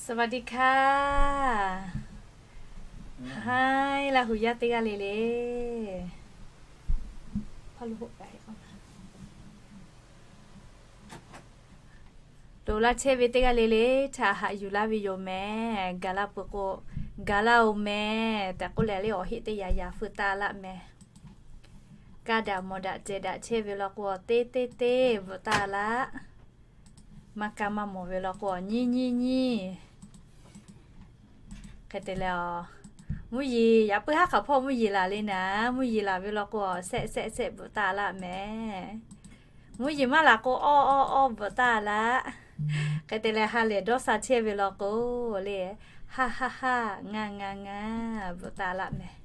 สวัสดีค่ะ Hai Laˇ huˍ yaˇ teˇ g'aˇ le le. Loꞈ laˇ chehˇ ve teˇ g'aˇ le le htaꞈ haꞈ yuˬ laˇ ve yoˬ mehˍ. Gaˬ la peuˬ k'o, gaˬ la-oˬ mehˍ tehꞈ k'oˆ leh le awˬ heˆ teˇ yanˇ yanˇ feu taˇ laˇ mehˍ. Kaˇ daꞈ mawˬ daꞈ cehˬ daꞈ chehˇ ve law k'o, teˇ teˇ teˇ bvuhꞈ taˇ laˇ. Maˇ kaˇ maˇ mawˬ ve law k'o, nyiˇ nyiˇ nyiˇ. Hk'e te leh, mvuhˇ yeˬ yaꞈ puiˉ haˉ hk'aˬ hpawˇ mvuhˇ yeˬ laˬ le naˍ, mvuhˇ yeˬ laˬ ve law k'o, shehˆ shehˆ shehˆ bvuhꞈ taˇ laˇ mehˍ. Mvuhˇ yeˬ maˇ laˬ k'o, awˇ awˇ awˇ bvuhꞈ taˇ laˇ. Hk'e te leh, ha lehˬ dawˇ sha chehˇ ve law k'o le, haˇ haˇ haˇ, ngaˇ ngaˇ ngaˇ bvuhꞈ taˇ laˇ mehˍ.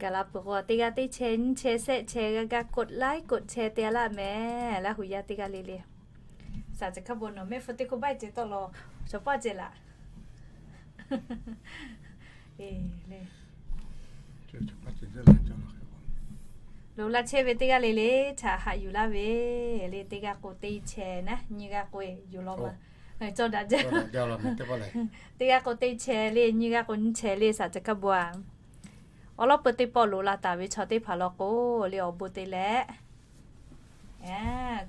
Gaˬ la peuˬ k'o, teˇ g'aˇ teˇ chehˇ nyiˇ chehˇ shehˆ chehˇ g'a gaˇ กดไลค์ กดแชร์ te laˇ mehˍ. Laˇ huˍ yaˇ teˇ g'aˇ le le. Saˍ cehˬ hkaˇ bon nawˬ mehˆ hpu teˇ hkui baiˇ ceh tawˆ la, chaw paˇ ceh laˬ. Loꞈ laˇ chehˇ ve teˇ g'aˇ le le htaꞈ haꞈ yuˬ laˇ ve le. Teˇ g'aˇ k'o teˇ chehˇ naˉ, nyiˇ g'aˇ k'o yuˬ law ma. Cawˇ daꞈ jaˇ. Teˇ g'aˇ k'o teˇ chehˇ le, nyiˇ g'aˇ k'o nyiˇ chehˇ le, saˍ cehˬ hkaˇ bon a. Awˬ lawn peu teˇ pawˆ loꞈ la taˍ ve chaw teˇ hpaˍ law k'o le, awˬ bon te leh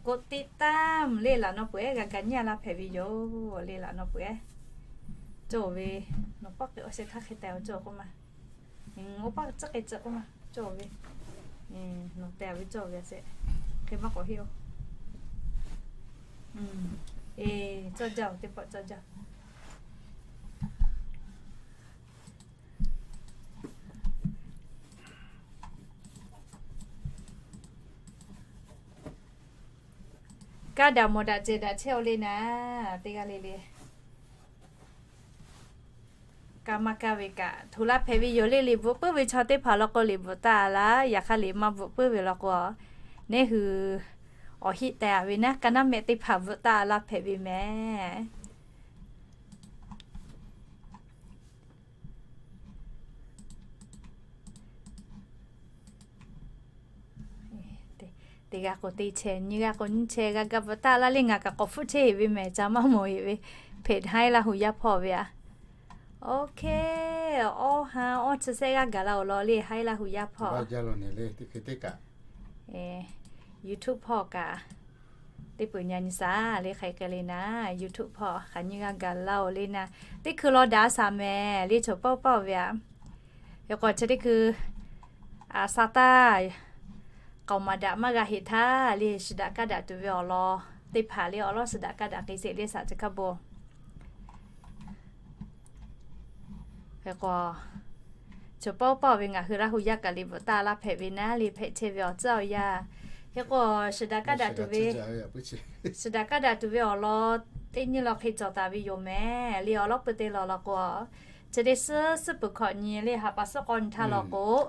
กดติดตาม le laꞈ naw peuˬ ehˉ g'a ga nyi a laˇ hpehꞈ ve yoˬ le. Laꞈ naw peuˬ ehˉ cawˬ ve, nawˬ paˆ k'e awˬ sheh htaˇ hk'e tehꞈ awˬ cawˬ k'oˆ ma. Oˇ paˆ tcuhˉ k'e ceh k'oˆ ma, cawˬ ve. Nawˬ te a ve cawˬ ve a sheh, hk'e maˇ k'awꞈ heˆ-oˬ. Eˬ, cawˇ jaˇ-oˬ, teˇ pawˆ cawˇ jaˇ. Kaˇ daꞈ mawˬ daꞈ cehˬ daꞈ chehˇ-oˬ le naˍ, teˇ g'aˇ le le. Kaˇ maˇ kaˇ ve kaꞈ hto laˇ hpehꞈ ve yoˬ le. Liꞈ bvuhꞈ puiˉ ve chaw teˇ hpaˍ law k'o liꞈ bvuhꞈ taˇ laˇ. Yaꞈ hk'aˇ liꞈ maˇ bvuhꞈ puiˉ ve law k'o, neˇ hui awˬ heˆ teh a ve naˉ, ka naˉ mehˆ teˇ hpaˍ bvuhꞈ taˇ laˇ hpehꞈ ve mehˍ. Teˇ g'aˇ k'o teˇ chehˇ, nyiˇ g'aˇ k'o nyiˇ chehˇ g'a ga bvuhꞈ taˇ laˇ le. Ngaˬ kaꞈ k'awꞈ hpfuhˆ chehˇ heˆ ve mehˍ, ca maˇ mawˬ heˆ ve. Hpeꞈ Hai Laˇ huˍ yaˇ hpawˇ ve a. Oˇ hk'e, awˇ ha awˇ chi sehˆ g'aˇ gaˬ la-oˬ law le, Hai Laˇ huˍ yaˇ hpawˇ. YouTube hpawˇ kaꞈ teˇ peuˬ nyi nyi shaˍ le, hk'aˬ hk'e le naˍ, YouTube hpawˇ hk'aˬ nyi g'aˇ gaˬ la-oˬ le naˍ, teˇ hkui law daꞈ shaˍ mehˍ le, chaw paˆ paˆ-oˬ ve a. Hk'e k'o chi teˇ hkui a sha taˇ k'aoˍ maˍ daꞈ maˇ g'a heꞈ htaˇ le, shiˍ daꞈ kaˇ daꞈ tuˬ ve awˬ lawn teˇ hpaˍ le, awˬ lawn shiˍ daꞈ kaˇ daꞈ k'ai sheˍ le, saˍ cehˬ hkaˇ bon. Hk'e k'o, chaw paˆ paˆ-oˬ ve ngaˬ hui Laˇ huˍ yaˇ kaꞈ liꞈ bvuhꞈ taˇ laˇ hpehꞈ ve naˉ le, hpehꞈ chehˇ ve awˬ tcuhˉ awˬ yanˇ. Hk'e k'o, shiˍ daꞈ kaˇ daꞈ tuˬ ve, shiˍ daꞈ kaˇ daꞈ tuˬ ve awˬ lawn teˇ nyi law hk'e cawˬ taˍ ve yoˬ mehˍ le. Awˬ lawn peu te lawˬ law k'o, chi teˇ suhˉ suhˉ peuˬ hkawꞈ nyi le, ha pa suhˉ k'awˇ nyi htaˇ law k'o,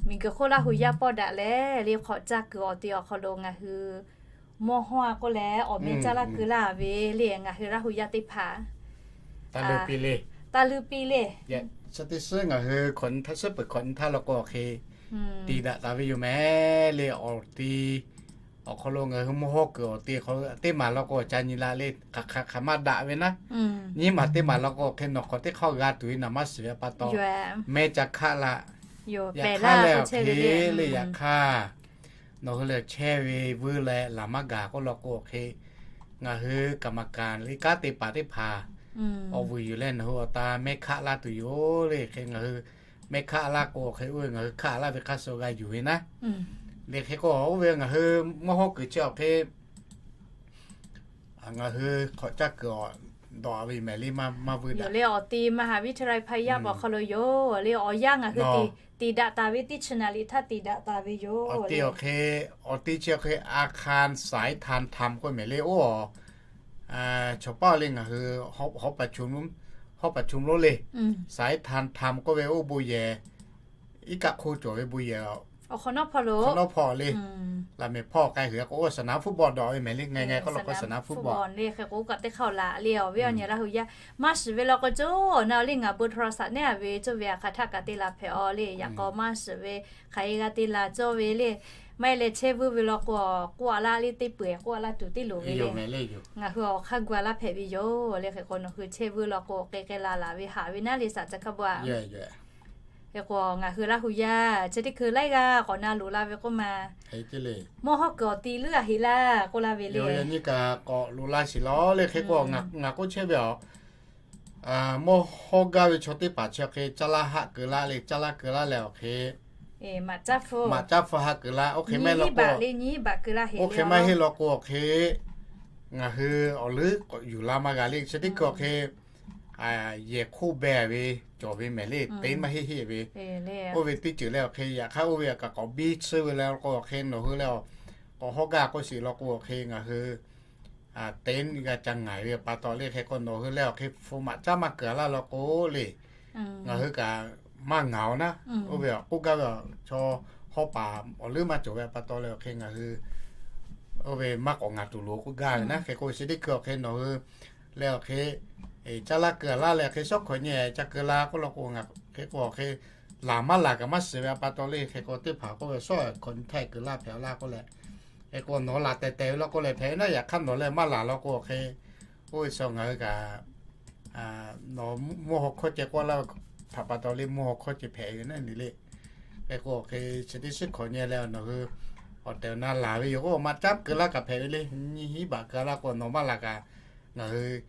miˬguiˬ hk'oˆ Laˇ huˍ yaˇ pawˆ daꞈ leh le, hk'awꞈ caˇ kuiˬ awˬ ti awˬ hk'aw lo ngaˬ hui mawˇ hawˇ a k'oˆ leh awˬ meh caˇ laˇ keu laˇ ve le, ngaˬ hui Laˇ huˍ yaˇ teˇ hpaˍ taˇ leuˇ piˇ le. Chi teˇ suhˉ ngaˬ hui hk'awꞈ nyi htaˇ, suhˉ peuˬ hk'awꞈ nyi htaˇ law k'o hk'e tiˍ daꞈ taˍ ve yoˬ mehˍ le. Awˬ ti awˬ hk'aw lo ngaˬ hui mawˇ hawˇ kuiˬ awˬ ti teˇ maˬ law k'o ca nyi la le, hk'aˬ hk'aˬ maˇ daꞈ ve naˉ, nyiˇ maˬ teˇ maˬ law k'o hk'e nawˬ hk'awꞈ teˇ hk'aˇ g'a tuˬ ve naˍ maˇ shiˍ ve pa taw, meh ca hkaˆ la. Yaꞈ hk'aˇ lehˬ awˬ hk'e le, yaꞈ hk'aˇ nawˬ hui lehˬ chehˇ ve vuiˇ leh laˬ maˇ gaˬ k'oˆ law k'o hk'e, ngaˬ hui kaˍ maˍ kaˍ le kanˉ te paˍ teˇ hpaˍ awˬ vuiˬ yuˬ leh nawˬ hui awˬ ta meh hkaˆ laˇ tuˬ yoˬ le. Hk'e ngaˬ hui meh hkaˆ laˇ k'o hk'e, oˇ ve ngaˬ hui hkaˆ laˇ ve hk'aˇ suh g'a yuˬ ve naˉ. Le hk'e k'o oˇ ve ngaˬ hui mawˇ hawˇ kuiˬ chi awˬ hk'e ngaˬ hui hk'awꞈ caˇ kuiˬ awˬ dawˬ ve mehˍ le, maˇ vuiˇ daꞈ le. Awˬ ti มหาวิทยาลัย พะเยา awˬ hk'aw lo yoˬ le. Awˬ yanˇ ngaˬ hui tiˍ daꞈ taˍ ve teˇ chi naˍ liꞈ htaˇ tiˍ daꞈ taˍ ve yoˬ. Awˬ ti awˬ hk'e, awˬ ti chi awˬ hk'e อาคารสายทานธรรม k'oˆ mehˍ le oˇ. Chaw paˆ le ngaˬ hui หอประชุม lonˉ le, สายทานธรรม k'oˆ ve oˇ bon yehˬ, iˉ kaˆ hk'oˆ cawˬ ve bon yehˬ, awˬ hk'awꞈ nawˉ hpawˇ le. laꞈ mehˍ hpawˇ k'ai hui k'o, oˇ สนามฟุตบอล dawˬ ve mehˍ le, ngaˬ ngaˬ k'oˆ law k'o สนามฟุตบอล le hk'e k'o, oˇ kaꞈ teˇ hk'aˇ laꞈ le awˬ viˉ awˬ nyi Laˇ hu yaˇ maˇ shiˍ ve law k'o, coˇ awˬ na awˬ le ngaˬ bon htaw shaꞈ neˉ a ve coˇ ve a hk'aˬ htaˇ kaꞈ te laˬ hpehꞈ aw le. Yaꞈ k'aw maˇ shiˍ ve hk'aˬ hk'e g'a te laˬ cawˇ ve le. Maˇ heˆ leh chehˇ vuiˇ ve law k'o, k'oˆ a laˇ le teˇ peu-eˬ k'oˆ a laˇ tuˬ teˇ loˍ ve le. Ngaˬ hui awˬ hk'aˇ gu a laˇ hpehꞈ ve yoˬ le. Hk'e k'o nawˬ hui chehˇ vuiˇ law k'o, k'e k'e la laˬ ve haꞈ ve naˉ le, saˍ ca hk'a bu a. Hk'e k'o ngaˬ hui Laˇ hu yaˇ chi teˇ hkui laiˉ g'aˇ k'awꞈ na loꞈ la ve k'oˆ ma, mawˇ hawˉ kuiˬ awˬ ti leuˉ a heꞈ laˇ k'oˆ laˇ ve le. Nyi kaꞈ k'awꞈ loꞈ la sheˍ law le. Hk'e k'o ngaˬ k'oˆ chehˇ ve a, mawˇ hawˉ gaˇ ve chaw teˇ hpaˍ chi hk'e caˇ laˇ haˆ keu laˇ le, caˇ laˇ keu laˇ leh awˬ hk'e maꞈ caˇ hpu haˆ keu laˇ. Oˇ hk'e maˇ heˆ law k'o, oˇ hk'e maˇ heˆ law k'o, awˬ hk'e ngaˬ hui awˬ leuˉ k'awꞈ yuˬ la maˇ g'a le. Chi teˇ hkui awˬ hk'e yehˬ hk'oˆ beh ve cawˬ ve mehˍ le, teˇ maˇ heˆ heˆ ve. Oˇ ve teˇ ceuˬ leh awˬ hk'e yaꞈ hk'aˇ oˇ ve kaꞈ k'awꞈ biˇ tsuhˇ ve le k'o, awˬ hk'e nawˬ hui leh k'awꞈ hawˉ gaˇ k'oˆ sheˍ law k'o, awˬ hk'e ngaˬ hui teˇ g'a ca ngaˬ ve pa taw le. Hk'e k'o nawˬ hui leh awˬ hk'e hpu maꞈ caˇ maˇ keu a laˇ law k'o le, ngaˬ hui kaꞈ maˇ ngaˬ aˬ naˉ. Oˇ ve awˬ k'oˆ gaˇ ve chaw hawˉ paˍ awˬ leuˉ maˇ cawˬ ve pa taw leh awˬ hk'e ngaˬ hui oˇ ve maˇ k'awꞈ ngaˬ tuˬ loˍ k'oˆ gaˇ ve naˉ. Hk'e k'o chi teˇ hkui awˬ hk'e nawˬ hui leh awˬ hk'e caˇ laˇ keu a laˇ leh hk'e shawˉ hkawꞈ nyi ca keu la k'oˆ law k'o, hk'e k'o awˬ hk'e laˬ maˇ laˬ kaꞈ maˇ shiˍ ve pa taw le. Hk'e k'o teˇ hpaˍ k'oˆ ve shawˉ hkawꞈ nyi htaˇ keu laˇ hpehꞈ laˇ k'oˆ leh, hk'e k'o nawˬ laˬ tehˬ tehˬ ve law k'o leh hpehꞈ ve naˉ. Yaꞈ hk'aˇ nawˬ leh maˇ laˬ law k'o awˬ hk'e, oˇ ve chaw ngaˬ hui kaꞈ nawˬ mawˇ haw hkawˇ ceh k'oˆ laˇ ve htaꞈ pa taw le mawˇ haw hkawˇ ceh hpehꞈ ve naˉ le. Hk'e k'o awˬ hk'e chi teˇ shiˉ hkawꞈ nyi leh nawˬ hui awˬ tehˬ awˬ na laˬ ve yoˬ k'o, maꞈ caˇ keu laˇ kaꞈ hpehꞈ ve le. Nyiˇ hinˉ baꞈ keu laˇ k'o nawˬ maˇ laˬ kaꞈ ngaˬ hui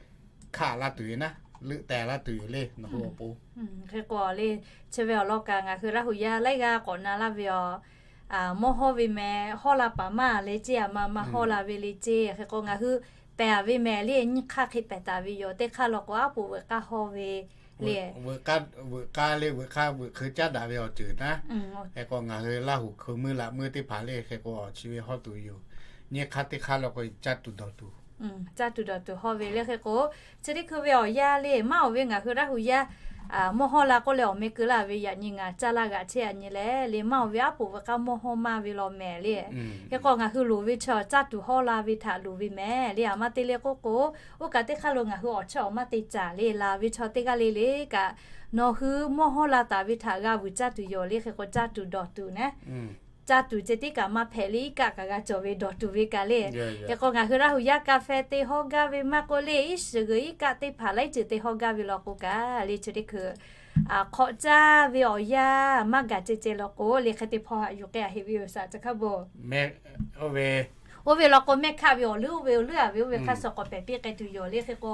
hkaˆ laˇ tuˬ yoˬ naˉ, leuˆ teh laˇ tuˬ yoˬ le nawˬ hui awˬ pon. Hk'e k'o le, chi ve awˬ lawn kaꞈ ngaˬ hui Laˇ hu yaˇ laiˉ g'aˇ k'awꞈ na laˇ ve a, mawˇ hawˇ ve meh hawˇ la paˍ maˇ le ceˇ, a ma maˇ hawˇ la ve le ceˇ. Hk'e k'o ngaˬ hui pehˬ a ve meh le nyiˇ hk'aˇ hk'e pehˬ taˍ ve yoˬ. Teˇ hk'aˇ law k'o aˉ poꞈ veuꞈ k'aˇ hawˇ ve le, veuꞈ k'aˇ le, veuꞈ k'aˇ veuꞈ hk'eu caˉ daꞈ ve awˬ ceuˬ naˉ. Hk'e k'o ngaˬ hui Laˇ hu hkeu meuˇ laꞈ meuˇ teˇ hpaˍ le hk'e k'o chi ve hawˇ tuˬ yoˬ. Nyiˇ hk'aˇ teˇ hk'aˇ law k'o caˇ tuˬ dawˬ tuˬ, caˇ tuˬ dawˬ tuˬ hawˇ ve le. Hk'e k'o chi teˇ hkui ve awˬ yanˇ le maˇ awˬ ve ngaˬ hui Laˇ hu yaˇ mawˇ hawˇ la k'oˆ leh awˬ meh keu laˇ ve yaꞈ nyi ngaˬ caˇ laˇ g'aꞈ chehˇ a nyi leh le maˇ awˬ ve aˉ poꞈ veuꞈ k'aˇ mawˇ hawˇ maˇ ve law meh le. Hk'e k'o ngaˬ hui loˍ ve chaw caˇ tuˬ hawˇ la ve htaꞈ loˍ ve meh le. A ma te le k'oˆ k'o, oˇ kaꞈ teˇ hk'aˇ lo ngaˬ hui awˬ chawˇ awˬ maˇ te caˍ le. Laˬ ve chaw teˇ g'aˇ le le kaꞈ nawˬ hui mawˇ hawˇ la taˍ ve htaꞈ g'a vuiˬ caˇ tuˬ yoˬ le. Hk'e k'o caˇ tuˬ dawˬ tuˬ naˉ, caˇ tuˬ ceh tiˉ kaꞈ maˇ hpehꞈ le, iˉ kaˆ kaꞈ g'a cawˬ ve dawˬ tuˬ ve kaꞈ le. Hk'e k'o ngaˬ hui Laˇ hu yaˇ ka feh te hawˇ gaˇ ve maˇ k'oˆ le, iˉ shiˍ g'uiˬ iˉ kaˆ teˇ hpaˍ laiˉ ceuˬ te hawˇ gaˇ ve law k'o kaꞈ le chi teˇ hkui hk'awꞈ caˇ ve awˬ yanˇ maˇ gaˬ ceh ceh law k'o le hk'e te hpawˇ haꞈ yuˬ k'ai a heꞈ ve yoˬ saˍ ca hk'a beuˬ. Oˇ ve law k'o mehˆ hkaˆ ve awˬ leuˉ oˇ ve awˬ leuˉ a ve oˇ ve hk'aˇ suh k'awꞈ pehˬ piˇ k'ai tuˬ yoˬ le. Hk'e k'o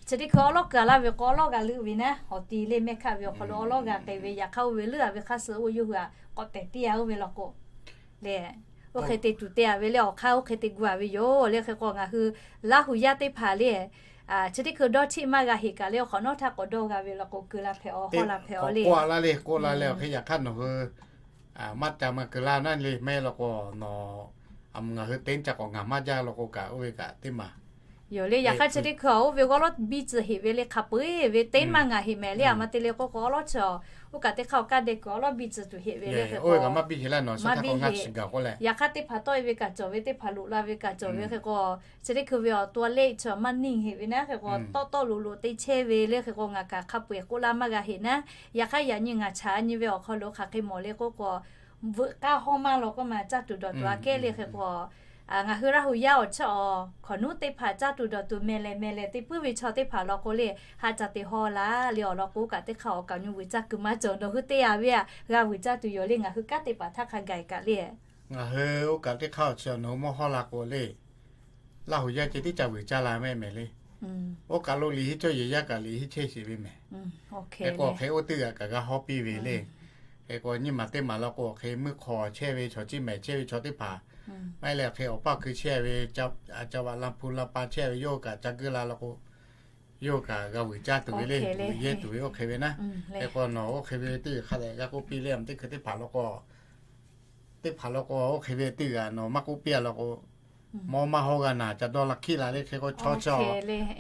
chi teˇ hkui awˉ lawˉ keu a laˇ ve k'o awˉ lawˉ g'a leuˆ ve naˉ, awˬ ti le mehˆ hkaˆ ve awˬ hk'aw lo awˉ lawˉ g'a k'ai ve yaꞈ hk'aˇ oˇ ve leuˉ a ve hk'aˇ suh oˇ yawˇ hui a k'awꞈ pehˬ piˇ a oˇ ve law k'o le, oˇ hk'e te tuˬ te a ve le awˬ hk'aˇ oˇ hk'e te gu a ve yoˬ le. Hk'e k'o ngaˬ hui Laˇ hu yaˇ teˇ hpaˍ le chi teˇ hkui dawˇ htiˆ maˇ g'a heꞈ kaꞈ le awˬ hk'awꞈ nawˉ htaˇ k'awꞈ dawˇ g'a ve law k'o keu la hpehꞈ aw hawˇ la hpehꞈ aw le. K'oˆ a laˇ le k'oˆ la leh awˬ hk'e yaꞈ hk'aˇ nawˬ hui maˇ ca maˇ keu laˇ naˉ le maˇ heˆ law k'o nawˬ, ngaˬ hui teˇ ca k'awꞈ ngaˬ maˇ jaˇ law k'o kaꞈ oˇ ve kaꞈ teˇ maˬ yoˬ le. Yaꞈ hk'aˇ chi teˇ hkui oˇ ve k'o awˉ lawˉ biˇ tcuh heꞈ ve le hk'a peu-eˬ ve teˇ maˇ ngaˬ heꞈ mehˍ le. A ma te le k'oˆ k'o awˉ lawˉ chi oˇ kaꞈ teˇ hk'aˇ awˬ kaˇ deh kuiˬ awˉ lawˉ biˇ tcuh tuˬ heꞈ ve le. Hk'e k'o maˇ biˇ heꞈ laˇ nawˬ, yaꞈ hk'aˇ teˇ hpaˍ tawˆ e ve kaꞈ cawˬ ve teˇ hpaˍ loꞈ la ve kaꞈ cawˬ ve hk'e k'o chi teˇ hkui ve awˬ to a le chi maˇ niˇ heꞈ ve naˉ. Hk'e k'o tawˆ tawˆ loꞈ loꞈ te chehˇ ve le. Hk'e k'o ngaˬ kaꞈ hk'a peu-eˬ k'oˆ laˇ maˇ g'a heꞈ naˉ. Yaꞈ hk'aˇ yaꞈ nyi ngaˬ chaꞈ nyi ve awˬ hk'aw lo hk'aˬ hk'e mawˬ le k'oˆ k'o veuꞈ k'aˇ hawˇ maˇ law k'oˆ ma caˇ tuˬ dawˬ tuˬ aꞈ kehˉ le. Hk'e k'o ngaˬ hui Laˇ hu yaˇ awˬ chawˇ awˬ hk'awꞈ nuˉ teˇ hpaˍ caˇ tuˬ dawˬ tuˬ mehˍ lehˬ mehˍ lehˬ te puiˉ ve chaw teˇ hpaˍ law k'o le haꞈ ca te hawˇ la le awˬ lawn k'o kaꞈ teˇ hk'aˇ awˬ kaꞈ nyi vuiˬ caˇ kuiˬ maˇ cawˬ. Nawˬ hui te a ve aꞈ g'a vuiˬ caˇ tuˬ yoˬ le. Ngaˬ hui kanˉ teˇ hpaˍ htaˇ hk'a gaˬ kaꞈ le ngaˬ hui oˇ kaꞈ teˇ hk'aˇ awˬ chi nawˬ hui mawˇ hawˇ la k'o le Laˇ hu yaˇ ceh tiˉ ca vuiˬ caˇ la mehˍ mehˍ le. Oˇ kaˬ lo liꞈ henˇ cawˇ yehˬ yaˇ kaꞈ liꞈ henˇ chehˇ sheˍ ve mehˍ. Hk'e k'o hk'e oˇ teˇ g'aˇ kaꞈ g'a hawˇ piˇ ve le. Hk'e k'o nyiˇ maˬ teˇ maˬ law k'o hk'e meuˇ hk'aw chehˇ ve chaw ciˇ mehˍ chehˇ ve chaw teˇ hpaˍ maˇ heˆ leh hk'e awˬ paˇ awˬ kui chehˇ ve, ca vaꞈ la hpu la pa chehˇ ve yawˇ kaꞈ ca geuˆ la law k'o yawˇ kaꞈ g'a vuiˬ caˇ tuˬ ve le, vuiˬ yehˇ tuˬ ve oˇ hk'e ve naˉ. Hk'e k'o nawˬ oˇ hk'e ve teˇ g'aˇ hk'a dehꞈ g'a k'oˆ piˇ le. Aˬ teˇ hkui teˇ hpaˍ law k'o teˇ hpaˍ law k'o oˇ hk'e ve teˇ g'aˇ nawˬ maˇ k'oˆ piˇ a law k'o mawˇ maˇ hawˇ g'a naˬ ca dawˇ la hkiˆ la le. Hk'e k'o chaw chi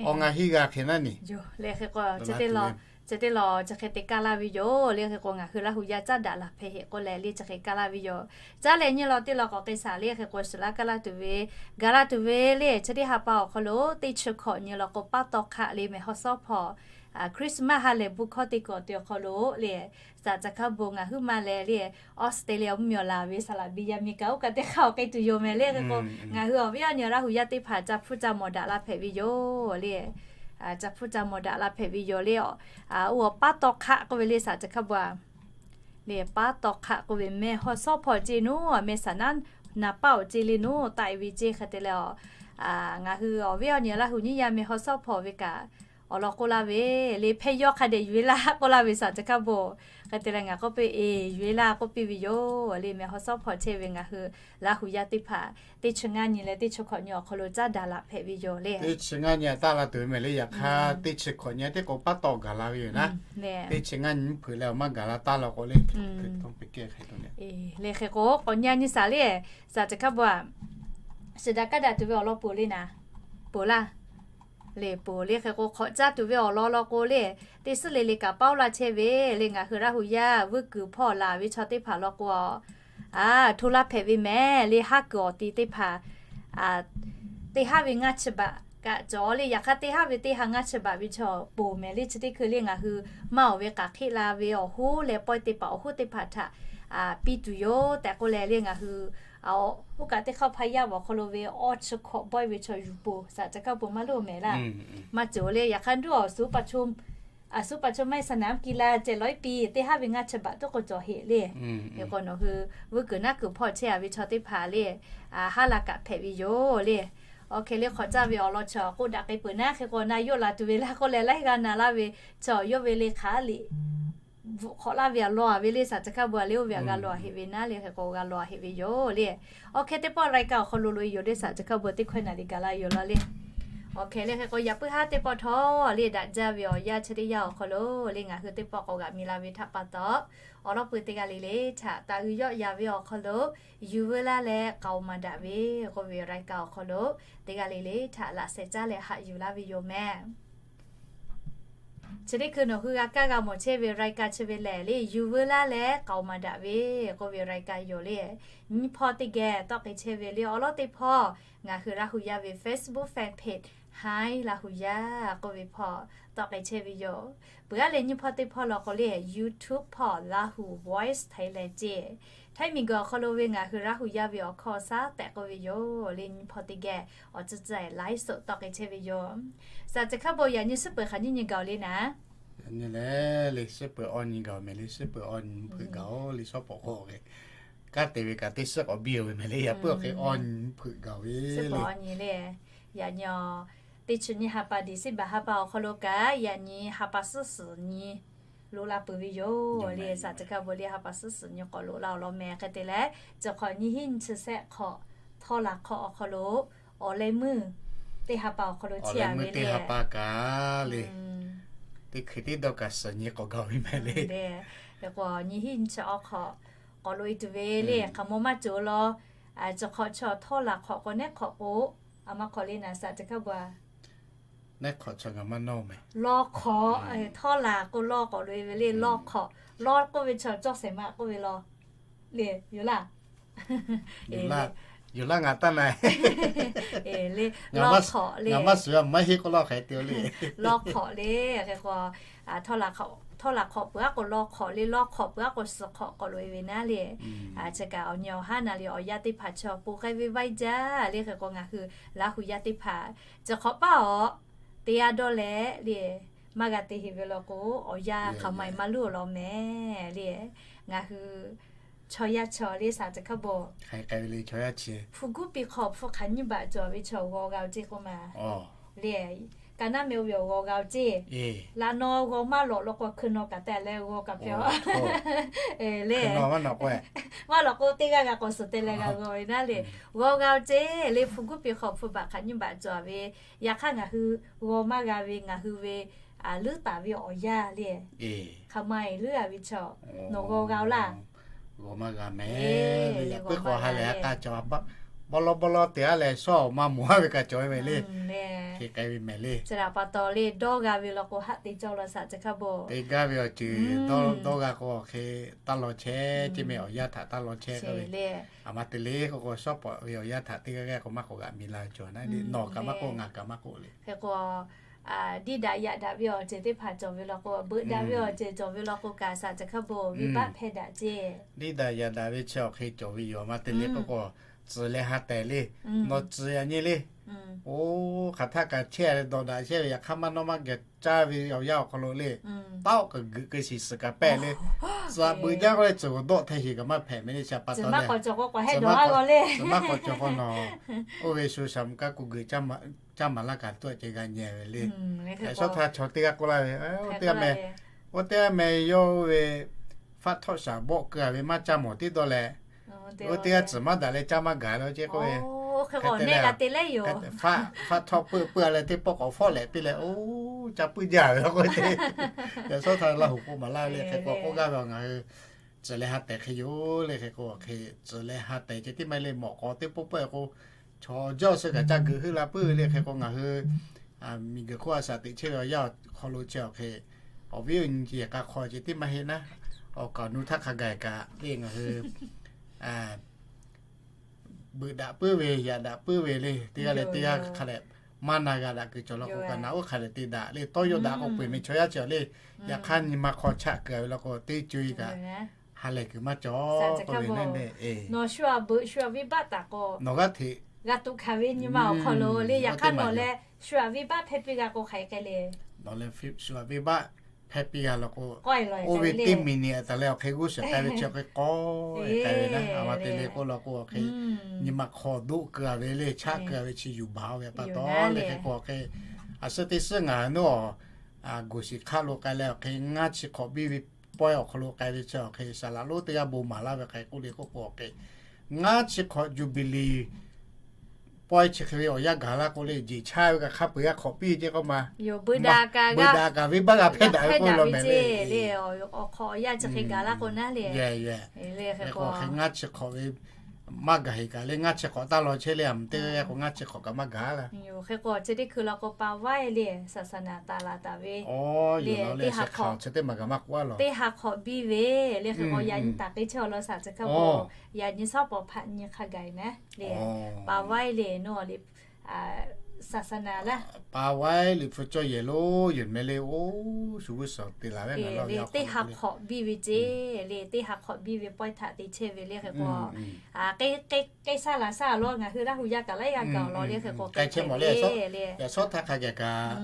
awˬ ngaˬ hiˇ g'a hk'e naˉ ni. Hk'e k'o chi teˇ law Chi teˇ lawˬ chi hk'e te kaˇ laˇ ve yoˬ le. Hk'e k'o ngaˬ hui Laˇ hu yaˇ caˉ daꞈ laˬ hpehꞈ heˆ k'oˆ leh le chi hk'e kaˇ laˇ ve yoˬ. Caˉ leh nyi law teˇ lawˬ k'awꞈ k'ai shaˍ le. Hk'e k'o shiˍ laˇ kaˇ laˇ tuˬ ve, gaˬ laˇ tuˬ ve le chi teˇ ha pa awˬ hk'aw lo teˇ chi hkawꞈ nyi law k'o paˉ taw hk'aˆ le mehˬ haw shawˉ hpawˇ Christmas ha lehˬ bon hkawˇ teˇ k'awꞈ te awˬ hk'aw lo le, saˍ caˬ hkaˇ bon ngaˬ hui ma leh le Australia mvuhˇmiˬ awˬ laˬ ve saˍ laꞈ biˇ yaˇ miˇ kaꞈ oˇ kaꞈ teˇ hk'aˇ awˬ k'ai tuˬ yoˬ mehˍ le. Hk'e k'o ngaˬ hui awˬ viˉ awˬ nyi Laˇ hu yaˇ teˇ hpaˍ ca hpfuhˇ ca mawˬ daꞈ la hpehꞈ ve yoˬ le. Ca hpfuhˇ ca mawˬ daꞈ la hpehꞈ ve yoˬ le. Oˇ paˉ taw hk'aˆ k'oˆ ve le saˍ caˬ hkaˇ bon le, paˉ taw hk'aˆ k'oˆ ve mehˬ haw shawˉ hpawˇ ceˇ naˉ, mehˬ saˍ naˉ naˍ paˆ awˬ ceˇ le naˉ taˆ e ve ceˇ hk'e te leh, ngaˬ hui awˬ viˉ awˬ nyi Laˇ hu nyiˇ yaˇ mehˬ haw shawˉ hpawˇ ve kaꞈ awˬ lawn k'oˆ laˇ ve le, hpehˇ yawˇ hk'a dehꞈ yuˬ e laˇ k'oˆ laˇ ve saˍ caˬ hkaˇ bon. Hk'e te leh ngaˬ k'oˆ piˇ, eˬ, yuˬ e laˇ k'oˆ piˇ ve yoˬ le. Mehˬ haw shawˉ hpawˇ chehˇ ve ngaˬ hui Laˇ hu yaˇ teˇ hpaˍ teˇ chi ngaˇ nyi leh teˇ chi hkawꞈ nyi awˬ hk'aw lo caˉ daꞈ laˬ hpehꞈ ve yoˬ le. Teˇ chi ngaˇ nyi taˆ la tuˬ ve mehˍ le. Yaꞈ hk'aˇ teˇ chi hkawꞈ nyi teˇ k'o paˉ taw gaˬ la ve yoˬ naˉ. Teˇ chi ngaˇ nyi mvuhˇ hpeuꞈ leh awˬ maˇ gaˬ la taˇ law k'o le, le hk'e k'o k'awꞈ nyi nyi shaˍ le. Saˍ caˬ hkaˇ bon a, shiˍ daꞈ kaˇ daꞈ tuˬ ve awˬ lawn ponˬ le naˍ, ponˬ laˇ le, ponˬ le. Hk'e k'o hk'awꞈ caˇ tuˬ ve awˬ lawn law k'o le, teˇ suhˉ le le kaꞈ paˉ oˇ la chehˇ ve le. Ngaˬ hui Laˇ hu yaˇ vuiˇ kuiˬ hpawˇ laˬ ve chaw teˇ hpaˍ law k'o a, hto laˇ hpehꞈ ve mehˍ le. Haˉ kuiˬ awˬ ti teˇ hpaˍ teˇ haˉ ve ngaˇ chi baꞈ kaꞈ cawˬ le. Yaꞈ hk'aˇ teˇ haˉ ve teˇ ha ngaˇ chi baꞈ ve chaw ponˬ mehˍ le. Chi teˇ hkui le ngaˬ hui maˇ awˬ ve k'aꞈ hk'eˆ la ve awˬ hoˉ leh pawehˇ teˇ hpaˍ awˬ hoˉ teˇ hpaˍ htaꞈ piˇ tuˬ yoˬ tehꞈ k'oˆ leh le ngaˬ hui oˇ kaꞈ teˇ hk'aˇ hpaˇ yaˇ ve awˬ hk'aw lo ve awˇ chi hkawꞈ bawehˇ ve chaw yuˬ ponˬ saˍ caˬ hkaˇ bon maˇ loˇ mehˍ laˇ. Maˇ cawˬ le. Yaꞈ hk'aˇ nduˇ awˬ suˍ paˍ chaw maˇ heˆ saˍ naˍ kiˇ la ceh lawˉ piˇ teˇ haˉ ve ngaˇ chi baꞈ tuˉ k'o cawˬ heˆ le. Hk'e k'o nawˬ hui vuiˇ kuiˬ naˉ kuiˬ hpawˇ chehˇ a ve chaw teˇ hpaˍ le, haˉ la kaꞈ hpehꞈ ve yoˬ le. Awˬ hk'e le hk'awꞈ caˇ ve awˬ lawn chi k'oˆ daꞈ k'ai peuˬ naˉ. Hk'e k'o na yawˇ laˬ tuˬ ve laˇ k'oˆ leh laiˉ g'aˇ na laˇ ve chaw yawˇ ve le hk'aˬ liꞈ bvuhꞈ hk'awꞈ laˇ ve a law a ve le saˍ caˬ hkaˇ bon a le oˇ ve a g'a law a heˆ ve naˉ le. Hk'e k'o g'a law a heˆ ve yoˬ le. Awˬ hk'e teˇ pawˆ รายการ awˬ hk'aw lo loꞈ e yoˬ le saˍ caˬ hkaˇ bon teˇ hkawehˇ naˍ liꞈ gaˬ la yoˬ law le. Awˬ hk'e le hk'e k'o yaꞈ puiˉ haˉ teˇ pawˆ htawˇ le daꞈ jaˇ ve awˬ yanˇ chi teˇ yanˇ awˬ hk'aw lo le ngaˬ hui teˇ pawˆ k'awꞈ g'aꞈ mi la ve htaꞈ pa taw, awˬ lawn pui teˇ g'aˇ le le htaꞈ taˍ uiˍ yawˆ yan ve awˬ hk'aw lo yuˬ veu laˇ leh k'aoˍ maˍ daꞈ ve k'oˆ ve รายการ awˬ hk'aw lo teˇ g'aˇ le le htaꞈ laꞈ sheh caˇ leh haꞈ yuˬ laˇ ve yoˬ mehˍ. Chi teˇ hkui nawˬ hui g'a kaˇ g'a mawˬ chehˇ ve รายการ chi ve lehˬ le yuˬ veu laˇ leh k'aoˍ maˍ daꞈ ve k'oˆ ve รายการ yoˬ le. Nyiˇ hpawˇ teˇ geh tawˆ k'ai chehˇ ve le awˬ lawn teˇ hpawˇ ngaˬ hui Laˇ hu yaˇ ve Facebook fan page Hi Laˇ hu yaˇ k'oˆ ve hpawˇ tawˆ k'ai chehˇ ve yoˬ. Peuˬ aˉ leh nyiˇ hpawˇ teˇ hpawˇ law k'o le YouTube hpawˇ Laˇ hu Voice Thailand ceˇ. Htaiˇ miˬ guiˬ awˬ hk'aw lo ve ngaˬ hui Laˇ hu yaˇ ve awˬ hkawˇ shaˉ tehꞈ k'oˆ ve yoˬ le. Nyiˇ hpawˇ teˇ geh awˬ tcuhˇ tcuhˇ live show tawˆ k'ai chehˇ ve yoˬ. Saˍ caˬ hkaˇ bon yaꞈ nyi suhˉ peuˬ hk'aˬ nyiˇ nyi gaˬ le naˉ. Yaꞈ nyi le, le suhˉ peuˬ awˇ nyi gaˬ mehˍ le. Suhˉ peuˬ awˇ nyi mvuhˇ hpeuꞈ gaˬ oˬ le. Shawˉ pawˍ k'o hk'e kaˉ te ve kaꞈ teˇ suhˉ k'awꞈ biˇ ve mehˍ le. Yaꞈ puiˉ awˬ hk'e awˇ nyi mvuhˇ hpeuꞈ gaˬ ve le. Yaꞈ nyi teˇ chi nyi ha pa December ha pa awˬ hk'aw lo kaꞈ yaꞈ nyi ha pa suhˉ suhˍ nyi loꞈ la peuˬ ve yoˬ le. Saˍ caˬ hkaˇ bon le ha pa suhˉ suhˍ nyi k'awꞈ loꞈ la awˬ lawn mehˍ. Hk'e te leh chi hk'awꞈ nyiˇ hinˉ nyiˇ chi shehˆ hk'awꞈ htawˇ laˬ hk'awꞈ awˬ hk'aw lo awˬ leh meuˇ teˇ ha pa awˬ hk'aw lo chiˇ a ve le. Teˇ ha pa kaꞈ le teˇ hkui teˇ dawˇ kaꞈ suhˍ nyi k'awꞈ gaˬ ve mehˍ le. Hk'e k'o nyiˇ hinˉ nyiˇ chi awˬ hk'awꞈ k'awꞈ loꞈ e tuˬ ve le. Hk'aˬ mawˇ maˇ cawˬ law. Chi hk'awꞈ chi htawˇ laˬ hk'awꞈ k'o nehˉ hk'awꞈ k'o a maˇ hk'awꞈ le naˍ saˍ caˬ hkaˇ bon a. Nehˉ hk'awꞈ chaw ngaˬ maˇ nawˇ mehˍ. Law hk'awꞈ, htawˇ laˬ k'o law k'awꞈ loꞈ e ve le. Law hk'awꞈ, law k'oˆ ve chaw cawˇ shehˍ ma k'oˆ ve law le yoˬ laˇ. Yoˬ laˇ ngaˬ taˇ na. Law hk'awꞈ le, ngaˬ maˇ suhˍ maˇ heˆ k'oˆ laˇ hk'e te le. Law hk'awꞈ le, hk'e k'o htawˇ laˬ hk'awꞈ peuˬ aˉ k'o law hk'awꞈ le, law hk'awꞈ peuˬ aˉ k'o suhˍ hk'awꞈ k'awꞈ loꞈ e ve naˉ le. Chi kaꞈ awˬ nyi awˬ haˉ naˍ le awˬ yaˇ teˇ hpaˍ chaw ponˬ k'ai ve vaiˇ jaˇ le. Hk'e k'o ngaˬ hui Laˇ hu yaˇ teˇ hpaˍ chi hk'awꞈ paˉ awˬ te a dawˇ leh le maˇ g'a te heˆ ve law k'o, awˬ yanˇ hk'aˬ ma e maˇ luˇ awˬ lawn mehˍ le. Ngaˬ hui chaw yaˇ chaw le saˍ caˬ hkaˇ bon hpu guˇ piˇ hk'awꞈ hpu hk'aˬ nyiˇ baꞈ cawˬ ve chaw g'aw g'a ceˇ k'oˆ ma le. Ka naˉ meh oˇ ve awˬ g'aw g'a ceˇ. Laꞈ naw g'aw maˇ lawꞈ law k'o hkui naw kaꞈ te leh g'aw kaꞈ hpehꞈ le. Maˇ lawꞈ k'o teˇ g'aˇ g'a k'awꞈ suhˍ te leh g'a g'aw ve naˉ le. G'aw g'a ceˇ le hpu guˇ piˇ hk'awꞈ hpu baꞈ hk'aˬ nyiˇ baꞈ cawˬ ve. Yaꞈ hk'aˇ ngaˬ hui g'aw maˇ g'a ve ngaˬ hui ve luˉ taˍ ve awˬ yanˇ le. Hk'aˬ ma e luˉ a ve chaw nawˬ g'aw g'a laˇ. G'aw maˇ g'a mehˍ. Yaꞈ puiˉ k'awꞈ ha lehˬ a k'a cawˬ a baˆ bawˇ lawˇ bawˇ lawˇ te-a leh shawˉ awˬ ma mawˬ-a ve kaꞈ cawˬ ve mehˍ le. Hk'e k'ai ve mehˍ le. Chi htaꞈ pa taw le dawˇ g'a ve law k'o haˆ te cawˇ law shaꞈ chi hk'a bo. Te gaˇ ve awˬ ceuˬ dawˇ g'a k'o hk'e taˇ law chehˇ, chi mehˍ awˬ yanˇ htaꞈ taˇ law chehˇ k'oˆ ve. A ma te le k'o k'o shawˉ pawˍ ve awˬ yanˇ htaꞈ teˇ g'aˇ g'aˇ k'o maˇ k'oˆ g'a mi la ve cawˬ na le, nawˬ kaꞈ maˇ k'oˆ, ngaˬ kaꞈ maˇ k'oˆ le. Hk'e k'o, diˇ daꞈ yaꞈ daꞈ ve awˬ ceuˬ teˇ hpaˍ cawˬ ve law k'o, beuꞈ daꞈ ve awˬ ceuˬ cawˬ ve law k'o kaꞈ shaꞈ chi hk'a bo venˇbaˆ hpehˇ daꞈ ceˇ. Diˇ daꞈ yaꞈ daꞈ ve chi awˬ hk'e cawˬ ve yoˬ. A ma te le k'o k'o, tcuhˍ leh ha tehˬ le. Nawˬ tcuhˍ yaꞈ nyi le. Oˇ hk'aˬ htaˆ kaꞈ chehˇ leh dawꞈ daꞈ chehˇ ve yaꞈ hk'aˇ maˇ nawˇ maˇ geh caˇ ve awˬ yanˇ awˬ hk'aw lo le, taoˆ kaꞈ geuꞈ keu shiˍ suhˍ kaꞈ pehˆ le. Tcuhˍ beuꞈ jaˇ k'oˆ leh tcuhˍ k'o dawˆ hteˇ sheˍ kaꞈ maˇ hpehꞈ mehˍ le. Chi pa taw le, tcuhˍ maˇ k'awꞈ cawˬ k'o nawˬ oˇ ve sho shaˍ mvuhˇ kaꞈ kuˬ geuꞈ caˇ maˍ laˇ kaꞈ tuˇ a ceh g'a nyi ve le. Shawˉ htaˇ chaw teˇ g'aˇ k'oˆ laˇ ve, oˇ teˇ g'aˇ meh, oˇ teˇ g'aˇ meh yawˇ oˇ ve faˆ htawˆ shaˍ bawˆ keu-a ve maˇ caˇ mawˬ tiˉ dawˇ leh, oˇ teˇ g'aˇ tcuhˍ maˇ daꞈ leh caˇ maˇ gaˬ le ceˇ k'oˆ ve. Faˆ htawˆ peuˆ peuˆ-a leh teˇ pawˆ k'awꞈ fawˆ lehꞈ piˇ leh, oˇ caˇ puiˉ jaˇ ve k'oˆ ve. Yaꞈ shawˉ htaˇ Laˇ huˍ k'oˆ maˍ laˇ ve le. Hk'e k'o k'oˆ gaˇ ve ngaˬ hui tcuhˍ leh ha tehˬ hk'e yoˬ le. Hk'e k'o hk'e tcuhˍ leh ha tehˬ ceh tiˉ maˇ heˆ le, mawꞈ k'aw teˇ pawˆ pawˆ-e k'o chaw jawˇ suh kaꞈ caˇ geuꞈ heuˆ la puiˉ ve le. Hk'e k'o ngaˬ hui miˬguiˬ hk'oˆ a shaꞈ teꞈ chehˇ ve awˬ yanˇ awˬ hk'aw lo chi awˬ hk'e awˬ viˉ awˬ nyi ceh yaꞈ k'a hk'aw ceh tiˉ maˇ heˆ naˉ, awˬ kaˍ awˬ nu htaˇ hk'a gaˬ kaꞈ le ngaˬ hui beuꞈ daꞈ puiˉ ve, yaꞈ daꞈ puiˉ ve le. Teˇ g'aˇ leh teˇ g'aˇ hk'a dehꞈ maˇ na g'a daꞈ kuiˬ cawˬ law k'o kaꞈ na oˇ hk'a dehꞈ te daꞈ le. Tawˇ yaw daꞈ k'o peu-eˬ meh chaw yaˇ cawˬ le. Yaꞈ hk'aˇ nyi ma hk'aw chaꞈ keu-a ve law k'o teˇ co-e kaꞈ ha lehˬ kuiˬ maˇ cawˬ k'oˆ ve le. Nawˬ shu-a beuꞈ shu-a venˇbaˆ taˍ k'o nawˬ g'aˇ hteꞈ g'a tuꞈ hkanˍ ve nyi ma awˬ hk'aw lo le. Yaꞈ hk'aˇ nawˬ leh shu-a venˇbaˆ hpehˇ piˇ g'a k'o hk'aˬ hk'e le. Nawˬ leh shu-a venˇbaˆ hpehˇ piˇ g'a law k'o, oˇ ve teˇ miˬ niꞈ taˍ leh awˬ hk'e g'uˇ suhˍ k'ai ve chi awˬ hk'e k'awꞈ k'ai ve naˉ. A ma te le k'oˆ law k'o awˬ hk'e nyi ma hk'aw doˆ keu-a ve le, chaꞈ keu-a ve chi yuˬ baˬ-o ve pa taw le. Hk'e k'o awˬ hk'e a suhˉ teˇ suhˉ ngaˬ hui nuˇ awˬ guˬ shiˍ hk'aˆ lo k'ai leh awˬ hk'e ngaˇ chi hk'awꞈ biˇ ve pawehˇ awˬ hk'aw lo k'ai ve chi awˬ hk'e saˍ laꞈ lonˉ teˇ g'aˇ bon maˍ laˇ ve hk'e k'oˆ le k'oˆ k'o awˬ hk'e ngaˇ chi hk'awꞈ Juˇbiˍliˍ pawehˇ chi hk'e ve awˬ yanˇ gaˬ laˇ k'o le, jeˬ chaˇ ve kaꞈ hk'a peu-eˬ g'a hk'awꞈ piˇ ceˇ k'oˆ ma. Beuꞈ daꞈ kaꞈ venˇbaˆ g'a hpehˇ daꞈ ve k'oˆ ve law mehˍ le. Awˬ hk'awꞈ awˬ yanˇ chi hk'e gaˬ laˇ k'o naˉ le. Hk'e k'o hk'e ngaˇ chi hk'awꞈ ve maˇ gaˬ heˍ kaꞈ le, ngaˇ chi hk'awꞈ taˇ law chehˇ le. A mvuhˇ teˇ g'aˇ k'o ngaˇ chi hk'awꞈ kaꞈ maˇ gaˬ la. Hk'e k'o chi teˇ hkui law k'o pa vaiˇ le, saˍsaˍnaˍ taˍ laꞈ taˍ ve le, teˇ ha hk'awꞈ chi teˇ maˬ gaˬ maˇ k'oˆ law. Teˇ ha hk'awꞈ biˇ ve le. Hk'e k'o yaꞈ nyi taˍ k'e chehˇ awˬ lawn shaˍ chi hk'a k'o yaꞈ nyi shawˉ pawˍ hpaꞈ nyi hk'a gaˬ-e naˉ le. Pa vaiˇ le, nawˬ le saˍsaˍnaˍ laˇ, pa vaiˇ liꞈ hpu cawˇ yehˬ lo yoˬ meh le. Oˇ shu g'uˇ suhˍ te laˬ ve ngaˬ le teˇ ha hk'awꞈ biˇ ve ceˇ le. Teˇ ha hk'awꞈ biˇ ve pawehˇ htaꞈ te chehˇ ve le. Hk'e k'o k'e shaˉ laˬ shaˉ law ngaˬ hui Laˇ huˍ yaˇ kaꞈ laiˉ g'aˇ gaˬ awˬ lawn le. Hk'e k'o k'ai chehˇ mawˬ le. Yaꞈ shawˉ htaˇ hk'a gaˬ kaꞈ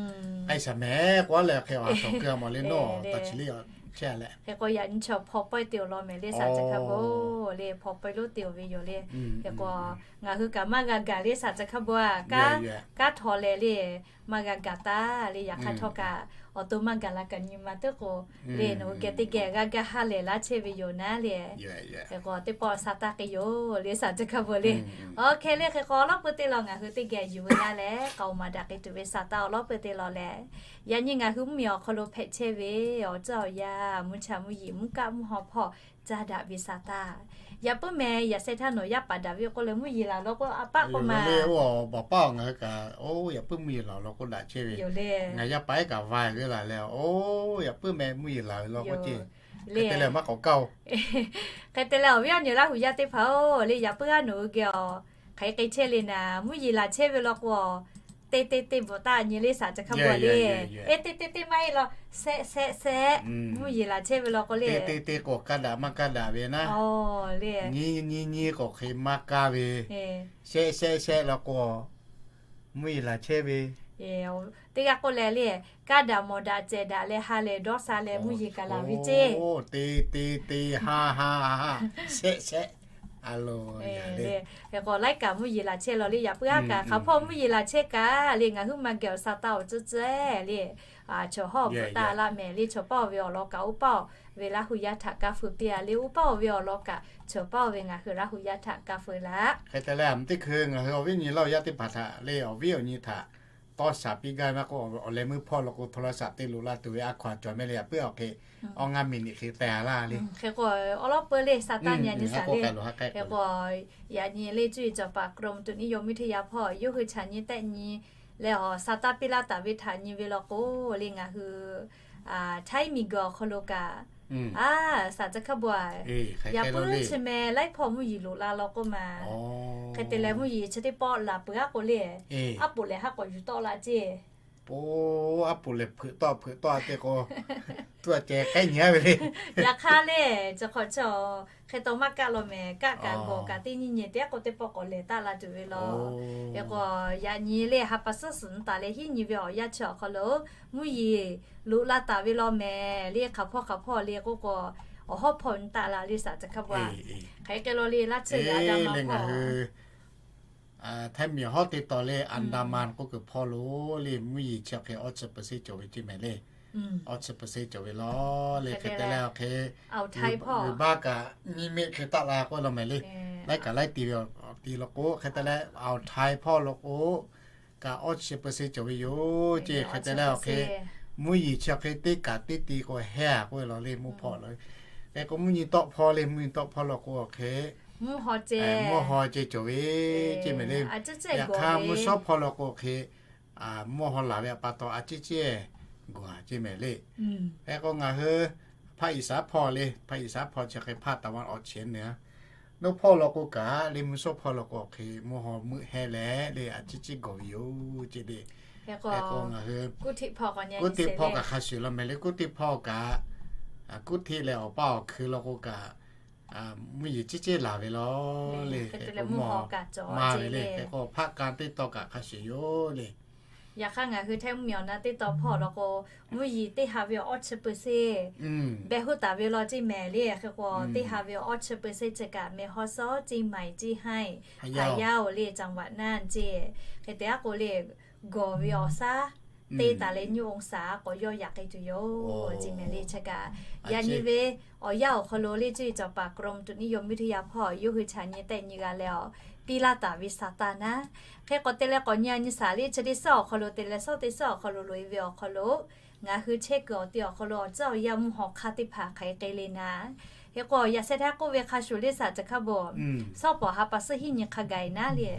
k'ai shaˍ mehˍ k'oˆ leh hk'e awˬ ha hk'awꞈ keu-a mawˬ le. Nawˬ taˍ chi le a chehˇ a leh. Hk'e k'o yaꞈ nyi chaw hpaw pawehˇ te awˬ lawn mehˍ le shaˍ chi hk'a bo le. Hpaw pawehˇ lonˉ te-oˬ ve yoˬ le. Hk'e k'o ngaˬ hui kaꞈ maˇ g'a gaˬ le shaˍ chi hk'a bo a, kanˉ htaw leh le maˇ g'a gaˬ taˇ le. Yaꞈ hk'aˇ htawˇ kaꞈ awˬ to maˇ gaˬ la kaꞈ nyi ma teˇ k'o le nawˬ hui geh teˇ geh g'a gaˇ ha lehˬ laˇ chehˇ ve yoˬ naˉ le. Hk'e k'o teˇ pawˆ sha taˇ k'e yoˬ le shaˍ chi hk'a bo le. Oˇ hk'e le hk'e k'o awˬ lawˉ peuˇ teˇ law ngaˬ hui teˇ geh yuˬ ve laˇ leh k'aoˍ maˍ daꞈ k'e tuˬ ve sha taˇ awˬ lawˉ peuˇ teˇ law leh, yaꞈ nyi ngaˬ hui mvuhˇmiˬ awˬ hk'aw lo hpehꞈ chehˇ ve awˬ tcuhˇ awˬ yaˇ mvuhˇ cha mvuhˇ yeˬ mvuhˇ kaˆ mvuhˇ haw hpawˇ caˇ daꞈ ve sha taˇ. Yaꞈ puiˉ meh yaꞈ sheh htaˇ nawˬ yaˇ paˍ daꞈ ve k'oˆ leh mvuhˇ yeˬ laˬ law k'o a paˆ k'o ma le. Oˇ baˬ paˆ ngaˬ hui kaꞈ oˇ yaꞈ puiˉ mvuhˇ yeˬ laˬ law k'o daꞈ chehˇ ve yoˬ le. Ngaˬ yaˇ paˍ ehˉ kaꞈ va g'uˇ laˬ leh oˇ yaꞈ puiˉ meh mvuhˇ yeˬ laˬ ve law k'o ceˇ. Hk'e te leh maˇ k'awꞈ kaˇ-oˬ. Hk'e te leh awˬ viˉ awˬ nyi Laˇ huˍ yaˇ teˇ hpaˍ-oˬ le, yaꞈ puiˉ g'aˇ nawˬ hui geh awˬ hk'aˬ hk'e chehˇ le naˍ, mvuhˇ yeˬ laˬ chehˇ ve law k'o teˇ teˇ teˇ bvuhꞈ taˇ nyi le shaˍ chi hk'a bo le. Eˇ teˇ teˇ teˇ maˇ heˆ law, shehˆ shehˆ shehˆ mvuhˇ yeˬ laˬ chehˇ ve law k'o le. Teˇ teˇ k'awꞈ kaˇ daꞈ maˇ kaˇ daꞈ ve naˉ. Nyi nyi nyi k'awꞈ hk'e maˇ kaˇ ve. Shehˆ shehˆ shehˆ law k'o mvuhˇ yeˬ laˬ chehˇ ve. Teˇ g'aˇ k'oˆ leh le, kaˇ daꞈ mawˬ daꞈ cehˬ daꞈ leh ha lehˬ dawˇ sha leh mvuhˇ yeˬ kaꞈ laˬ ve ceˇ. Teˇ teˇ teˇ ha ha ha ha shehˆ shehˆ a lo le. Hk'e k'o laiˉ kaꞈ mvuhˇ yeˬ laˬ chehˇ law le. Yaꞈ puiˉ aˉ kaꞈ hk'aˬ hpawˇ mvuhˇ yeˬ laˬ chehˇ kaꞈ le ngaˬ hui maˇ geh awˬ sha taˇ awˬ tcuhˉ tcuhˉ le. Chaw hawˉ bvuhꞈ taˇ laˇ mehˍ le. Chaw pawˆ ve awˬ lawn kaꞈ oˇ pawˆ ve Laˇ huˍ yaˇ htaꞈ kaˇ feu piˇ-a le. Oˇ pawˆ ve awˬ lawn kaꞈ chaw pawˆ ve ngaˬ hui Laˇ huˍ yaˇ htaꞈ kaˇ feu laˇ. Hk'e te leh a mvuhˇ teˇ hkui ngaˬ hui awˬ viˉ awˬ nyi Laˇ huˍ yaˇ teˇ hpaˍ htaꞈ le awˬ viˉ awˬ nyi htaꞈ tawˇ shaˍ piˇ gaˇ maˇ k'oˆ, awˬ leh meuˇ hpawˇ law k'o, hto la shaˍ te loꞈ la tuˬ ve a hkaw a cawˬ mehˍ le, yaꞈ puiˉ awˬ hk'e awˇ ngaˇ miˬ niꞈ hk'e teh a laˇ le. Hk'e k'o, awˉ lawˉ peuˇ le, Saˍtanˍ nyi a nyi shaˍ le. Hk'e k'o, yaꞈ nyi le cuˇ yiˍ cawˬ paˍ กรมอุตุนิยมวิทยา hpawˇ yawˇ hui chaꞈ nyi tehˆ nyi leh, Saˍtanˍ piˇ laˇ taˍ ve htaꞈ nyi ve law k'o le, ngaˬ hui Htaiˇ miˬguiˬ awˬ hk'aw lo kaꞈ, a, shaˍ chi hkaˇ bvuhꞈ, yaꞈ puiˉ chi meh laiˉ hpawˇ mvuhˇ yeˬ loꞈ la law k'oˆ ma. Hk'e te leh mvuhˇ yeˬ chi teˇ pawˆ laˬ peuˬ aˉ k'o le, aˉ poꞈ lehˬ haˉ k'awꞈ yuˬ tawˆ la ceˇ. Po, aˉ poꞈ lehˬ hpeuꞈ tawˆ hpeuꞈ tawˆ a te k'o, tuˇ a ceh k'ehˉ nyi a ve le. Yaꞈ hk'aˇ le, chi hk'awꞈ chi hk'e taw maˇ kaˆ law mehˍ, kaˆ kaꞈ gawˬ kaꞈ teˇ nyi nyi teˇ k'o teˇ pawˆ k'awꞈ lehˬ taˆ la tuˬ ve law. Hk'e k'o, yaꞈ nyi le ha pa suhˉ suhˍ nyi taˍ leh hiˉ nyi ve awˬ yanˇ chi awˬ hk'aw lo mvuhˇ yeˬ loꞈ la taˍ ve law mehˍ le, hk'aˬ hpawˇ hk'aˬ hpawˇ le k'oˆ k'o, awˬ hawˉ hpawˇ nyi taˆ la le shaˍ chi hkaˇ bvuhꞈ. Hk'e k'e law le, laˇ chi yaꞈ a da ma hpawˇ Htaiˇ miˬ hawˉ teˇ taw le, Andaman k'oˆ kuiˬ hpawˇ lo le, mvuhˇ yeˬ chi hk'e awˇ chi เปอร์เซ็นต์ cawˬ ve ceˇ mehˍ le. Awˇ chi เปอร์เซ็นต์ cawˬ ve law le. Hk'e te leh awˬ hk'e, g'uiˬ baˆ kaꞈ nyiˇ meˆ hk'e taˆ la k'oˆ law mehˍ le. Laiˉ kaꞈ laiˉ ti ve awˬ ti law k'o, hk'e te leh Htaiˇ hpawˇ law k'o kaꞈ awˇ chi เปอร์เซ็นต์ cawˬ ve yoˬ ceˇ. Hk'e te leh awˬ hk'e, mvuhˇ yeˬ chi hk'e teˇ kaꞈ teˇ ti k'o hehˇ a k'oˆ ve law le, mvuhˇ hpawˇ law. Hk'e k'o mvuhˇ nyi tawˆ hpawˇ le, mvuhˇ nyi tawˆ hpawˇ law k'o awˬ hk'e, mvuhˇ haw ceh cawˬ ve ceˇ mehˍ le. Yaꞈ hk'aˇ mvuhˇ shawˉ hpawˇ law k'o awˬ hk'e, mvuhˇ haw laˬ ve a pa taw a ciˉ ciˉ gawˬ ceˇ mehˍ le. Hk'e k'o ngaˬ hui ภาคอีสาน hpawˇ le, ภาคอีสาน hpawˇ chi hk'e hpaˇ taˍ ma awˬ chi nehˬ, naˇ hpawˇ law k'o kaꞈ le, mvuhˇ shawˉ hpawˇ law k'o awˬ hk'e mvuhˇ haw meuˆ hehˇ leh le, a ciˉ ciˉ gawˬ ve yoˬ ceˇ le. Hk'e k'o ngaˬ hui kuˉ hteˆ hpawˇ kaꞈ nyi, kuˉ hteˆ hpawˇ kaꞈ hk'a shuˍ law mehˍ le. Kuˉ hteˆ hpawˇ kaꞈ, kuˉ hteˆ leh awˬ paˇ awˬ hkui law k'o kaꞈ, mvuhˇ yeˬ ciˉ ciˉ laˬ ve law le. Hk'e te leh mvuhˇ haw kaꞈ cawˬ maˇ ve le. Hk'e k'o hpaˆ k'an teˇ taw kaꞈ hk'a shuˍ yoˬ le. Yaꞈ hk'aˇ ngaˬ hui Htaiˇ mvuhˇ miˬ awˬ na teˇ taw hpawˇ law k'o, mvuhˇ yeˬ teˇ ha ve awˇ chi เปอร์เซ็นต์ behˬ hoˆ taˍ ve law ceˇ mehˍ le. Hk'e k'o teˇ ha ve awˇ chi เปอร์เซ็นต์ chi kaꞈ แม่ฮ่องสอน เชียงใหม่ เชียงราย พะเยา le จังหวัดน่าน ceˇ. Hk'e te aˉ k'o le, gawˬ ve awˬ shaˉ te taˍ leh nyiˇ องศา k'awꞈ yawˇ yaꞈ k'ai tuˬ yoˬ ceˇ mehˍ le. Chi kaꞈ yaꞈ nyi ve awˬ yanˇ awˬ hk'aw lo le cuˇ yiˍ cawˬ paˍ กรมอุตุนิยมวิทยา hpawˇ yawˇ hui chaꞈ nyi tehˆ nyi g'a leh awˬ piˇ laˇ taˍ ve Saˍtanˍ naˉ. Hk'e k'o te leh k'awꞈ nyi a nyi shaˍ le, chi teˇ suhˉ awˬ hk'aw lo te leh suhˉ teˇ suhˉ awˬ hk'aw lo loꞈ e ve awˬ hk'aw lo, ngaˬ hui chehˇ kuiˬ awˬ ti awˬ hk'aw lo awˬ tcuhˉ awˬ yanˇ mvuhˇ haw hk'aˇ teˇ hpaˍ hk'aˬ hk'e le naˉ. Hk'e k'o yaꞈ sheh htaˇ k'oˆ ve hk'a shuˍ le shaˍ chi hkaˇ bvuhꞈ, suhˉ pawˍ ha pa suhˉ hiˉ nyi hk'a gaˬ e naˉ le,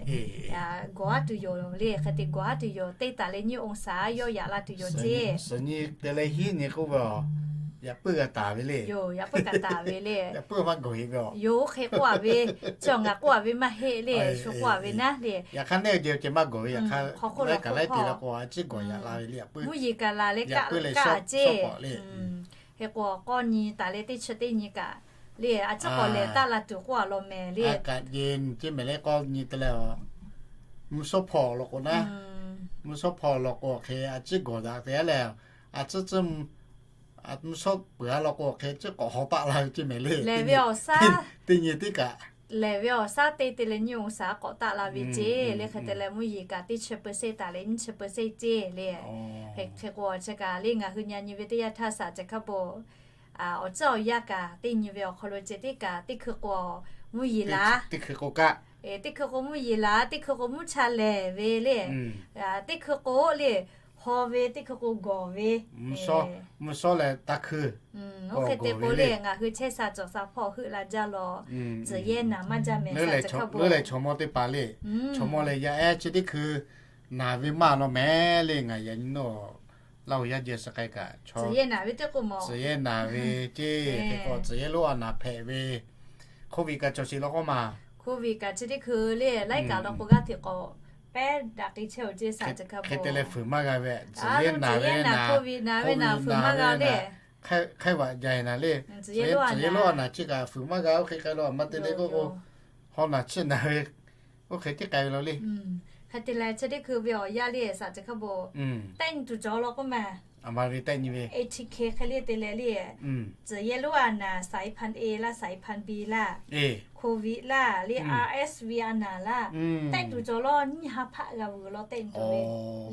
gawˬ aˉ tuˬ yoˬ le. Hk'e te gawˬ aˉ tuˬ yoˬ, te taˍ leh nyiˇ องศา yawˇ yaꞈ la tuˬ yoˬ ceˇ. Suhˍ nyi te leh hiˉ nyi k'oˆ ve, yaꞈ puiˉ g'a taˍ ve le. Yoˬ, yaꞈ puiˉ kaꞈ taˍ ve le. Yaꞈ puiˉ maˇ gawˬ heˆ ve a. Yoˬ, hk'e k'oˆ a ve, chi awˬ ngaˬ k'oˆ a ve maˇ heˆ le, shu k'oˆ a ve naˉ le. Yaꞈ hk'aˇ neˇ ceh maˇ gawˬ ve, yaꞈ hk'aˇ laiˉ kaꞈ laiˉ te law k'o a ciˉ gawˬ yaꞈ la ve le. Mvuhˇ yeˬ kaꞈ laˬ leh kaˆ kaˆ a ceˇ. Hk'e k'o k'awˇ nyi taˍ leh teˇ chi teˇ nyi kaꞈ le, a ciˉ k'awꞈ lehˬ taˆ la tuˬ k'oˆ a law mehˍ le. Kaꞈ yeˬ ceˇ mehˍ le, k'awˇ nyi te leh a, mvuhˇ shawˉ hpawˇ law k'o naˉ, mvuhˇ shawˉ hpawˇ law k'o hk'e a ciˉ gawˬ daꞈ te a leh, a ciˉ ciˉ mvuhˇ shawˉ peuˬ a law k'o hk'e ciˉ k'awꞈ haw taˆ la ve ceˇ mehˍ le. Lehˬ ve awˬ shaˉ, teˇ nyi teˇ kaꞈ lehˬ ve awˬ shaˉ te te leh nyiˇ องศา k'awꞈ taˆ la ve ceˇ. Le hk'e te leh mvuhˇ yeˬ kaꞈ teˇ chi เปอร์เซ็นต์ taˍ leh nyiˇ chi เปอร์เซ็นต์ ceˇ le. Hk'e k'o chi kaꞈ le ngaˬ hui nyi a nyi ve teˇ yanˇ htaˇ shaˍ chi hkaˇ bvuhꞈ, awˬ tcuhˉ awˬ yanˇ kaꞈ teˇ nyi ve awˬ hk'aw lo ceh tiˉ kaꞈ teˇ hkui k'o mvuhˇ yeˬ laˬ, teˇ hkui k'o kaꞈ, teˇ hkui k'o mvuhˇ yeˬ laˬ, teˇ hkui k'o mvuhˇ cha lehˬ ve le, teˇ hkui k'o le haw ve, teˇ hkui k'o gawˬ ve, mvuhˇ shawˉ leh taˇ hkui, oˇ hk'e te k'o le ngaˬ hui chehˇ sha cawˬ sha hpawˇ heuˆ la jaˇ law. Tcuhˍ yehˇ naˍ maˇ jaˇ mehˍ shaˍ chi hkaˇ bvuhꞈ le. Chaw mawˇ teˇ hpaˍ le, chaw mawˇ leh yaˇ ehˉ chi teˇ hkui naˍ ve maˇ law mehˍ le. Ngaˬ yaꞈ nyi nawˬ Laˇ huˍ yaˇ jeh suh k'ai kaꞈ, tcuhˍ yehˇ naˍ ve teˇ k'o mawˬ, tcuhˍ yehˇ naˍ ve ceˇ. Hk'e k'o tcuhˍ yehˇ lonˉ a naˍ hpehꞈ ve, โควิด kaꞈ cawˬ sheˍ law k'oˆ ma. โควิด kaꞈ chi teˇ hkui le laiˉ kaꞈ law k'o g'aˇ hteꞈ k'awꞈ pehˉ daꞈ k'ai chehˇ oˬ ceˇ shaˍ chi hk'a hk'e te leh fuiˍ maˇ g'a ve, tcuhˍ yehˇ naˍ ve naˍ, โควิด naˍ ve naˍ, hk'aiˉ vaꞈ jaˬ e naˍ le, tcuhˍ yehˇ lonˉ a naˍ chi kaꞈ fuiˍ maˇ g'a. Oˇ hk'e k'ai law maˇ te le k'oˆ k'o, haw naˍ chiˇ naˍ ve, oˇ hk'e tiˉ k'ai ve law le. Hk'e te leh chi teˇ hkui ve awˬ yaˇ le shaˍ chi hk'a bvuhꞈ, tehˆ nyi tuˬ cawˬ law k'oˆ ma. A ma ve tehˆ nyi ve, A T K hk'e le te leh le, tcuhˍ yehˇ lonˉ a naˍ สายพันธุ์ A laˇ สายพันธุ์ B laˇ, โควิด laˇ le, R S V a naˍ laˇ, tehˆ tuˬ cawˬ law. Nyiˇ ha hpaˆ g'a vuiˬ law tehˆ nyi tuˬ ve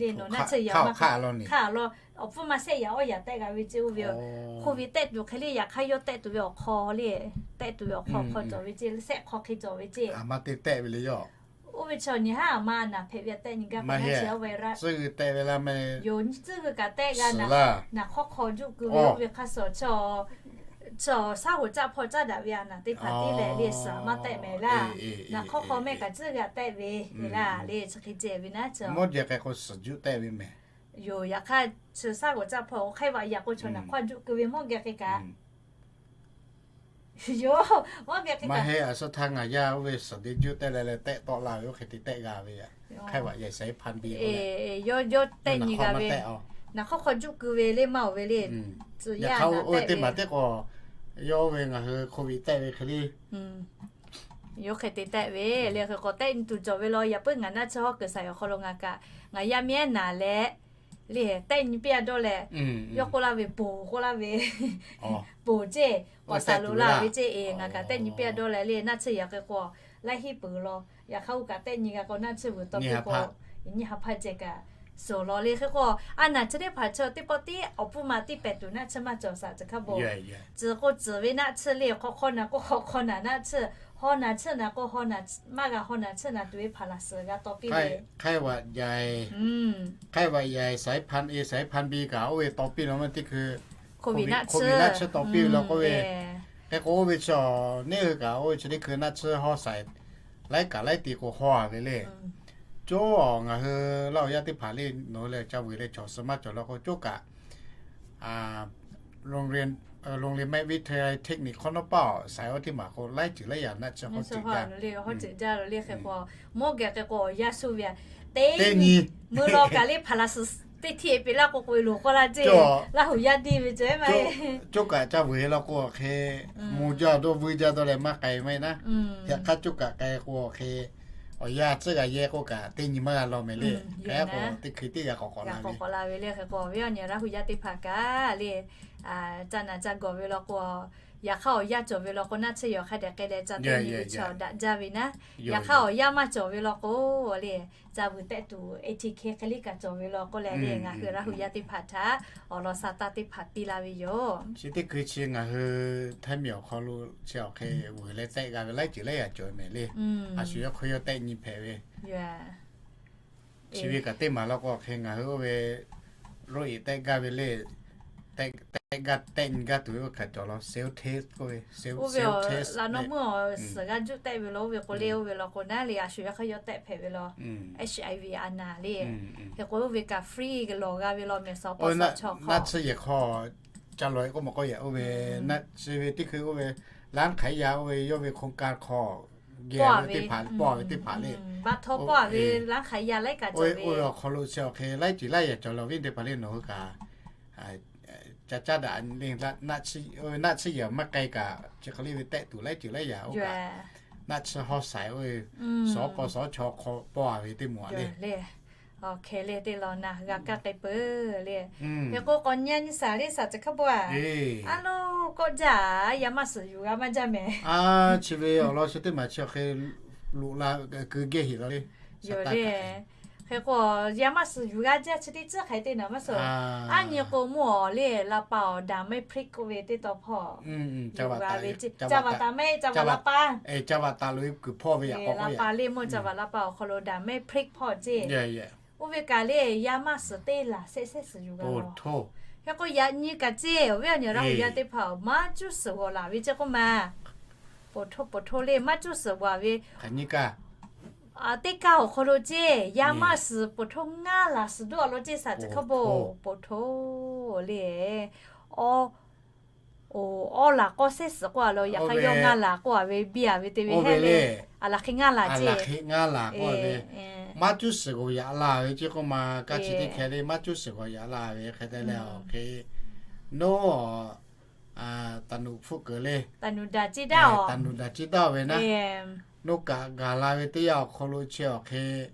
le. Nawˬ naˆ chi yaꞈ maˇ hk'aˇ law, awˬ pfuhˇ maˇ shehˆ yaꞈ awˇ yaꞈ tehˆ g'a ve ceˇ oˇ ve yoˬ. โควิด tehˆ tuˬ hk'e le yaꞈ hk'aˇ yawˇ tehˆ tuˬ ve awˬ hk'aw le, tehˆ tuˬ ve awˬ hk'aw hk'aw cawˬ ve ceˇ, shehˆ hk'aw hk'e cawˬ ve ceˇ. A ma te tehˆ ve le yoˬ. Oˇ ve chaw nyi haˉ a ma naˬ hpehꞈ ve a tehˆ nyi gaˇ k'o, tcuhˇ g'uiˬ tehˆ ve laˇ meh. Yoˬ, tcuhˇ g'uiˬ kaꞈ tehˆ g'a naˬ, naˬ hk'awˇ hk'aw juˆ k'u ve oˇ ve hk'a shuˍ, chaw shaˉ hoꞈ caˆ hpawˇ caˉ daꞈ ve a naˬ teˇ hpaˍ tiˉ lehˬ le suhˍ maˇ tehˆ meh laˇ. Naˬ hk'awˇ hk'aw meh kaꞈ tcuhˇ g'uiˬ tehˆ ve le laˇ le chi hk'e ceh ve naˉ chaw. Mawˇ jehˬ k'ai k'o suhˍ juˆ tehˆ ve meh. Yoˬ, yaꞈ hk'aˇ chi shaˉ hoꞈ caˆ hpawˇ hk'aiˉ vaꞈ yaꞈ k'o chaw naˬ hk'awˇ juˆ k'u ve mawˇ geh k'ai kaꞈ Yoˬ, maˇ geh k'ai kaꞈ. Maˇ heˆ, a suhˉ htaˇ ngaˬ yaˇ oˇ ve suhˍ te juˆ tehˆ leh leh tehˆ tawˆ la ve oˇ hk'e te tehˆ g'a ve yaꞈ. Hk'aiˉ vaꞈ yaꞈ saiˉ hpanˇ biˇ k'o leh, yawˇ yawˇ tehˆ nyi g'a ve, naˬ hk'awˇ hk'aw juˆ k'u ve le maˇ oˬ ve le. Yaꞈ hk'aˇ oˇ ve teˇ maˬ teˇ k'o, yawˇ oˇ ve ngaˬ hui hk'oˆ ve tehˆ ve hk'e le. Yawˇ hk'e te tehˆ ve le hk'e k'o, tehˆ nyi tuˬ cawˬ ve law. Yaꞈ puiˉ ngaˬ naˆ tsuhˇ hawˉ kuiˬ saˍ awˬ hk'aw lo ngaˬ kaꞈ ngaˬ yaˇ miˇ ehˉ naˬ leh le tehˆ nyi piˇ a dawˇ leh, yawˇ k'oˆ laˇ ve ponˬ k'oˆ laˇ ve, ponˬ ceˇ, awˬ saˍ loꞈ la ve ceˇ e ngaˬ kaꞈ tehˆ nyi piˇ a dawˇ leh le naˆ tsuhˇ yaꞈ hk'e k'o, laiˉ hiˉ peuˬ law. Yaꞈ hk'aˇ oˇ kaꞈ tehˆ nyi g'a k'o naˆ tsuhˇ vuiˬ tawˇ piˇ k'o, nyiˇ ha hpaˇ ceh kaꞈ suhˍ law le hk'e k'o, a naˬ chi teˇ hpaˍ chaw teˇ pawˆ tiˉ awˬ pfuhˇ ma tiˉ pehˍ tuˬ naˆ tsuhˇ maˇ cawˬ saˍ tcuh hk'a bon. Tcuh k'o tcuh ve naˆ tsuhˇ le, hk'aw hk'aw naˬ k'o hk'aw hk'aw naˬ naˆ tsuhˇ, haw naˬ tsuhˇ naˬ k'o haw naˬ, maˇ g'a haw naˬ tsuhˇ naˬ tuˬ ve hpaˍ laˬ suhˍ g'a tawˇ piˇ ve. Hk'aiˉ vaꞈ yaꞈ, hk'aiˉ vaꞈ yaꞈ saiˉ hpanˇ e saiˉ hpanˇ biˇ kaꞈ oˇ ve tawˇ piˇ law maˇ teˇ hkui, hk'oˆ ve naˆ tsuhˇ tawˇ piˇ ve law k'oˆ ve. Hk'e k'o oˇ ve chaw neˇ hui kaꞈ oˇ ve chi teˇ hkui naˆ tsuhˇ hawˉ saiˍ laiˉ kaꞈ laiˉ ti k'o hawˉ a ve le. Coˇ ngaˬ hui Laˇ huˍ yaˇ teˇ hpaˍ le nawˬ hui leh ca vuiˬ leh cawˬ suh maˇ cawˬ law k'o coˇ kaꞈ โรงเรียน โรงเรียนมหาวิทยาลัยเทคนิค hk'awꞈ nawˉ paˆ awˬ saiˍ oˇ teˇ maˬ k'o laiˉ ceuˬ laiˉ yaꞈ naˆ tsuhˇ hawˉ ceuˬ jaˇ. Hawˉ ceuˬ jaˇ lo le hk'e k'o, mawˇ geh k'ai k'o awˬ yanˇ shu ve a, teˇ nyi meuˇ law kaꞈ le hpaˍ laˬ suhˍ teˇ htiˇ e peꞈ laˇ k'o k'oꞈ e loˬ k'oˆ laˇ ceˇ. Laˇ huˍ yaˇ diˇ ve ceh maˇ heˆ. Coˇ kaꞈ ca vuiˬ e law k'o awˬ hk'e, mvuh jaˇ dawˇ vuiˇ jaˇ dawˇ leh maˇ k'ai maˇ heˆ naˉ. Yaꞈ hk'aˇ coˇ kaꞈ k'ai k'o awˬ hk'e, awˬ yanˇ tcuhˇ g'a yehˇ k'oˆ kaꞈ teˇ nyi maˇ g'a law meh le. K'ai k'o teˇ hkui tiˉ g'a k'awꞈ k'awꞈ la ve le hk'e k'o, ve awˬ nyi Laˇ huˍ yaˇ teˇ hpaˍ kaꞈ le, ca naˬ ca gawˬ ve law k'o, yaꞈ hk'aˇ awˬ yanˇ cawˬ ve law k'o naˆ tsuhˇ yaꞈ hk'aˇ dehꞈ k'ai leh ca teˇ nyi ve chaw daꞈ jaˇ ve naˉ. Yaꞈ hk'aˇ awˬ yanˇ maˇ cawˬ ve law k'o le, ca vuiˬ tehˆ tuˬ A T K hk'e le kaꞈ cawˬ ve law k'oˆ leh le ngaˬ hui Laˇ huˍ yaˇ teˇ hpaˍ htaꞈ awˬ lawn sha taˇ teˇ hpaˍ piˇ laˇ ve yoˬ. Chi teˇ hkui chi ngaˬ hui Htaiˇ miˬ awˬ hk'aw lo chi awˬ hk'e vuiˬ leh tehˆ g'a ve laiˉ ceuˬ laiˉ yaꞈ cawˬ meh le. A shu yawˇ hk'aw yawˇ tehˆ nyi hpehꞈ ve. Chi ve kaꞈ teˇ maˬ law k'o awˬ hk'e ngaˬ hui oˇ ve roˆ e tehˆ gaˇ ve le, tehˆ gaˇ tehˆ nyi gaˇ tuˬ ve oˇ hk'e cawˬ law self test k'oˆ ve, self test laꞈ nawˇ meuˇ awˬ suhˍ g'a juˆ tehˆ ve law oˇ ve k'o le oˇ ve law k'o naˉ le a shu yawˇ hk'aˇ yawˇ tehˆ hpehꞈ ve law. H I V a naˬ le, hk'e k'o oˇ ve kaꞈ free lawˬ g'a ve law meh sawˍ k'o sawˍ chaw hk'aw naˆ tsuhˇ yehˬ hk'aw ca lawˬ e k'oˆ ma k'oˆ yaꞈ oˇ ve naˆ tsuhˇ ve teˇ hkui oˇ ve ร้านขายยา oˇ ve yawˇ ve โครงการ hk'aw geh ve teˇ hpaˍ pawˇ ve teˇ hpaˍ le, baˆ htawˇ pawˇ ve ร้านขายยา laiˉ kaꞈ cawˬ ve awˬ hk'aw lo chi awˬ hk'e laiˉ ceuˬ laiˉ yaꞈ cawˬ law ve teˇ hpaˍ le nawˬ hui kaꞈ ca caˉ daꞈ le. Naˆ tsuhˇ yehˬ maˇ k'ai kaꞈ chi hk'e le ve tehˆ tuˬ laiˉ ceuˬ laiˉ yaꞈ oˇ kaꞈ naˆ tsuhˇ hawˉ saiˍ oˇ ve sawˍ k'o sawˍ chaw hk'aw pawˇ ve teˇ maˬ le. Awˬ hk'e le teˇ law naˬ g'a kaˇ k'ai peuˬ le. Hk'e k'o k'awꞈ nyi nyi shaˍ le shaˍ ceh hk'a bon a. A lo, kawˆ jaˇ, yaˇ maˇ suhˍ yuˬ g'a maˇ jaˇ meh. Chi ve awˬ lawn chi teˇ maˬ chi awˬ hk'e loꞈ la keu gehˇ heˍ law le. Yoˬ le. Hk'e k'o yaˇ maˇ suhˍ yuˬ g'a jaˇ chi teˇ tcuhˉ hk'ai te naˬ maˇ suhˍ. Aˉ nyi k'o mawˇ awˬ le la pa awˬ daˍ mehˇ พริก k'oˆ ve teˇ taw hpawˇ yuˬ g'a ve, ca vaꞈ taˍ mehˇ ca vaꞈ la pa, ca vaꞈ taˍ loꞈ e kuiˬ hpawˇ ve yaꞈ k'aw la pa le mawˇ ca vaꞈ la pa awˬ hk'aw lo daˍ mehˇ พริก hpawˇ ceˇ. Oˇ ve kaꞈ le yaˇ maˇ suhˍ teˇ laˬ sehˆ sehˆ suhˍ yuˬ g'a law. Hk'e k'o yaꞈ nyi kaꞈ ceˇ, awˬ viˉ awˬ nyi Laˇ huˍ yaˇ teˇ hpaˍ maˇ cuˇ suhˍ g'awˬ laˬ ve ceˇ k'oˆ ma. Poˬ htoˇ poˬ htoˇ le maˇ cuˇ suhˍ g'awˬ ve teˇ kaˇ awˬ hk'aw lo ceˇ, yaˇ maˇ suhˍ poˬ htoˇ ngaˇ laˬ suhˍ doˆ a law ceˇ shaˍ ceh hk'a bon. Poˬ htoˇ le, awˬ, awˬ laˬ k'awˇ sehˆ suhˍ k'oˆ a law, yaꞈ hk'aˇ yawˇ ngaˇ laˬ k'oˆ a ve biˇ a ve te ve hehˉ le. A laˬ hk'e ngaˇ laˬ ceˇ. Maˇ cuˇ suhˍ g'awˬ yaꞈ la ve ceˇ k'oˆ ma, kaˇ chi teˇ hkeh le maˇ cuˇ suhˍ g'awˬ yaꞈ la ve hk'e te leh awˬ hk'e, noˉ taˍ nuˬ hpfuhˆ keuˬ le, taˍ nuˬ daꞈ ciˇ daꞈ ve naˉ, noˉ kaꞈ gaˬ la ve teˇ yanˇ awˬ hk'aw lo chi awˬ hk'e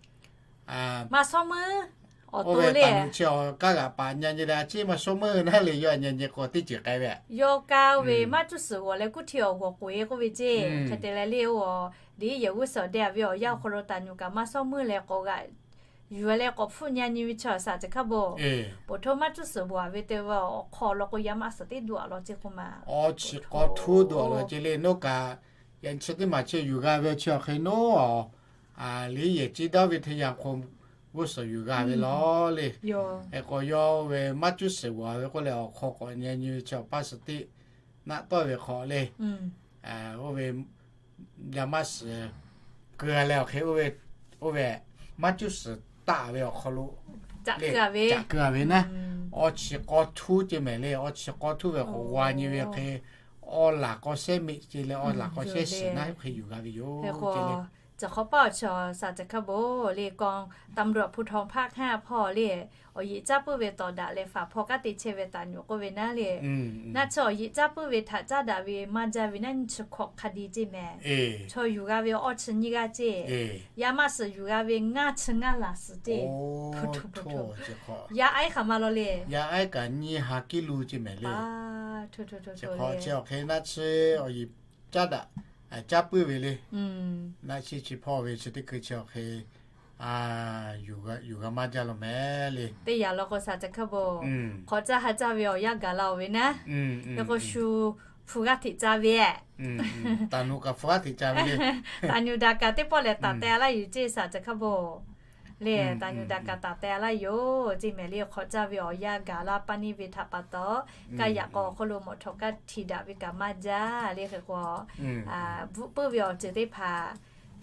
maˇ shawˉ meuˇ awˬ to le, taˍ nuˬ chi awˬ kaˇ g'aꞈ paˍ nyi nyi leh a ciˉ maˇ shawˉ meuˇ naˉ le, yawˇ nyi nyi k'o teˇ ceuˬ k'ai ve. Yawˇ kaˇ ve maˇ cuˇ suhˍ g'awˬ leh kuˇ htiˇ awˬ g'awˬ k'oꞈ e k'oˆ ve ceˇ. Hk'e te leh le oˇ, deꞈ yehˬ g'uˇ suhˍ awˬ deh a ve awˬ yanˇ awˬ hk'aw lo taˍ nuˬ kaꞈ maˇ shawˉ meuˇ leh k'awꞈ g'aꞈ yuˬ leh k'awꞈ hpfuhˆ nyi nyi ve chi awˬ shaˍ ceh hk'a bon. Poˬ htoˇ maˇ cuˇ suhˍ g'awˬ ve te ve awˬ hk'aw lo k'o yaˇ maˇ suhˍ teˇ doꞈ a law ceˇ k'oˆ ma. Awˬ chi k'aw htuˇ doꞈ a law ceˇ le, noˉ kaꞈ yaꞈ nyi chi teˇ maˬ chi yuˬ g'a ve chi awˬ hk'e noˉ awˬ Liˉ yehˬ ciˇ dawˇ ve hteˇ yanˇ hk'aw g'uˇ suhˍ yuˬ g'a ve law le. Hk'e k'o yawˇ ve maˇ cuˇ suhˍ g'awˬ ve k'oˆ leh awˬ hk'aw k'awꞈ nyi nyi ve chi awˬ paˇ suhˍ teˇ naˆ tawˇ ve hk'aw le, oˇ ve yaˇ maˇ suhˍ keu leh awˬ hk'e oˇ ve maˇ cuˇ suhˍ taˆ ve awˬ hk'aw lo le, caꞈ keu ve naˉ, awˬ chi k'aw htuˇ ce mehˍ le. Awˬ chi k'aw htuˇ ve k'awꞈ g'a nyi ve hk'e, awˬ laˬ k'aw shehˉ meꞈ ce leh awˬ laˬ k'aw shehˉ shiˍ naˉ hk'e yuˬ g'a ve yoˬ. Hk'e k'o, caˬ hk'awˇ paˆ awˬ chi shaˍ caˬ hkaˇ bon le, กองตำรวจภูธรภาคห้า hpawˇ le, awˬ yeꞈ caˇ puiˉ ve tawˍ daꞈ leh faˍ hpawˇ kanˉ te chehˇ ve taˍ nyuꞈ k'oˆ ve naˉ le, naˆ chi awˬ yeꞈ caˇ puiˉ ve htaꞈ caˉ daꞈ ve maˇ jaˇ ve naˉ nyiˇ chi hkawꞈ hk'a di ce mehˍ. Chaw yuˬ g'a ve awˇ chi nyiˇ g'aˇ ce. Yaˇ maˇ suhˍ yuˬ g'a ve ngaˇ chi ngaˇ laˬ suhˍ ce. Yaˇ aiˉ hk'aˬ ma law le. Yaˇ aiˉ kaꞈ nyiˇ ha kiˇ lu ce mehˍ le. Chi hk'awꞈ chi awˬ hk'e naˆ chi awˬ yeꞈ caˇ daꞈ caˇ puiˉ ve le. Naˆ chi chi hpawˇ ve chi teˇ hkui chi awˬ hk'e yuˬ g'a maˇ jaˇ law mehˍ le. Teˇ yanˇ law k'o shaˍ caˬ hkaˇ bon, hk'awꞈ caˇ ha caˇ ve awˬ yanˇ gaˬ la-oˬ ve naˉ. Hk'e k'o shu hpu g'aˇ hteꞈ ca ve, taˍ nu kaꞈ hpu g'aˇ hteꞈ ca ve le. Taˍ nyuˬ daꞈ kaꞈ teˇ pawˆ lehˬ taˍ teh laˇ yoˬ ce shaˍ caˬ hkaˇ bon. Le taˍ nyuˬ daꞈ kaꞈ taˍ teh laˇ yoˬ ce mehˍ le. Hk'awꞈ caˇ ve awˬ yanˇ gaˬ la pa neˇ ve htaꞈ pa taw, kaˇ yaꞈ k'aw awˬ hk'aw lo mawꞈ htawꞈ kaˇ htiꞈ daꞈ ve kaꞈ maˇ jaˇ le. Hk'e k'o, bvuhˆ puiˉ ve awˬ ceuˬ teˇ hpaˍ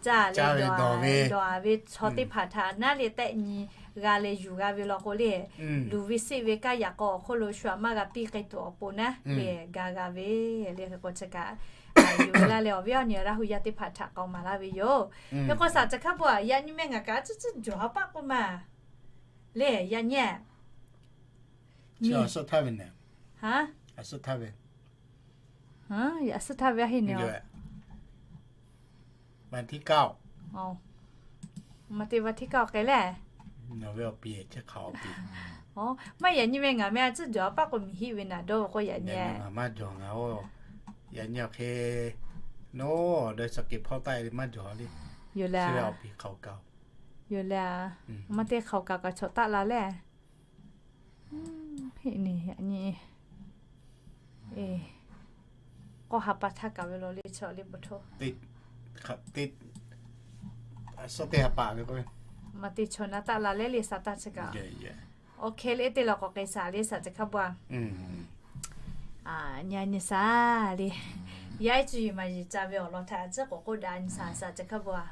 caˇ leh dawˬ ve, dawˬ ve chaw teˇ hpaˍ htaꞈ naˉ le tehˆ nyi g'a leh yuˬ g'a ve law k'o le, luˬ ve seˆ ve kaˇ yaꞈ k'aw awˬ hk'oˆ lo shu aꞈ maˇ g'a piˇ k'ai tuˬ awˬ pon naˉ le, ga g'a ve le. Hk'e k'o chi kaꞈ yuˬ ve laˇ leh awˬ viˉ awˬ nyi Laˇ hu yaˇ teˇ hpaˍ htaꞈ k'aoˍ maˍ laˇ ve yoˬ. Hk'e k'o shaˍ caˬ hkaˇ bon, yaꞈ nyi meh ngaˬ kaꞈ a tcuhˉ tcuhˉ jawˬ ha paˆ k'oˆ ma le, yaꞈ nyi a suhˉ htaˇ ve, a suhˉ htaˇ ve, a suhˉ htaˇ ve a heˆ ne. Ma te va hteˇ kaˇ k'ai leh, nawˬ ve awˬ piˍ chi hk'aˬ awˬ piˍ. Maˇ yaꞈ nyi ve ngaˬ meh a tcuhˉ jawˬ a paˆ k'o miˬ hiˆ ve naˍ dawˇ ve k'o yaꞈ nyi. Ngaˬ maˇ jawˬ ngaˬ oˬ. Yaꞈ nyi awˬ hk'e, nawˬ awˬ dawˇ suhˍ kehˬ hpawˇ taˆ e le maˇ jawˬ le. Yoˬ le. Awˬ piˍ hk'aˬ kaꞈ, yoˬ le. Maˇ te hk'aˬ kaꞈ kaꞈ chaw taˆ la leh, heˆ ne yaꞈ nyi. K'awˇ ha pa htaˇ kaꞈ ve law le chaw le pa hto. Suhˉ teˇ ha pa ve k'o, maˇ te chaw naˉ taˆ la leh le sa taˇ chi kaꞈ. Awˬ hk'e le te la k'awꞈ k'ai shaˍ le shaˍ caˬ hkaˇ bon a. Nyi a nyi shaˍ le. Yaˇ ehˉ cuˇ yiˍ maˍ yiˍ ca ve awˬ lawn htaꞈ a ciˉ k'awꞈ k'oˆ daꞈ nyi shaˍ shaˍ caˬ hkaˇ bon a.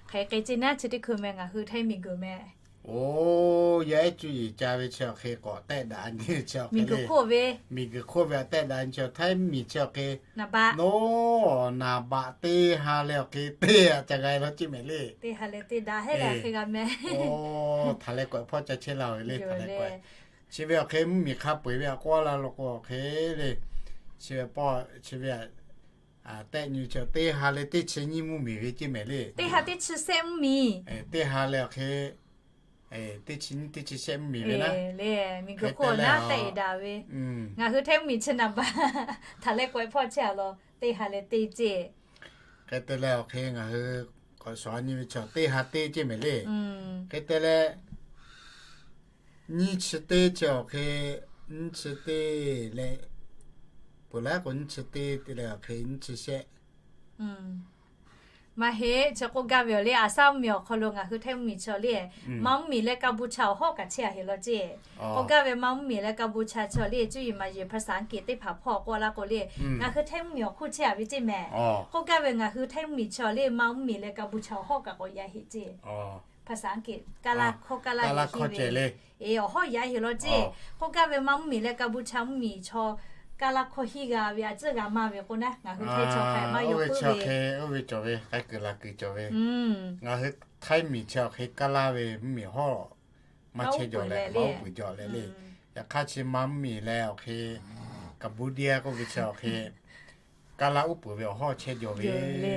Hk'e k'ai ce naˉ chi teˇ hkui meh ngaˬ hui Htaiˇ miˬ guiˬ meh, oˬ, yaˇ ehˉ cuˇ yiˍ ca ve chi awˬ hk'e k'awꞈ tehˆ daꞈ nyi chi awˬ hk'e le. Miˬ guiˬ hk'oˆ ve, miˬ guiˬ hk'oˆ ve a tehˆ daꞈ nyi chi Htaiˇ miˬ chi awˬ hk'e, naˍ baꞈ, naˍ baꞈ teˇ ha leh awˬ hk'e teˇ ha ca g'a e law ce mehˍ le. Teˇ ha leh teˇ daꞈ heˆ leh hk'e g'a meh. Oˬ, htaꞈ leh k'awꞈ hpawˇ ca chehˇ la ve le, htaꞈ leh k'awꞈ. Chi ve awˬ hk'e mvuhˇmiˬ hk'a peu-eˬ ve a k'awˇ la law k'o awˬ hk'e le, chi ve pawˆ chi ve tehˆ nyi chi teˇ ha leh teˇ chi nyiˇ mvuhˇmiˬ ve ce mehˍ le. Teˇ ha teˇ chi shehˆ mvuhˇmiˬ. Teˇ ha leh awˬ hk'e teˇ chi nyiˇ teˇ chi shehˆ mvuhˇmiˬ ve naˉ. Miˬ guiˬ hk'oˆ naˉ tehˆ daꞈ ve. Ngaˬ hui Htaiˇ mvuhˇmiˬ chi naˍ baꞈ htaꞈ leh k'awꞈ hpawˇ chehˇ a law teˇ ha leh teˇ ce. Hk'e te leh awˬ hk'e ngaˬ hui k'awꞈ shawˍ nyi ve chi teˇ ha teˇ ce mehˍ le. Hk'e te leh nyiˇ chi teˇ chi awˬ hk'e, nyiˇ chi teˇ leh, peuˬ laˉ k'o nyiˇ chi teˇ te leh awˬ hk'e nyiˇ chi shehˆ. Maˇ heˆ, chi k'oˆ gaˇ ve awˬ le, a shaˉ mvuhˇmiˬ awˬ hk'aw lo ngaˬ hui Htaiˇ mvuhˇmiˬ chi awˬ le, Manˇ mvuhˇmiˬ leh Kaˇ bu cha awˬ hawˉ kaꞈ chehˇ a heˆ law ce. K'oˆ gaˇ ve Manˇ mvuhˇmiˬ leh Kaˇ bu cha chi awˬ le, cuˇ yiˍ maˍ yiˍ ภาษาอังกฤษ teˇ hpaˍ hpawˇ k'oˆ laˇ k'o le, ngaˬ hui Htaiˇ mvuhˇmiˬ awˬ hk'oˆ chehˇ a ve ce mehˍ. K'oˆ gaˇ ve ngaˬ hui Htaiˇ mvuhˇmiˬ chi awˬ le, Manˇ mvuhˇmiˬ leh Kaˇ bu cha awˬ hawˉ kaꞈ k'awꞈ yaꞈ heˆ ce. ภาษาอังกฤษ Kaˇ laˇ hkawˇ Kaˇ laˇ heˆ heˆ ve, awˬ hawˉ yaꞈ heˆ law ce. K'oˆ gaˇ ve Manˇ mvuhˇmiˬ leh Kaˇ bu cha mvuhˇmiˬ chaw Kaˇ laˇ hkawˇ hiˇ g'a ve a ciˉ g'a maˇ ve k'o naˉ, ngaˬ hui Htaiˇ chaw hk'a maˇ yaw puiˉ ve, oˇ ve cawˬ ve k'ai kuiˬ la kuiˬ cawˬ ve. Ngaˬ hui Htaiˇ miˬ chi awˬ hk'e Kaˇ laˇ ve mvuhˇmiˬ hawˉ maˇ chehˇ jaw leh, maˇ uˉ peunˍ jaw leh le. Yaꞈ hk'aˇ chi Manˇ mvuhˇmiˬ leh awˬ hk'e Kaˇ bu diˇ k'oˆ ve chi awˬ hk'e Kaˇ laˇ uˉ peunˍ ve awˬ hawˉ chehˇ jaw ve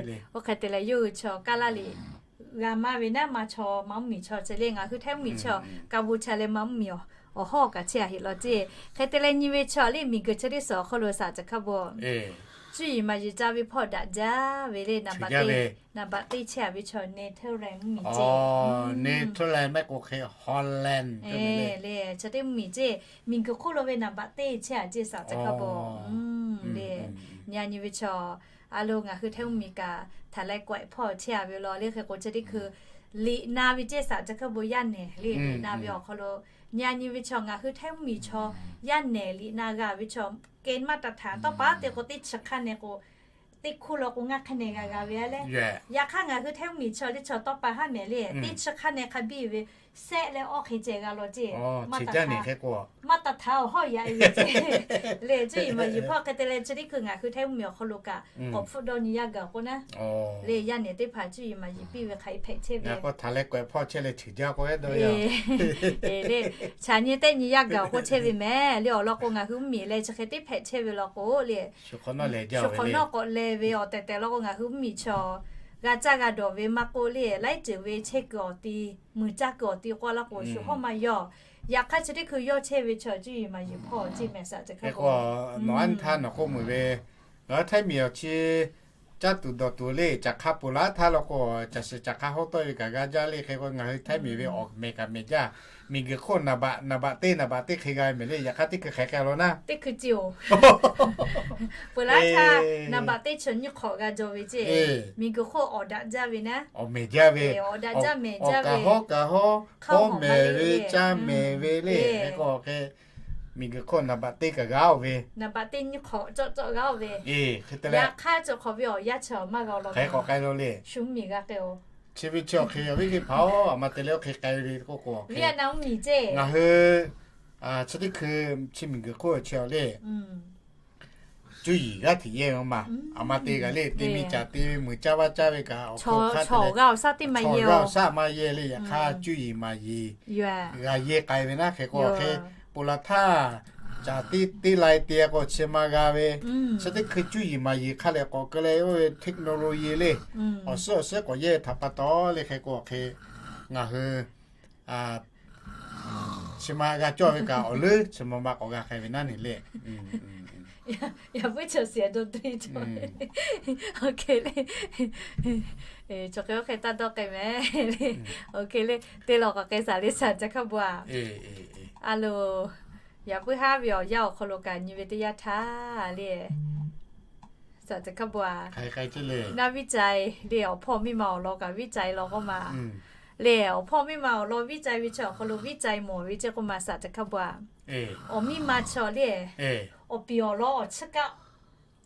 le. Oˇ hk'e te leh yawˇ hui chi Kaˇ laˇ liꞈ g'a maˇ ve naˉ, maˇ chaw Manˇ mvuhˇmiˬ chaw ce le. Ngaˬ hui Htaiˇ mvuhˇmiˬ chaw Kaˇ bu cha leh Manˇ mvuhˇmiˬ awˬ hawˉ kaꞈ chehˇ a heˆ law ce. Hk'e te leh nyi ve chi awˬ le miˬ guiˬ chi teˇ suhˍ awˬ hk'aw lo shaˍ caˬ hkaˇ bon, cuˇ yiˍ maˍ yiˍ ca ve hpawˇ daꞈ jaˇ ve le. Naˍ baꞈ teˇ, naˍ baꞈ teˇ chehˇ a ve chaw Netherlands mvuhˇmiˬ ce. Netherlands mehˆ k'o hk'e Holland le, chaw teˇ mvuhˇmiˬ ce. Miˬ guiˬ hk'oˆ lo ve naˍ baꞈ teˇ chehˇ a ce shaˍ caˬ hkaˇ bon le. Nyi a nyi ve chi awˬ A lo, ngaˬ hui Htaiˇ mvuhˇmiˬ kaꞈ htaꞈ leh kawehꞈ hpawˇ chehˇ a ve law le. Hk'e k'o chi teˇ hkui liꞈ na ve ceˇ, saˍ ca hk'aˇ bon yaˇ nehˬ le, liꞈ na ve awˬ hk'aw lo nyi a nyi ve chaw ngaˬ hui Htaiˇ mvuhˇmiˬ chaw yaˇ nehˬ liꞈ na g'a ve chaw, k'e maˇ taˍ htaˍ tawˇ pa te k'o teˇ chi hk'aˇ nehˬ k'o, teˇ hkuˇ law k'o ngaˇ hk'aˇ nehˬ g'a g'a ve a le. Yaꞈ hk'aˇ ngaˬ hui Htaiˇ mvuhˇmiˬ chaw teˇ chaw tawˇ pa haˉ mehˍ le, teˇ chi hk'aˇ nehˬ hk'a biˇ ve sehˆ leh awˇ hk'e ceh g'a law ceˇ. Maˇ taˍ htaˍ awˬ hawˉ yaꞈ ve ceˇ le. Cuˇ yiˍ maˍ yiˍ hpawˇ hk'e te leh chi teˇ hkui ngaˬ hui Htaiˇ mvuhˇmiˬ awˬ hk'aw lo kaꞈ k'awꞈ hpfuhˆ dawˇ nyi yaˇ gaˬ k'o naˉ le, yaˇ nehˬ teˇ hpaˍ cuˇ yiˍ maˍ yiˍ piˇ ve hk'aˬ hk'e hpehꞈ chehˇ ve le. Chaꞈ nyi tehˆ nyi yaˇ gaˬ k'oˆ chehˇ ve mehˍ le. Awˬ lawn k'o ngaˬ hui mvuhˇmiˬ leh chi hk'e teˇ hpehꞈ chehˇ ve law k'o le, shu hk'awꞈ nawˉ k'awꞈ leh ve awˬ tehˬ tehˬ law k'o ngaˬ hui mvuhˇmiˬ chaw g'a caˇ g'a dawˬ ve maˇ k'oˆ le, laiˉ ceuˬ ve chehˇ kuiˬ awˬ ti, muiˬ caˇ kuiˬ awˬ ti k'oˆ laˇ k'o shu hawˉ maˇ yawˇ. Yaꞈ hk'aˇ chi teˇ hkui yawˇ chehˇ ve chaw cuˇ yiˍ maˍ yiˍ hpawˇ ceˇ mehˍ saˍ ca hk'aˇ bon. Nawˬ anˇ htaˇ nawˬ k'oˆ meuˬ ve, ngaˬ hui Htaiˇ miˬ awˬ chi caˇ tuˬ dawˬ tuˬ le, caˬ hk'a ponˬ laˇ htaˇ law k'o, caˬ shiˍ caˬ hk'a hawˉ tawˆ ve kaꞈ g'a jaˇ le. Hk'e k'o ngaˬ hui Htaiˇ miˬ ve awˬ mehˍ kaꞈ mehˍ jaˇ. Miˬguiˬ hk'oˆ naˍ baꞈ, naˍ baꞈ teˇ naˍ baꞈ teˇ hk'e g'a ve mehˍ le. Yaꞈ hk'aˇ teˇ hkui hk'aˬ hk'e a law naˉ, teˇ hkui ci oˬ. Ponˬ laˇ htaˇ naˍ baꞈ teˇ chaw nyiˇ hk'awꞈ g'a jaw ve ceˇ. Miˬguiˬ hk'oˆ awˬ daꞈ jaˇ ve naˉ, awˬ mehˍ jaˇ ve, awˬ daꞈ jaˇ mehˍ jaˇ ve, kaˬ hawˉ kaˬ hawˉ, hawˉ mehˍ ve, caˇ mehˍ ve le. Hk'e k'o hk'e miˬguiˬ hk'oˆ naˍ baꞈ teˇ kaꞈ g'a oˬ ve, naˍ baꞈ teˇ nyiˇ hk'awꞈ cawˆ cawˆ g'a oˬ ve. Yaꞈ hk'aˇ cawˬ hk'awꞈ ve awˬ yanˇ chi maˇ g'a law, hk'e k'awꞈ k'ai lo le. Shu mvuhˇmiˬ g'a k'ai oˬ. Chi ve chi awˬ hk'e awˬ viˉ teˇ hpaˍ-oˬ, a ma te leh oˇ hk'e k'ai ve k'oˆ k'o, Vietnam mvuhˇmiˬ ceˇ, ngaˬ hui chi teˇ hkui chi miˬguiˬ hk'oˆ chi awˬ le cuˇ yiˍ g'aˇ hteꞈ yehˇ ve ma. A ma te g'a le, te miˇ caˍ te ve muiˬ caˇ vaˇ caˇ ve kaꞈ awˬ hk'aˇ g'a awˬ shaˉ teˇ maˇ yehˇ, g'a awˬ shaˉ maˇ yehˇ le. Yaꞈ hk'aˇ cuˇ yiˍ maˍ yiˍ g'a yehˇ k'ai ve naˉ. Hk'e k'o hk'e ponˬ laˇ htaˇ caˍ tiˉ teˇ lai te k'o chi ma g'a ve, chi teˇ hkui cuˇ yiˍ maˍ yiˍ hk'a lehˬ k'awꞈ keu leh oˇ ve technology le, awˬ suhˉ awˬ suhˉ k'awꞈ yehˇ ve htaꞈ pa taw le. Hk'e k'o hk'e ngaˬ hui chi ma g'a cawˇ ve kaꞈ awˬ leuˉ chi ma ma k'awꞈ g'a k'ai ve naˉ ne le. Yaꞈ puiˉ chaw shiˍ do dui cawˬ, o, chaw hk'e oˇ hk'e taˇ dawˇ k'ai mehˍ le. O, hk'e le, te lawˬ k'awꞈ k'ai shaˍ le, saˍ ca hk'aˇ bon a. A lo, yaꞈ puiˉ haˉ ve awˬ yanˇ awˬ hk'aw lo kaꞈ nyi ve teˇ yanˇ htaˇ le, saˍ ca hk'aˇ bon a, naˇ viˉ ca-e le, awˬ hpawˇ miˇ ma awˬ lawn kaꞈ viˉ ca-e law k'oˆ ma le. Awˬ hpawˇ miˇ ma awˬ lawn viˉ ca-e ve chi awˬ hk'aw lo viˉ ca-e mawˬ ve ceˇ k'oˆ ma, saˍ ca hk'aˇ bon a. Awˬ miˇ ma chi awˬ le, awˬ piˍ awˬ lawn awˬ chiˇ kaˆ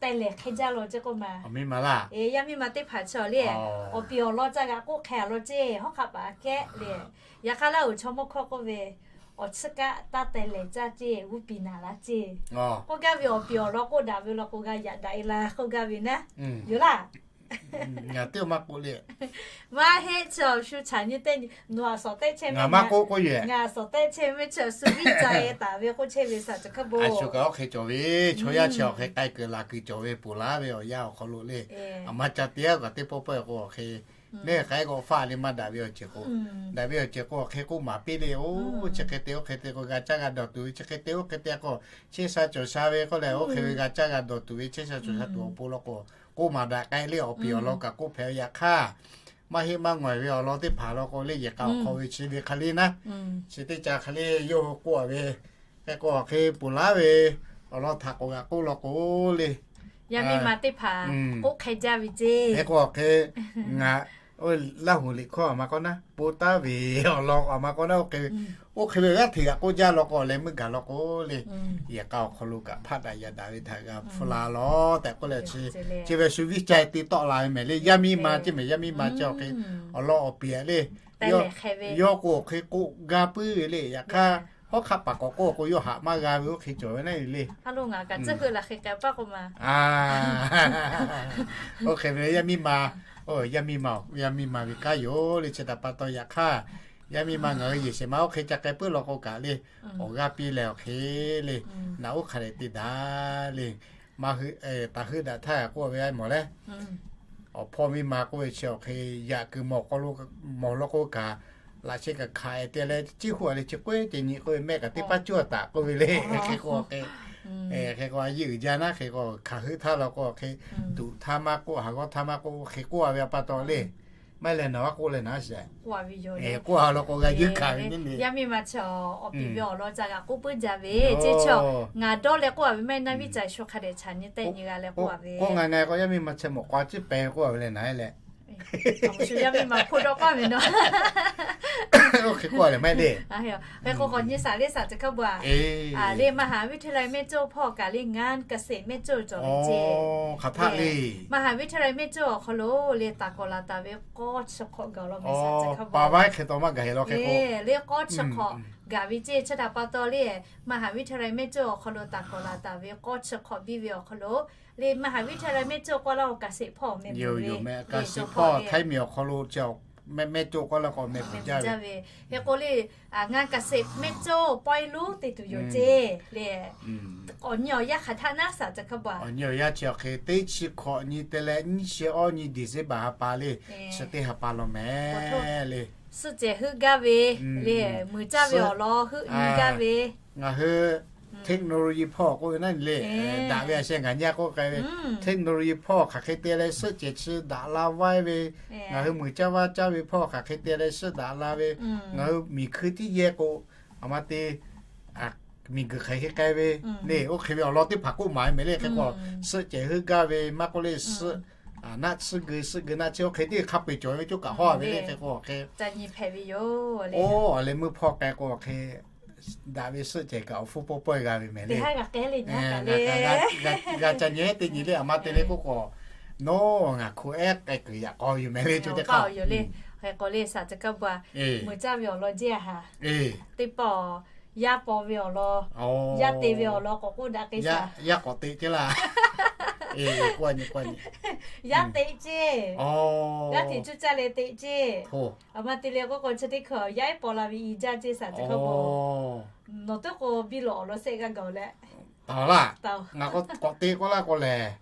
teh lehˍ hk'e jaˇ law ceˇ k'oˆ ma. Yaˇ miˇ ma teˇ hpaˍ chi awˬ le, awˬ piˍ awˬ lawn ca g'aꞈ k'oˆ hk'e a law ceˇ, hawˉ hk'aˆ paˍ kehˉ le. Yaꞈ hk'aˇ laˇ uˬ chaw mawˇ hkawˇ k'oˆ ve, awˬ chiˇ kaˆ taˇ teh lehˍ caˇ ceˇ, g'uˇ piˍ naˍ la ceˇ k'oˆ gaˇ ve, awˬ piˍ awˬ lawn k'oˆ daꞈ ve law k'o g'a yaꞈ daꞈ e la k'oˆ gaˇ ve naˉ, yoˬ laˇ. Ngaˬ teˇ maˇ k'oˆ le. Maˇ heˆ, chi awˬ shu chaꞈ nyi tehˆ nyi, nawˬ a sawˍ tehˆ chehˇ ve, ngaˬ sawˍ tehˆ chehˇ ve mehˆ chi awˬ shu viˉ ca-e taˍ ve k'oˆ chehˇ ve, saˍ ca hk'aˇ bon. A shu kaꞈ oˇ hk'e cawˬ ve, chaw yaˇ chi awˬ hk'e k'ai kuiˬ laˬ kuiˬ cawˬ ve ponˬ laˇ ve awˬ yanˇ awˬ hk'aw lo le. Aˬ ma ca te a kaꞈ teˇ pawˆ pawˆ k'o awˬ hk'e neˇ hk'aˉ k'awꞈ faˆ le maˇ daꞈ ve awˬ ceuˬ k'o, daꞈ ve awˬ ceuˬ k'o awˬ hk'e k'oˆ maˍ piˇ le. Oˇ chi hk'e te oˇ hk'e te k'o g'a caˇ g'a dawˬ tuˬ ve, chi hk'e te oˇ hk'e te k'o chehˇ sha cawˬ sha ve k'oˆ leh, oˇ hk'e ve g'a caˇ g'a dawˬ tuˬ ve chehˇ sha cawˬ sha tuˬ awˬ pon law k'o k'oˆ maˍ daꞈ k'ai le. Awˬ piˍ awˬ lawn kaꞈ k'oˆ hpehꞈ ve yaꞈ hk'aˇ, maˇ heˆ maˇ ngawˬ ve awˬ lawn teˇ hpaˍ law k'o le, yehˬ k'a awˬ hk'aw ve chi ve hk'a le naˉ, chi teˇ ca hk'a le yawˇ hui k'oˆ a ve, hk'e k'o awˬ hk'e ponˬ laˇ ve awˬ lawn htaꞈ k'awꞈ g'aꞈ k'oˆ law k'o le, yaˇ miˇ ma teˇ hpaˍ k'oˆ hk'e jaˇ ve ceˇ. Hk'e k'o awˬ hk'e ngaˬ Laˇ huˍ liꞈ hkawˇ a ma k'awꞈ naˉ, po taˉ ve awˬ lawn a ma k'awꞈ naˉ, oˇ hk'e ve g'aˇ hteꞈ g'aꞈ k'oˆ jaˇ law k'o leh meuˇ gaˬ law k'o le, yehˬ k'a awˬ hk'aw lo kaꞈ hpaˆ daꞈ yaꞈ daꞈ ve htaꞈ g'a hpfuhˇ la lawˬ tehꞈ k'oˆ leh, chi ve shu viˉ ca-e te tawˆ la ve mehˍ le. Yaˇ miˇ ma ceˇ mehˍ, yaˇ miˇ ma ceˇ awˬ hk'e awˬ lawn awˬ piˍ le, yawˇ k'o awˬ hk'e k'oˆ gaˇ puiˉ ve le. Yaꞈ hk'aˇ hawˉ hk'aˆ paˍ k'awꞈ k'oˆ k'o yawˇ haꞈ maˇ g'a ve oˇ hk'e cawˬ ve naˉ le. Oˇ hk'e ve yaˇ miˇ ma, yaˇ miˇ ma, yaˇ miˇ ma ve kanˉ yoˬ le. Chi htaꞈ pa taw yaꞈ hk'aˇ, yaˇ miˇ ma ngaˬ hui yehˬ shehˍ ma oˇ hk'e ca k'ai puiˉ law k'o kaꞈ le, awˬ g'aˇ piˇ leh awˬ hk'e le, naꞈ uˉ hk'a dehꞈ te daꞈ le. Maˇ hui taˍ heuˆ daꞈ htaˇ k'oˆ ve a mawˬ le. Awˬ hpawˇ miˇ ma k'oˆ ve chi awˬ hk'e yaꞈ kuiˬ mawˬ k'o, mawˬ law k'o kaꞈ, laꞈ sheh kaꞈ hkanˍ te leh, ciˉ huˆ a leh chi k'oˆ ve ce nyi k'oˆ ve mehˆ kaꞈ teˇ paˉ cuˇ a taꞈ k'oˆ ve le. Hk'e k'o hk'e, hk'e k'o a yeˇ uiˍ jaˇ naˉ, hk'e k'o hkanˍ heuˆ htaˇ law k'o hk'e, tuꞈ htaˇ maˇ k'oˆ, haˍ g'awˇ htaˇ maˇ k'oˆ, hk'e k'oˆ a ve a pa taw le. Maˇ heˆ leh nawˬ a k'oˆ leh naˉ sheˍ. K'oˆ a ve yoˬ le. K'oˆ a law k'o g'a yuˇ hkanˍ ve nyi le. Yaˇ miˇ ma chi awˬ piˍ ve awˬ lawn ca g'a k'oˆ puiˉ jaˇ ve ceˇ. Chaw ngaˬ dawˇ leh k'oˆ a ve maˇ heˆ, naˇ viˉ ca shu hk'a dehꞈ chaꞈ nyi tehˆ nyi g'a leh k'oˆ a ve. K'oˆ ngaˬ ngaˬ k'o yaˇ miˇ ma chi mawˬ k'aw ciˉ pehˍ k'oˆ a ve leh naˉ leh, shu yaˇ miˇ ma hpoˆ dawˇ k'oˆ a ve naw. Oˇ hk'e k'oˆ a leh maˇ heˆ le. Hk'e k'o k'awꞈ nyi shaˍ le shaˍ ca hkaˇ bvuhꞈ. Le มหาวิทยาลัยแม่โจ้ hpawˇ kaꞈ le งานเกษตรแม่โจ้ cawˬ ve ceˇ. มหาวิทยาลัยแม่โจ้ awˬ hk'aw lo le taˍ kawˍ laˬ taˍ ve k'awˇ chi hk'awꞈ gaˬ law meh shaˍ ca hkaˇ bvuhꞈ. Le k'awˇ chi hk'awꞈ gaˬ ve ceˇ. Chi htaꞈ pa taw le มหาวิทยาลัยแม่โจ้ awˬ hk'aw lo taˍ kawˍ laˬ taˍ ve k'awˇ chi hk'awꞈ biˇ ve awˬ hk'aw lo le มหาวิทยาลัยแม่โจ้ k'oˆ laˇ k'o เกษตร hpawˇ meh ve. เกษตร hpawˇ Htaiˇ miˬ awˬ hk'aw lo chi meh, แม่โจ้ k'oˆ laˇ k'o meh peuˬ jaˇ ve. Hk'e k'o le งานเกษตรแม่โจ้ pawehˇ lonˉ te tuˬ yoˬ ceˇ le. Awˬ nyi awˬ yanˇ hk'aˬ htaˆ naˉ shaˍ ca hkaˇ bvuhꞈ. Awˬ nyi awˬ yanˇ chi awˬ hk'e teˇ chi hk'awꞈ nyi te leh nyiˇ chi awˇ nyi December ha pa le, chi teˇ ha pa law meh le. Suhˆ cehˬ heuˆ gaˇ ve le, muiˬ caˇ ve awˬ lawn heuˆ nyi gaˇ ve. Ngaˬ hui technology hpawˇ k'oˆ ve naˉ le, daꞈ ve a sheh ngaˬ nyi a k'oˆ k'ai ve, technology hpawˇ hk'aˬ hk'e te leh suhˆ cehˬ chi daꞈ la vaiˇ ve, ngaˬ hui muiˬ caˇ vaˇ caˇ ve hpawˇ hk'aˬ hk'e te leh suhˆ daꞈ la ve, ngaˬ hui miˬ hkui tiˉ yehˇ k'o, aˬ ma te miˬ guiˬ hk'aˬ hk'e k'ai ve le, oˇ hk'e ve awˬ lawn teˇ hpaˍ k'oˆ maˍ ve meh le. Hk'e k'o suhˆ cehˬ heuˆ gaˇ ve maˇ k'oˆ le, suhˆ naˆ tsuhˇ geu, suhˆ geu naˆ tsuhˇ, oˇ hk'e teˇ hk'a peu-eˬ cawˬ ve cawˇ kaꞈ hawˇ ve le. Hk'e k'o hk'e, oˇ awˬ leh meuˇ hpawˇ k'ai k'o hk'e daꞈ ve suhˆ cehˬ kaꞈ awˬ hpfuhˇ pawehˇ pawehˇ g'a ve meh le. G'a ca nyi teˇ nyi le, aˬ ma te le k'oˆ k'o, nawˬ ngaˬ hku ehˉ k'ai kuiˬ yaꞈ k'aw yoˬ meh le, co teˇ k'aw yoˬ le. Hk'e k'o le shaˍ ca kaˇ bvuhꞈ, muiˬ caˇ ve awˬ lawn jehˇ a haˍ, teˇ pawˆ yaˇ paw ve awˬ lawn, yaˇ te ve awˬ lawn k'awꞈ k'oˆ daꞈ k'e shaˍ. Yaˇ k'awꞈ te ceˇ laˇ. Yaˇ te ceˇ, g'aˇ hteꞈ cuˇ caˇ leh te ceˇ. Aˬ ma te le k'oˆ k'o chi teˇ hkui yaˇ ehˉ paw la ve i jaˇ ceˇ shaˍ ca kaˇ bvuhꞈ. Nawˬ teˇ k'o biˇ lawꞈ awˬ lawn shehˆ g'aˇ gaˬ leh taˍ laˇ. Ngaˬ k'awꞈ te k'oˆ laˇ k'o lehˬ,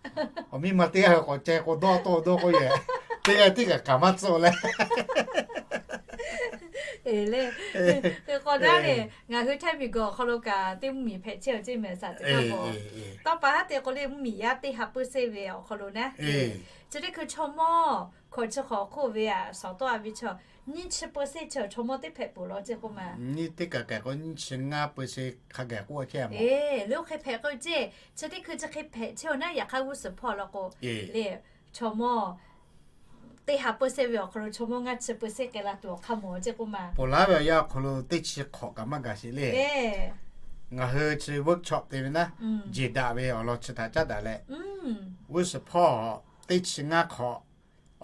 awˬ miˇ ma teˇ g'aˇ k'awꞈ ceh k'o dawˇ tawˆ dawˇ k'oˆ yehˬ, teˇ g'aˇ tiˉ kaꞈ kaˍ maˇ tcuhˆ leh. Hk'e k'o naˉ le, ngaˬ hui Htaiˇ miˬ guiˬ awˬ hk'aw lo kaꞈ teˇ mvuhˇmiˬ hpehꞈ chehˇ awˬ ceˇ meh shaˍ ca kaˇ bvuhꞈ. Tawˇ pa haˉ te k'o le mvuhˇmiˬ yaˇ teˇ ha peuˬ seˇ ve awˬ hk'aw lo naˉ, chi teˇ hkui chaw mawˇ hkawꞈ chi hk'awꞈ hk'oˆ ve a shawˍ tawˆ a ve chaw, nyiˇ chi peuˬ seˇ chaw chaw mawˇ teˇ hpehꞈ peuˬ law ceˇ k'oˆ ma. Nyiˇ teˇ kaꞈ kaꞈ k'o nyiˇ chi ngaˇ peuˬ seˇ hk'a gaˬ k'oˆ chehˇ a mawˬ. Leuˉ hk'e hpehꞈ k'o ceˇ, chi teˇ hkui chi hk'e hpehꞈ chehˇ awˬ naˉ yaꞈ hk'aˇ g'uˇ suhˍ hpawˇ law k'o le, chaw mawˇ teˇ ha peuˬ seˇ ve awˬ hk'aw lo chaw mawˇ ngaˇ chi peuˬ seˇ k'ai la tuˬ awˬ hk'aˇ mawˬ ceˇ k'oˆ ma. Ponˬ laˉ ve awˬ yanˇ awˬ hk'aw lo teˇ chi hk'awꞈ kaꞈ maˇ gaˬ sheˍ le. Ngaˬ hui chi workshop te ve naˉ, jeˬ daꞈ ve awˬ lawn chi htaꞈ caˉ daꞈ leh, g'uˇ suhˍ hpawˇ teˇ chi ngaˇ hk'awꞈ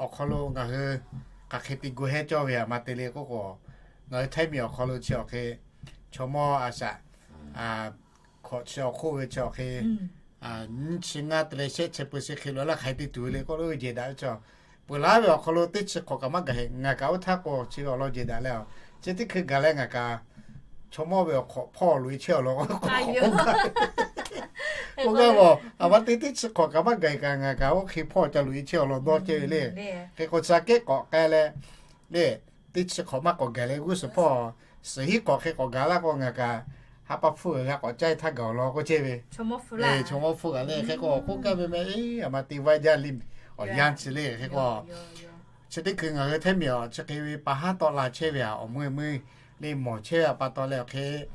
awˬ hk'aw lo ngaˬ hui hk'aˬ hk'e te gu hehˉ cawˇ ve aˬ ma te le k'oˆ k'o, ngaˬ hui Htaiˇ miˬ awˬ hk'aw lo chi awˬ hk'e chaw mawˇ a shaꞈ hkawꞈ chi awˬ hk'oˆ ve chi awˬ hk'e nyiˇ chi ngaˇ te leh shehˆ chi peuˬ seˇ hk'e lo laˇ hk'aiˬ te tuˬ ve le k'oˆ lo jeˬ daꞈ ve chaw, peuˬ laˉ ve awˬ hk'aw lo teˇ chi hk'awꞈ kaꞈ maˇ gaˬ heˆ. Ngaˬ kaꞈ oˇ htaˇ k'o chi ve awˬ lawn jeˬ daꞈ leh, chi teˇ hkui gaˬ leh ngaˬ kaꞈ chaw mawˇ ve awˬ hk'awꞈ hpawˇ loꞈ e chehˇ awˬ lawn k'oˆ gaˇ mawˬ. Aˬ ma te teˇ chi hk'awꞈ kaꞈ maˇ gaˬ heˆ kaꞈ ngaˬ kaꞈ oˇ hk'e hpawˇ ca loꞈ e chehˇ awˬ lawn dawˇ cehˇ ve le. Hk'e k'o chi aꞈ kehˉ k'awꞈ k'ai leh le, teˇ chi hk'awꞈ maˇ k'awꞈ gaˬ leh g'uˇ suhˍ hpawˇ suhˍ hiˉ hk'awꞈ hk'e k'awꞈ gaˬ laˇ k'o ngaˬ kaꞈ ha pa hpfuhˇ g'a k'awꞈ caˇ e htaˇ gaˬ awˬ lawn k'oˆ chehˇ ve. Chaw mawˇ hpfuhˇ g'a le. Hk'e k'o k'oˆ gaˇ ve meh, aˬ ma te vaˇ jaˇ le, awˬ yanˇ chi le. Hk'e k'o chi teˇ hkui ngaˬ hui Htaiˇ miˬ awˬ chi hk'e ve pa haˉ tawˆ la chehˇ ve a awˬ meuˇ meuˇ le mawˬ chehˇ ve a pa taw leh awˬ hk'e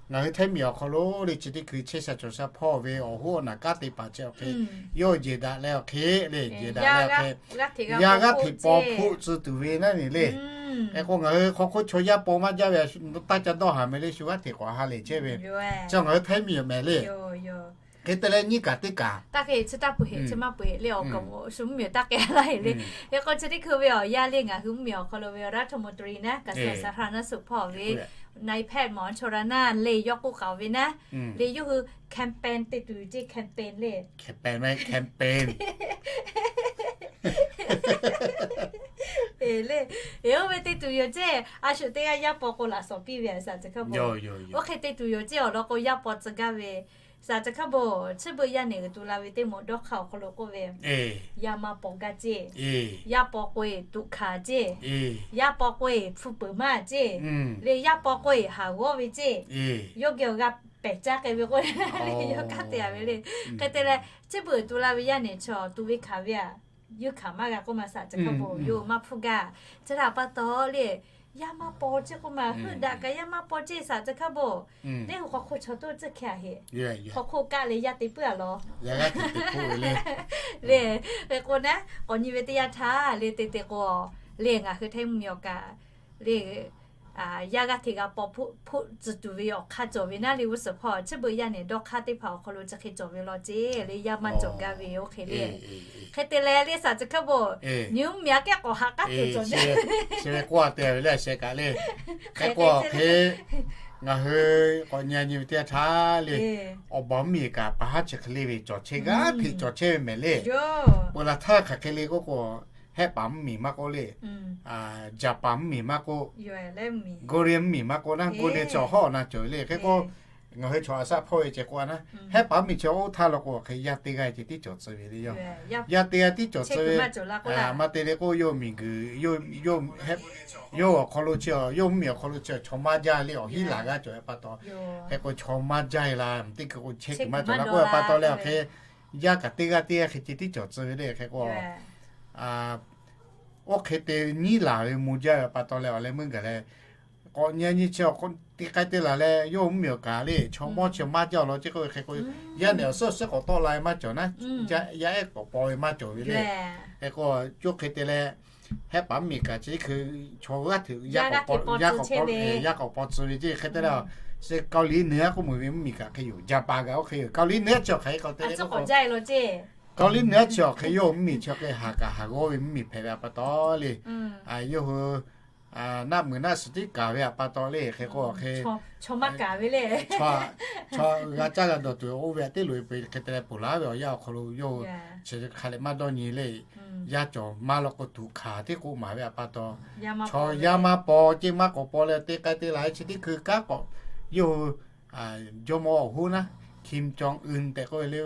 ngaˬ hui Htaiˇ miˬ awˬ hk'aw lo le chi teˇ hkui chehˇ sha cawˬ sha hpawˇ ve awˬ hoˉ awˬ naˬ kanˉ te paˍ chi awˬ hk'e yawˇ jeˬ daꞈ leh awˬ hk'e le, jeˬ daꞈ leh awˬ hk'e yaˇ g'aˇ hteꞈ paw hpoˆ tcuh tuˬ ve naˉ ne le. Hk'e k'o ngaˬ hui hk'aw hk'oˆ chaw yaˇ paw maˇ jaˇ ve a, taˇ ca dawˇ haˍ meh le, shu g'aˇ hteꞈ k'awꞈ ha lehˬ chehˇ ve. Chi ngaˬ hui Htaiˇ miˬ awˬ meh le. Hk'e te leh nyiˇ kaꞈ teˇ kaꞈ taˇ hk'e chi taˇ peuˬ heˆ, chi maˇ peuˬ heˆ le awˬ kaꞈ shu mvuhˇmiˬ taˇ k'ai laˇ heˆ le. Hk'e k'o chi teˇ hkui ve awˬ yanˇ le ngaˬ hui mvuhˇmiˬ awˬ hk'aw lo ve awˬ raˇ htaꞈ mawˬ tuˬ riˍ naˉ kaꞈ suhˍ saˍ hra naˉ suhˍ hpawˇ ve, na iPad mawˬ chaw raˇ naˉ le yawˇ k'oˆ k'aoˍ ve naˉ, le yawˇ hui campaign te tuˬ yoˬ ceˇ, campaign le. Campaign meh, campaign. Eˬ le, eˬ oˇ ve te tuˬ yoˬ ceˇ, a shu teˇ g'aˇ yaˇ paw k'o laꞈ shawˍ piˇ ve a shaˍ ca hkaˇ bon. Oˇ hk'e te tuˬ yoˬ ceˇ awˬ lawn k'o yaˇ paw tcuh gaˇ ve shaˍ ca hkaˇ bon, chi beuꞈ yaˇ neˬ uiˍ tu la ve teˇ moˍ dawˇ hk'aˇ awˬ hk'aw lo k'oˆ ve, yaˇ maˇ paw gaˇ ceˇ, yaˇ paw k'o eˬ tuꞈ hkanˍ ceˇ, yaˇ paw k'o eˬ hpu peuˬ maˇ ceˇ, le yaˇ paw k'o eˬ haˍ g'awˇ ve ceˇ, yawˇ geh awˬ g'a pehˬ caˇ k'ai ve k'o le, yawˇ kanˉ te a ve le. Hk'e te leh chi beuꞈ uiˍ tu la ve yaˇ neˬ chaw tuꞈ ve hkanˍ ve a Yuˇ hkanˍ maˇ g'a k'oˆ ma saˍ ceˬ hkaˇ bon, yawˇ maˇ hpfuhˇ gaˇ. Chi htaꞈ pa taw le, yaˇ maˇ paw ceˇ k'oˆ ma, heuˆ daꞈ kaꞈ yaˇ maˇ paw ceˇ saˍ ceˬ hkaˇ bon. Neˇ hui k'awꞈ hk'oˆ chaw toˇ tcuhˇ hkeh a heꞈ. Hk'awꞈ hk'oˆ kaˆ leh yaˇ te puiˉ a law le. Hk'e k'o naˉ, k'awꞈ nyi ve teˇ yanˇ htaˇ le te te k'o, le ngaˬ hui htaiˇ mvuhˇmiˬ awˬ kaꞈ le, yaˇ g'aˇ hteꞈ g'a paw hpfuhˆ tcuh tuˬ ve awˬ hk'aˇ cawˬ ve naˉ le g'uˇ suhˍ hpawˇ chi beuꞈ yaˇ nehˬ dawˇ hk'aˇ teˇ hpaˍ awˬ hk'aw lo chi hk'e cawˬ ve law ceˇ le, yaˇ maˇ cawˬ gaˇ ve oˇ hk'e le. Hk'e te leh le saˍ ceˬ hkaˇ bon, nyi mvuhˇmiˬ aꞈ kehˉ k'awꞈ haꞈ k'aˉ te cawˬ ve, chi ve k'oˆ a te ve le a sheh kaꞈ le. Hk'e k'o hk'e ngaˬ hui k'awꞈ nyi nyi ve teˇ yanˇ htaˇ le, awˬ baˬ mvuhˇmiˬ kaꞈ pa haˉ chi hk'e le ve cawˬ chehˇ g'aˇ hteꞈ cawˬ chehˇ ve mehˍ le. Peuˬ laˬ htaˇ hk'aˬ hk'e le k'oˆ k'o, Hehˆ paˍ mvuhˇmiˬ maˇ k'oˆ le, Jaˍpaˍ mvuhˇmiˬ maˇ k'oˆ, Korea mvuhˇmiˬ maˇ k'oˆ naˉ, Korea chi awˬ hawˉ awˬ na cawˬ ve le. Hk'e k'o ngaˬ hui chaw a shaˆ hpawˇ ve ceh k'oˆ a naˉ, Hehˆ paˍ mvuhˇmiˬ chi oˇ htaˇ law k'o hk'e yaˇ teˇ g'aˇ ceh tiˉ cawˬ tcuh ve le yoˬ. Yaˇ teˇ g'aˇ tiˉ cawˬ tcuh ve, maˇ te le k'o yawˇ miˬguiˬ, yawˇ awˬ hk'aw lo chi, yawˇ mvuhˇmiˬ awˬ hk'aw lo chi chaw maˇ jaˇ le, awˬ hinˉ laˬ g'aˇ cawˬ ve pa taw. Hk'e k'o chaw maˇ jaˇ e la, teˇ hkui k'o chehˇ kuiˬ maˇ cawˬ la k'oˆ ve pa taw leh awˬ hk'e yaˇ kaꞈ teˇ g'aˇ teˇ g'aˇ hk'e ceh tiˉ cawˬ tcuh ve le. Hk'e k'o oˇ hk'e te nyiˉ laˬ ve mvuh jaˇ ve pa taw leh awˬ leh meuˇ gaˬ leh, k'awꞈ nyi nyi chi awˬ hk'aw te k'ai te laˬ leh, yawˇ mvuhˇmiˬ awˬ kaˍ le chaw mawˇ chi maˇ jaˇ law ceˇ k'oˆ ve hk'e k'o, yaˇ nehˬ awˬ suhˉ awˬ suhˉ k'awꞈ tawˆ la ve maˇ cawˬ naˉ, yaˇ ehˉ k'awꞈ paw ve maˇ cawˬ ve le. Hk'e k'o, co hk'e te leh, Hehˆ paˍ mvuhˇmiˬ kaꞈ chi teˇ hkui chaw g'aˇ hteꞈ yaˇ k'awꞈ paw tcuh ve ceˇ hk'e te leh, Kawˇliˍliˆ nuiˉ aˉ k'oˆ meuˬ ve mvuhˇmiˬ kaꞈ hk'e yoˬ. Jaˍpaˍ kaꞈ oˇ hk'e yoˬ. Kawˇliˍliˆ nuiˉ aˉ chi awˬ hk'e k'o te le k'o, Kawˇliˍliˆ nuiˉ aˉ chi awˬ hk'e yawˇ mvuhˇmiˬ chi hk'e haˍ kaꞈ haˍ g'awˇ ve mvuhˇmiˬ hpehꞈ ve a pa taw le. Yawˇ hui naˆ meuˍ naˆ suhˍ tiˉ kaˍ ve a pa taw le. Hk'e k'o hk'e chaw g'a caˇ g'a dawˬ tuˬ oˇ ve aꞈ teˇ loꞈ e hk'e te leh ponˬ laˬ ve awˬ yanˇ awˬ hk'aw lo yawˇ hui chi hk'a leh maˇ dawˇ nyi le. Yaˇ cawˬ maˇ law k'o tuꞈ hkanˍ tiˉ k'oˆ maˍ ve a pa taw, chaw yaˇ maˇ paw ceˇ maˇ k'awꞈ paw leh te k'ai te laˬ chi teˇ hkui kanˉ k'awꞈ yawˇ hui jawˇmawˇ awˬ hoˉ naˉ, Kim Jong Un tehꞈ k'oˆ ve le,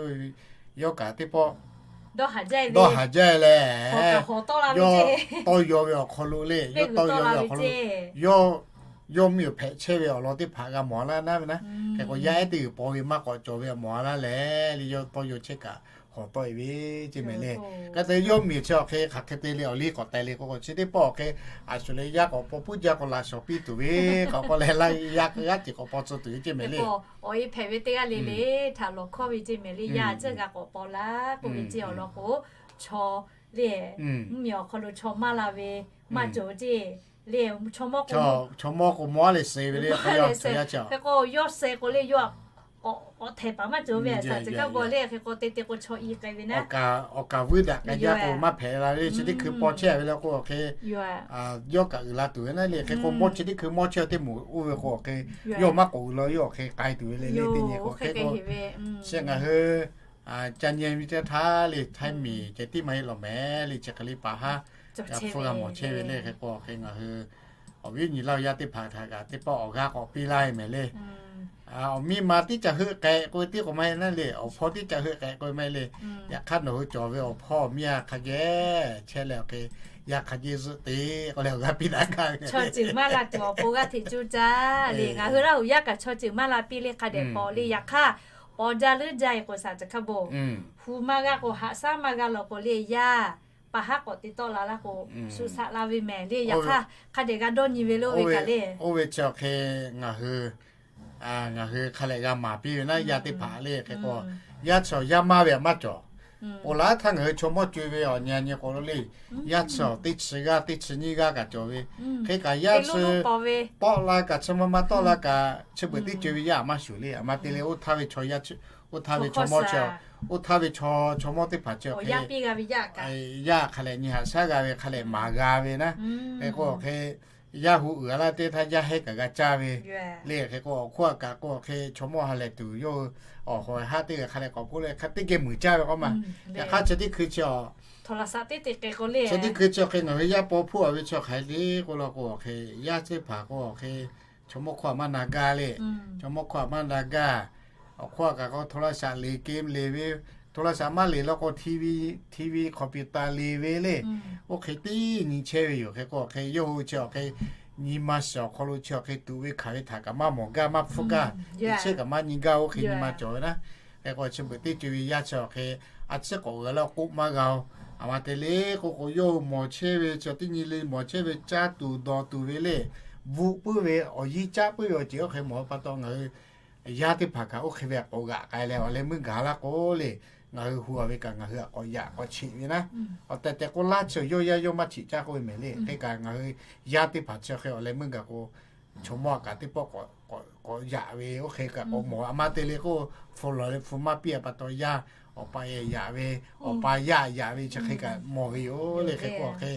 yawˇ kaꞈ teˇ pawˆ dawˇ haˍ jaˇ e leh, yawˇ tawˇ yaw ve awˬ hk'aw lo le, yawˇ tawˇ yaw ve awˬ hk'aw lo, yawˇ mvuhˇmiˬ hpehꞈ chehˇ ve awˬ lawn teˇ hpaˍ g'a mawˬ laˇ naˉ ve naˉ. Hk'e k'o yaˇ ehˉ teˇ g'uiˬ paw ve maˇ k'awꞈ cawˬ ve a mawˬ laˇ leh le, yawˇ tawˇ yaw chehˇ kaꞈ hawˬ tawˆ e ve ceˇ mehˍ le. Hk'e te yawˇ mvuhˇmiˬ chi awˬ hk'e hk'aˬ hk'e te le awˬ liˇ k'awꞈ teh le k'o k'o chi teˇ pawˆ awˬ hk'e a shu le yaˇ k'awꞈ paw puiˉ jaˇ k'o laꞈ shawˍ piˇ tuˬ ve k'awꞈ k'oˆ leh, yaˇ g'aˇ hteꞈ k'awꞈ paw tcuh tuˬ ve ceˇ mehˍ le. Awˬ e hpehꞈ ve teˇ g'aˇ le le htaꞈ lawˬ hkawˇ ve ceˇ mehˍ le. Yaˇ tcuhˇ g'a k'awꞈ paw laˇ k'oˆ ve ceˇ awˬ lawn k'o, chaw le mvuhˇmiˬ awˬ hk'aw lo chaw maˇ la ve maˇ cawˬ ceˇ le. Chaw mawˇ k'o, chaw mawˇ k'o mawˇ a leh suh ve le, hk'e k'o yawˇ suh k'o le yawˇ k'awꞈ htehˍ paˍ maˇ cawˬ ve a shaˍ ceˬ kaˇ baw le. Hk'e k'o te te k'o chaw i k'ai ve naˉ, awˬ kaˍ vuiˇ daꞈ k'ai jaˇ k'o maˇ hpehꞈ la ve le. Chi teˇ hkui paw chehˇ ve le k'o awˬ hk'e yawˇ kaꞈ uiˍ la tuˬ ve naˉ le. Hk'e k'o mawˇ chi teˇ hkui mawˇ chehˇ teˇ moˍ oˇ ve k'o awˬ hk'e yawˇ maˇ k'awꞈ uiˍ la yawˇ awˬ hk'e k'ai tuˬ ve le le teˇ nyi k'o hk'e k'o, chi ngaˬ hui ca nyi ve teˇ htaˇ le htaiˇ miˬ ceh tiˉ maˇ heˆ law mehˍ le, chi hk'e le paˍ haˉ hpfuhˇ g'a mawˬ chehˇ ve le. Hk'e k'o hk'e ngaˬ hui awˬ viˉ nyi laˇ yaˇ teˇ hpaˍ htaꞈ kaꞈ teˇ pawˆ awˬ g'aˇ k'awꞈ piˇ laˇ ve mehˍ le. Awˬ miˇ ma tiˉ ca heuˆ k'ehꞈ k'oˆ ve tiˉ k'awꞈ maˇ heˆ naˉ le, awˬ hpawˇ tiˉ ca heuˆ k'ehꞈ k'oˆ ve maˇ heˆ le. Yaꞈ hk'aˇ nawˬ hui cawˬ ve awˬ hpawˇ awˬ miˇ a hk'a geh chehˇ leh awˬ hk'e yaˇ hk'a geh zuhˆ te k'oˆ leh awˬ g'aˇ piˇ daꞈ gaˇ ve chaw ceuˬ maˇ la tuˬ awˬ pon g'aˇ hteꞈ cuˇ caˇ le. Ngaˬ hui Laˇ huˍ yaˇ kaꞈ chaw ceuˬ maˇ la piˇ le hk'a dehꞈ k'awꞈ le. Yaꞈ hk'aˇ paw jaˇ leuˉ jaˇ e k'o shaˍ ceˬ kaˇ baw, hu maˇ g'a k'o haꞈ shaˉ maˇ g'a law k'o le yaˇ paˍ haˉ k'awꞈ te tawˆ la laˇ k'o, shu shaꞈ la ve mehˍ le. Yaꞈ hk'aˇ hk'a dehꞈ g'a dawˇ nyi ve lo ve kaꞈ le. Oˇ ve chi awˬ hk'e ngaˬ hui ngaˬ hui hk'a lehꞈ g'a maˍ piˇ ve naˉ yaˇ teˇ hpaˍ le. Hk'e k'o yaˇ chi awˬ yaˇ maˇ ve aꞈ maˇ cawˬ. Ponˬ laˬ htaˇ ngaˬ hui chaw mawˇ co e ve awˬ nyi a nyi k'o lo le, yaˇ chi awˬ teˇ chi g'aˇ teˇ chi nyiˇ g'aˇ kaꞈ cawˬ ve. Hk'e kaꞈ yaˇ chi tawˆ la kaꞈ chi ma ma tawˆ la kaꞈ chi beuꞈ teˇ co e ve yaˇ aꞈ maˇ shuˍ le. Aˬ ma te le oˇ htaˇ ve chaw yaˇ, oˇ htaˇ ve chaw mawˇ chi, oˇ htaˇ ve chaw mawˇ teˇ hpaˍ chi awˬ hk'e yaˇ hk'a lehꞈ nyi haꞈ shaˉ g'a ve hk'a lehꞈ maˍ g'a ve naˉ. Hk'e k'o awˬ hk'e yaˇ hu uiˍ a laˇ teˇ htaˇ yaˇ hehˉ kaꞈ g'a caˇ ve le. Hk'e k'o awˬ hk'oˆ a kaꞈ k'o awˬ hk'e chaw mawˇ ha lehˬ tuˬ yawˇ hui awˬ hawˬ haˉ teˇ g'aˇ hk'a lehꞈ k'awꞈ k'oˆ leh hk'a teˇ geh muiˬ caˇ ve k'o ma. Yaꞈ hk'aˇ chi teˇ hkui chi awˬ chi teˇ hkui chi awˬ hk'e ngaˬ hui yaˇ paw hpfuhˇ a ve chi hk'aˬ hk'e le k'o law k'o awˬ hk'e yaˇ teˇ hpaˍ k'o awˬ hk'e chaw mawˇ hkawˇ a maˇ na gaˇ le. Chaw mawˇ hkawˇ a maˇ na gaˇ. Awˬ hk'oˆ a kaꞈ k'o โทรศัพท์ le, game le ve, โทรศัพท์ maˇ le law k'o TV, TV computer le ve le. Oˇ hk'e teˇ nyi chehˇ ve yoˬ. Hk'e k'o awˬ hk'e yawˇ hui chi awˬ hk'e nyi ma shiˍ awˬ hk'aw lo chi awˬ hk'e tuꞈ ve hkanˍ ve htaꞈ kaꞈ maˇ mawˬ gaˇ maˇ hpfuhˇ gaˇ, chi kaꞈ maˇ nyi gaˇ oˇ hk'e nyi ma cawˬ ve naˉ. Hk'e k'o chi beuꞈ teˇ co e ve yaˇ chi awˬ hk'e a ciˉ k'awꞈ uiˍ a laˇ k'oˆ maˇ g'a oˬ. A ma te le k'o k'o, yawˇ hui mawˬ chehˇ ve chi teˇ nyi le mawˬ chehˇ ve caˇ tuˬ dawˬ tuˬ ve le, bvuhꞈ puiˉ ve awˬ yiˇ caˉ puiˉ ve awˬ ceuˬ oˇ hk'e mawˬ pa taw, ngaˬ hui yaˇ teˇ hpaˍ kaꞈ oˇ hk'e ve k'awꞈ g'aꞈ k'ai leh awˬ leh meuˇ gaˬ laˇ k'o le, ngaˬ hui hu a ve kaꞈ ngaˬ hui htaꞈ k'awꞈ yaꞈ k'awꞈ cheꞈ ve naˉ. Awˬ tehˬ tehˬ k'o laˇ chi yawˇ yaˇ yawˇ maˇ cheꞈ caˇ k'oˆ ve mehˍ le. Hk'e kaꞈ ngaˬ hui yaˇ teˇ hpaˍ chi hk'e awˬ leh meuˇ gaˬ k'o, chaw mawˇ kaꞈ teˇ pawˆ k'awꞈ yaꞈ ve oˇ hk'e kaꞈ k'awꞈ mawˬ. A ma te le k'o, hpu lawˬ leh hpu maˇ piˇ a pa taw, yaˇ awˬ pa yaꞈ ve, awˬ pa yaˇ yaꞈ ve chi hk'e kaꞈ mawˬ ve yoˬ le. Hk'e k'o hk'e,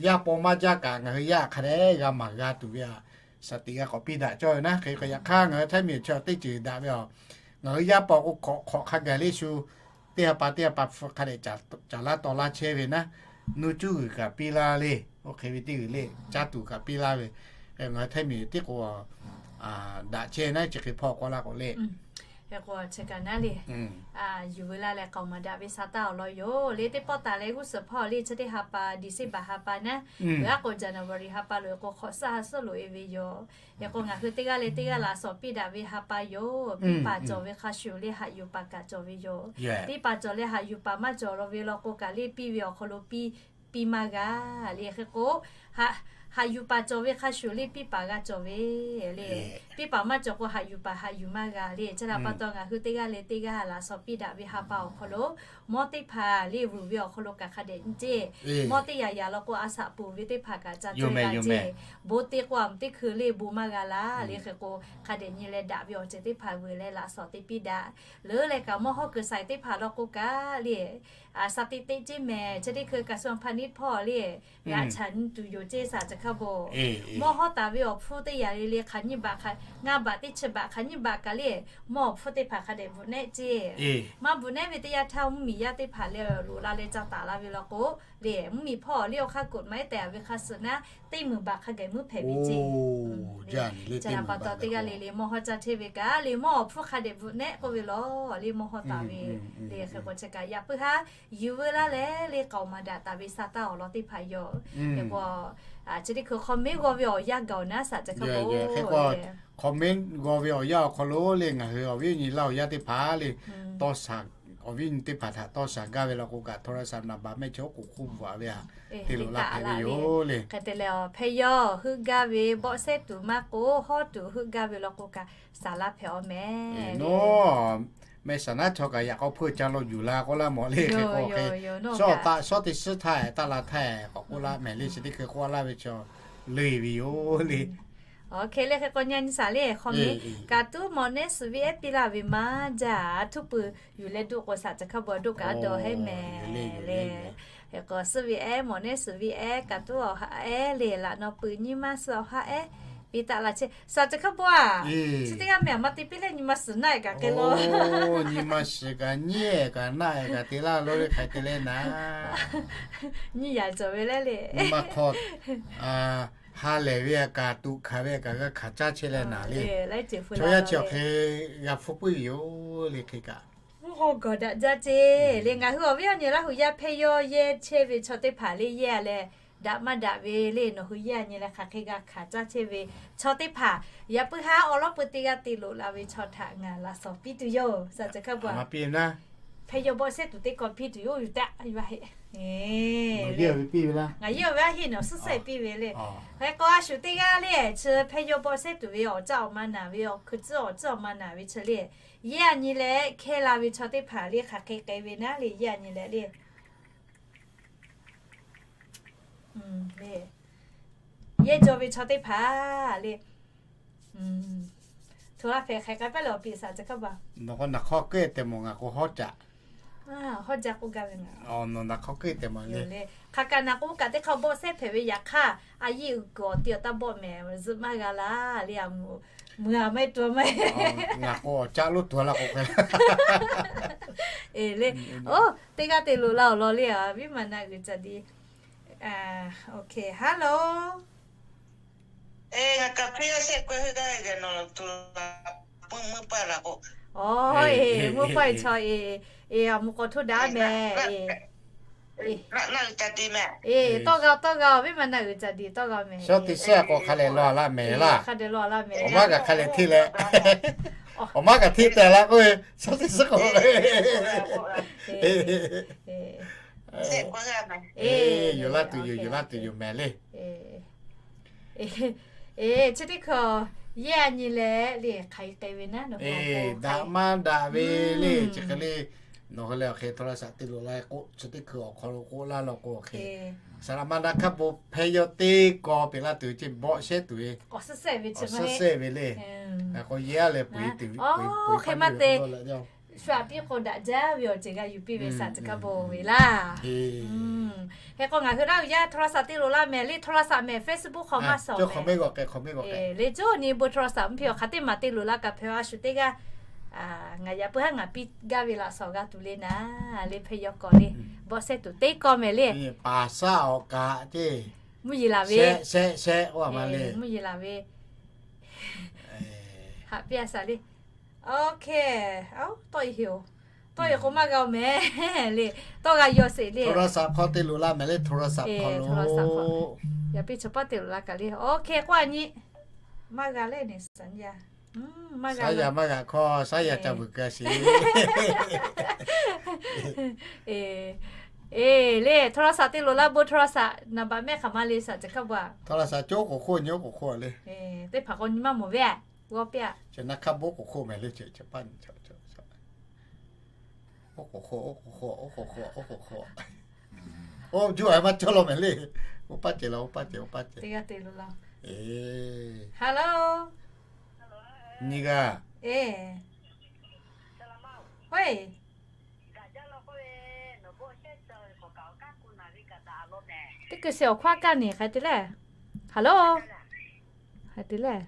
yaˇ paw maˇ jaˇ kaꞈ ngaˬ hui yaˇ hk'a dehꞈ g'a maˍ g'a tuˬ ve a shaˍ tiꞈ g'a k'awꞈ piˇ daꞈ cawˇ ve naˉ. Hk'e k'o yaꞈ hk'aˇ ngaˬ hui Htaiˇ miˬ chi teˇ ceuˬ daꞈ ve a, ngaˬ hui yaˇ paw k'o hk'awꞈ hk'awꞈ hk'a gaˬ le shu, teˇ ha pa teˇ ha pa hpu hk'a dehꞈ caˍ laˇ taw laˇ chehˇ ve naˉ. Nuˇ cuˉ g'uiˬ kaꞈ piˇ laˇ le, oˇ hk'e ve teˇ g'uiˬ le, caˇ tuˬ kaꞈ piˇ laˇ ve, ngaˬ hui Htaiˇ miˬ tiˉ k'o daꞈ chehˇ naˉ chi hk'e hpawˇ k'oˆ laˇ k'o le. Hk'e k'o chi kaꞈ naˉ le, yuˬ veu laˇ leh k'aoˍ maˍ daꞈ ve sa taˇ awˬ lawn yoˬ le. Teˇ pawˆ taˍ leh g'uˇ suhˍ hpawˇ le chi teˇ ha pa December ha pa naˉ, peuˬ aˉ k'o January ha pa loꞈ e k'o hk'awꞈ saˇ ha suhˉ loꞈ e ve yoˬ. Hk'e k'o ngaˬ hui teˇ g'aˇ leh teˇ g'aˇ laꞈ shawˍ piˇ daꞈ ve ha pa yoˬ. Piˇ paˍ cawˬ ve hk'a shuˍ le haꞈ yuˬ paˍ kaꞈ cawˬ ve yoˬ. Piˇ paˍ cawˬ leh haꞈ yuˬ paˍ maˇ cawˬ la ve law k'o kaꞈ le piˇ ve awˬ hk'aw lo piˇ piˇ maˇ g'a le. Hk'e k'o, haꞈ yuˬ paˍ cawˬ ve hk'a shuˍ le piˇ paˍ g'a cawˬ ve le. Piˇ paˍ maˇ cawˬ k'o haꞈ yuˬ paˍ haꞈ yuˬ maˇ g'a le. Chi htaꞈ pa taw ngaˬ hui teˇ g'aˇ leh teˇ g'aˇ laꞈ shawˍ piˇ daꞈ ve ha pa awˬ hk'aw lo mawˇ teˇ hpaˍ le vuiˬ ve awˬ hk'aw lo kaꞈ hk'a dehꞈ nyi ceˇ. Mawˇ teˇ yaꞈ yaꞈ law k'o a shaꞈ ponˬ ve teˇ hpaˍ kaꞈ ca te g'a ceˇ. Bon te k'o a meuˍ teˇ hkui le bon maˇ g'a laˇ le. Hk'e k'o hk'a dehꞈ nyi leh daꞈ ve awˬ ceuˬ teˇ hpaˍ vuiˬ leh laꞈ shawˍ te piˇ daꞈ. Leuˉ leh kaꞈ mawˇ hawˉ kuiˬ shaiˍ teˇ hpaˍ law k'o kaꞈ le, a sha teˇ teˇ ceˇ mehˍ. Chi teˇ hkui kaꞈ suh hpaˇ niˉ hpawˇ le g'aꞈ chaꞈ nyi tuˬ yoˬ ceˇ. Shaˍ chi hk'a bawˬ mawˇ hawˉ taˍ ve awˬ hpfuhˇ teˇ yaꞈ le le hk'aˬ nyiˇ baꞈ, ngaˇ baꞈ teˇ chi baꞈ hk'aˬ nyiˇ baꞈ kaꞈ le, mawˇ awˬ hpfuhˇ teˇ hpaˍ hk'a dehꞈ bvuhꞈ nehˆ ceˇ. Maˇ bvuhꞈ nehˆ ve teˇ yanˇ htaˇ mvuhˇmiˬ yaˇ teˇ hpaˍ leh loꞈ la leh ca taˍ la ve law k'o le, mvuhˇmiˬ hpawˇ le awˬ hk'aˇ kuˬ maˇ ehˉ tehꞈ ve hk'a suhˍ naˉ, teˇ meunˍ baꞈ hk'a gaˬ muˉ hpehꞈ ve ceˇ. Chi htaꞈ pa taw teˇ g'aˇ le le mawˇ hawˉ caˇ chehˇ ve kaꞈ le mawˇ awˬ hpfuhˇ hk'a dehꞈ bvuhꞈ nehˆ k'oˆ ve law le mawˇ hawˉ taˍ ve le. Hk'e k'o chi kaꞈ yaꞈ puiˉ haˉ yuˬ veu laˇ leh le k'aoˍ maˍ daꞈ taˍ ve sa taˇ awˬ lawn teˇ hpaˍ yoˬ. Hk'e k'o chi teˇ hkui hk'aw mehˉ g'aw ve awˬ yanˇ gaˬ awˬ naˉ shaˍ chi hk'a bawˬ. Hk'e k'o hk'aw mehˉ g'aw ve awˬ yanˇ awˬ hk'aw lo le ngaˬ hui awˬ viˉ awˬ nyi laˇ awˬ yaˇ teˇ hpaˍ le, tawˇ shaˍ, awˬ viˉ awˬ nyi teˇ hpaˍ htaꞈ tawˇ shaˍ gaˇ ve law k'o kaꞈ โทรศัพท์ naˍ baꞈ mehˆ chi oˉ k'oˍ hk'oˆ bvuhꞈ a ve htaꞈ te loꞈ la hpehꞈ ve yoˬ le. Hk'e te leh hpehˇ yawˇ heuˆ gaˇ ve bawˆ sehˉ tuˬ maˇ k'o hawˉ tuˬ heuˆ gaˇ ve law k'o kaꞈ shaˍ laˇ hpehꞈ aw mehˍ. Mehˆ shaˍ naˉ chaw kaꞈ yaꞈ k'aw hpeuˇ ca lo yuˬ la k'oˆ laˇ mawˬ le. Hk'e k'o hk'e, shawˉ teˇ shawˉ teˇ suhˉ htaˇ taˇ la htaˇ k'awꞈ k'oˆ laˇ mehˍ le. Chi teˇ hkui k'oˆ laˇ ve chaw le ve yoˬ le. Hk'e le hk'e k'o nyi nyi shaˍ le hk'aw mehˉ kaꞈ tuˉ mawˬ nehˉ suhˍ ve ehˉ piˇ laˇ ve maˇ jaˇ. Tuˉ pui yuˬ leh doˆ k'o shaˍ chi hk'a bawˬ doˆ kaꞈ dawˬ hehˉ mehˍ le. Hk'e k'o suhˍ ve ehˉ mawˬ nehˉ suhˍ ve ehˉ kaꞈ tuˉ awˬ ha ehˉ le laꞈ naw pui nyi ma suhˍ awˬ ha ehˉ piˇ taˍ la chehˇ shaˍ chi hk'a bawˬ a. Chi teˇ g'aˇ mehˍ a ma te piˇ leh nyi ma suhˍ naˆ e kaꞈ hk'e lo, nyi ma suhˍ kaꞈ nyi e kaꞈ naˆ e kaꞈ te laˇ lo le hk'aˬ hk'e te le naˍ. Nyi yaꞈ cawˬ ve le le. Nyi ma hk'aw ha lehˬ ve kaꞈ tuꞈ hkanˍ ve kaꞈ g'a hkanˍ caˇ chehˇ leh naˍ le. Chaw yaˇ chi awˬ hk'e g'a hpfuhˇ puiˉ ve yoˬ le hk'e kaꞈ. Mvuhˇ haw gawˬ daꞈ jaˇ ceˇ le. Ngaˬ hui awˬ viˉ awˬ nyi Laˇ huˍ yaˇ hpehˇ yawˇ yehˇ chehˇ ve chaw teˇ hpaˍ le yehˇ a leh, daꞈ maˇ daꞈ ve le nawˬ hui yehˇ a nyi leh hk'aˬ hk'e g'a hkanˍ caˇ chehˇ ve chaw teˇ hpaˍ, yaꞈ puiˉ haˉ awˬ lawˉ peu teˇ g'aˇ te loꞈ la ve chaw htaꞈ ngaˬ laꞈ shawˍ piˇ tuˬ yoˬ. Shaˍ ceuˬ hk'a bawˬ a. Hpehˇ yawˇ bawˆ sehˉ tuˬ teˇ kaw piˇ tuˬ yoˬ. Yuˬ taˆ yuˬ a heˆ. Ngaˬ yehˇ ve aˉ heˆ nawˬ suhˉ sehˉ piˇ ve le. Hk'e k'o a shu teˇ g'aˇ le chi hpehˇ yawˇ bawˆ sehˉ tuˬ ve awˬ caˇ awˬ ma naˍ ve awˬ hkui tcuhˉ awˬ tcuhˉ awˬ ma naˍ ve chi le, yehˇ a nyi leh hkehˇ la ve chaw teˇ hpaˍ le hk'aˬ hk'e k'ai ve naˉ le yehˇ a nyi leh le. Yehˇ jaw ve chaw teˇ hpaˍ le, hto la hpehꞈ hk'e k'ai pehˉ le awˬ piˍ shaˍ ceuˬ hk'a bawˬ. Nawˬ k'o naˬ hk'aw keu tehꞈ mawˬ ngaˬ k'o hawˉ caꞈ. Hawˉ jaˇ k'oˆ gaˇ ve ngaˬ. Nawˬ naˬ hk'aw keu tehꞈ mawˬ le. Hk'aˬ kaꞈ naˬ k'o kaꞈ teˇ hk'aw bawˆ sehˉ hpehꞈ ve yaꞈ hk'aˇ a yeˇ uiˍ kuiˬ awˬ ti awˬ taˇ bawˆ mehˍ zuhꞈ maˇ g'a laˇ le a. Meuˬ a maˇ heˆ tuˬ a maˇ heˆ. Ngaˬ k'o awˬ caˆ lonˉ tuˬ a laˇ k'o k'ai le. Oˇ teˇ g'aˇ te loꞈ la awˬ lawn le a viˉ ma na uiˍ caꞈ di. Hello. Mvuhˇ paˆ e chaw e, e a mvuhˇ k'aw htoˇ daꞈ mehˍ e. Tawˇ g'a tawˇ g'a viˉ ma na uiˍ caꞈ di tawˇ g'a mehˍ. Shaw teˇ suhˉ k'o hk'a lehˬ law a laˇ mehˍ laˇ. Hk'a dehꞈ law a laˇ mehˍ. Awˬ maˇ kaꞈ hk'a lehˬ hteˇ leh, awˬ maˇ kaꞈ hteˇ tehꞈ la k'oˆ ve shaw teˇ suhˉ k'o Eˬ, yuˬ laˇ tuˬ yoˬ, yuˬ laˇ tuˬ yoˬ mehˍ le. Eˬ, chi teˇ hkui yaˇ nyi leh le hk'aˬ hk'e k'ai ve naˉ, daꞈ maˇ daꞈ ve le chi hk'e le. Nawˬ hui lehˬ awˬ hk'e โทรศัพท์ te loꞈ la k'o, chi teˇ hkui awˬ hk'aw lo k'oˆ laˇ law k'o, awˬ hk'e สำหรับ maˇ daꞈ hk'a bon hpehˇ yaw teˇ kaw peꞈ laˇ tuˬ ve ceh bawˆ shehˉ tuˬ ve, awˬ suhˉ sehˉ ve le. K'o yaˇ lehˬ peuˬ e tuˬ ve, hk'e maˇ te. Shu aꞈ piˇ k'o daꞈ jaˇ ve awˬ ceuˬ g'a yuˬ piˇ ve สำหรับ teˇ k'o daꞈ jaˇ ve laˇ. Hk'e k'o ngaˬ hui laˇ uˬ yaˇ โทรศัพท์ te loꞈ la mehˍ le, โทรศัพท์ mehˍ, Facebook hk'aw maˇ shawˍ mehˍ le. Coˇ nyi bon โทรศัพท์ mvuhˇ hpeuꞈ awˬ hk'aˬ teˇ maˬ te loꞈ la kaꞈ hpehꞈ a shu teˇ g'aˇ. Ngaˬ yaꞈ puiˉ haˉ ngaˬ piˇ gaˇ ve laꞈ shawˍ g'a tuˬ le naˉ, le hpehˇ yaw kawˍ le, bawˆ shehˉ tuˬ teˇ kaw mehˍ le. Paˍ shaˉ awˬ kaꞈ ceˇ, mvuhˇ yeˬ laˬ ve, mvuhˇ yeˬ laˬ ve. Haꞈ piˇ a shaˍ le. Awˬ hk'e, tawˆ e heˍ oˬ, tawˆ e k'o maˇ g'a oˬ mehˍ le, tawˆ g'a yaw sheˍ le. โทรศัพท์ hk'aw te loꞈ la mehˍ le, โทรศัพท์ hk'aw lo. Yaꞈ piˇ chaw paˉ te loꞈ la kaꞈ le. Awˬ hk'e k'oˆ a nyi, maˇ g'a le ne saˍ yaˇ. Saˍ yaˇ maˇ g'a hk'aw, saˍ yaˇ ca vuiˬ keu sheˍ. Eˬ, le โทรศัพท์ te loꞈ la bon โทรศัพท์ naˍ baꞈ mehˆ hk'aˬ ma le shaˍ ca hkaˇ ba. โทรศัพท์ coˇ k'oˍ hk'oˆ nyi oˉ k'oˍ hk'oˆ le. Teˇ hpaˍ k'o nyi maˇ mawˬ ve, g'awˇ piˇ a. Chi naˆ hk'aˇ bon k'oˍ hk'oˆ mehˍ le, chi chi paˇ nyi. Oˉ k'oˍ hk'oˆ, oˉ k'oˍ hk'oˆ, oˉ k'oˍ hk'oˆ, oˉ k'oˍ hk'oˆ. Oˇ juˇ a maˇ cawˇ law mehˍ le. Oˇ paˇ cehˬ la, oˇ paˇ cehˬ, oˇ paˇ cehˬ. Teˇ g'aˇ te loꞈ la. Eˬ, hello, nyi g'aˇ. Eˬ, hawˉ e, teˇ keu sheˍ awˬ hk'aw kaˇ neˬ hk'aˬ te lehˬ. Hello, hk'aˬ te lehˬ.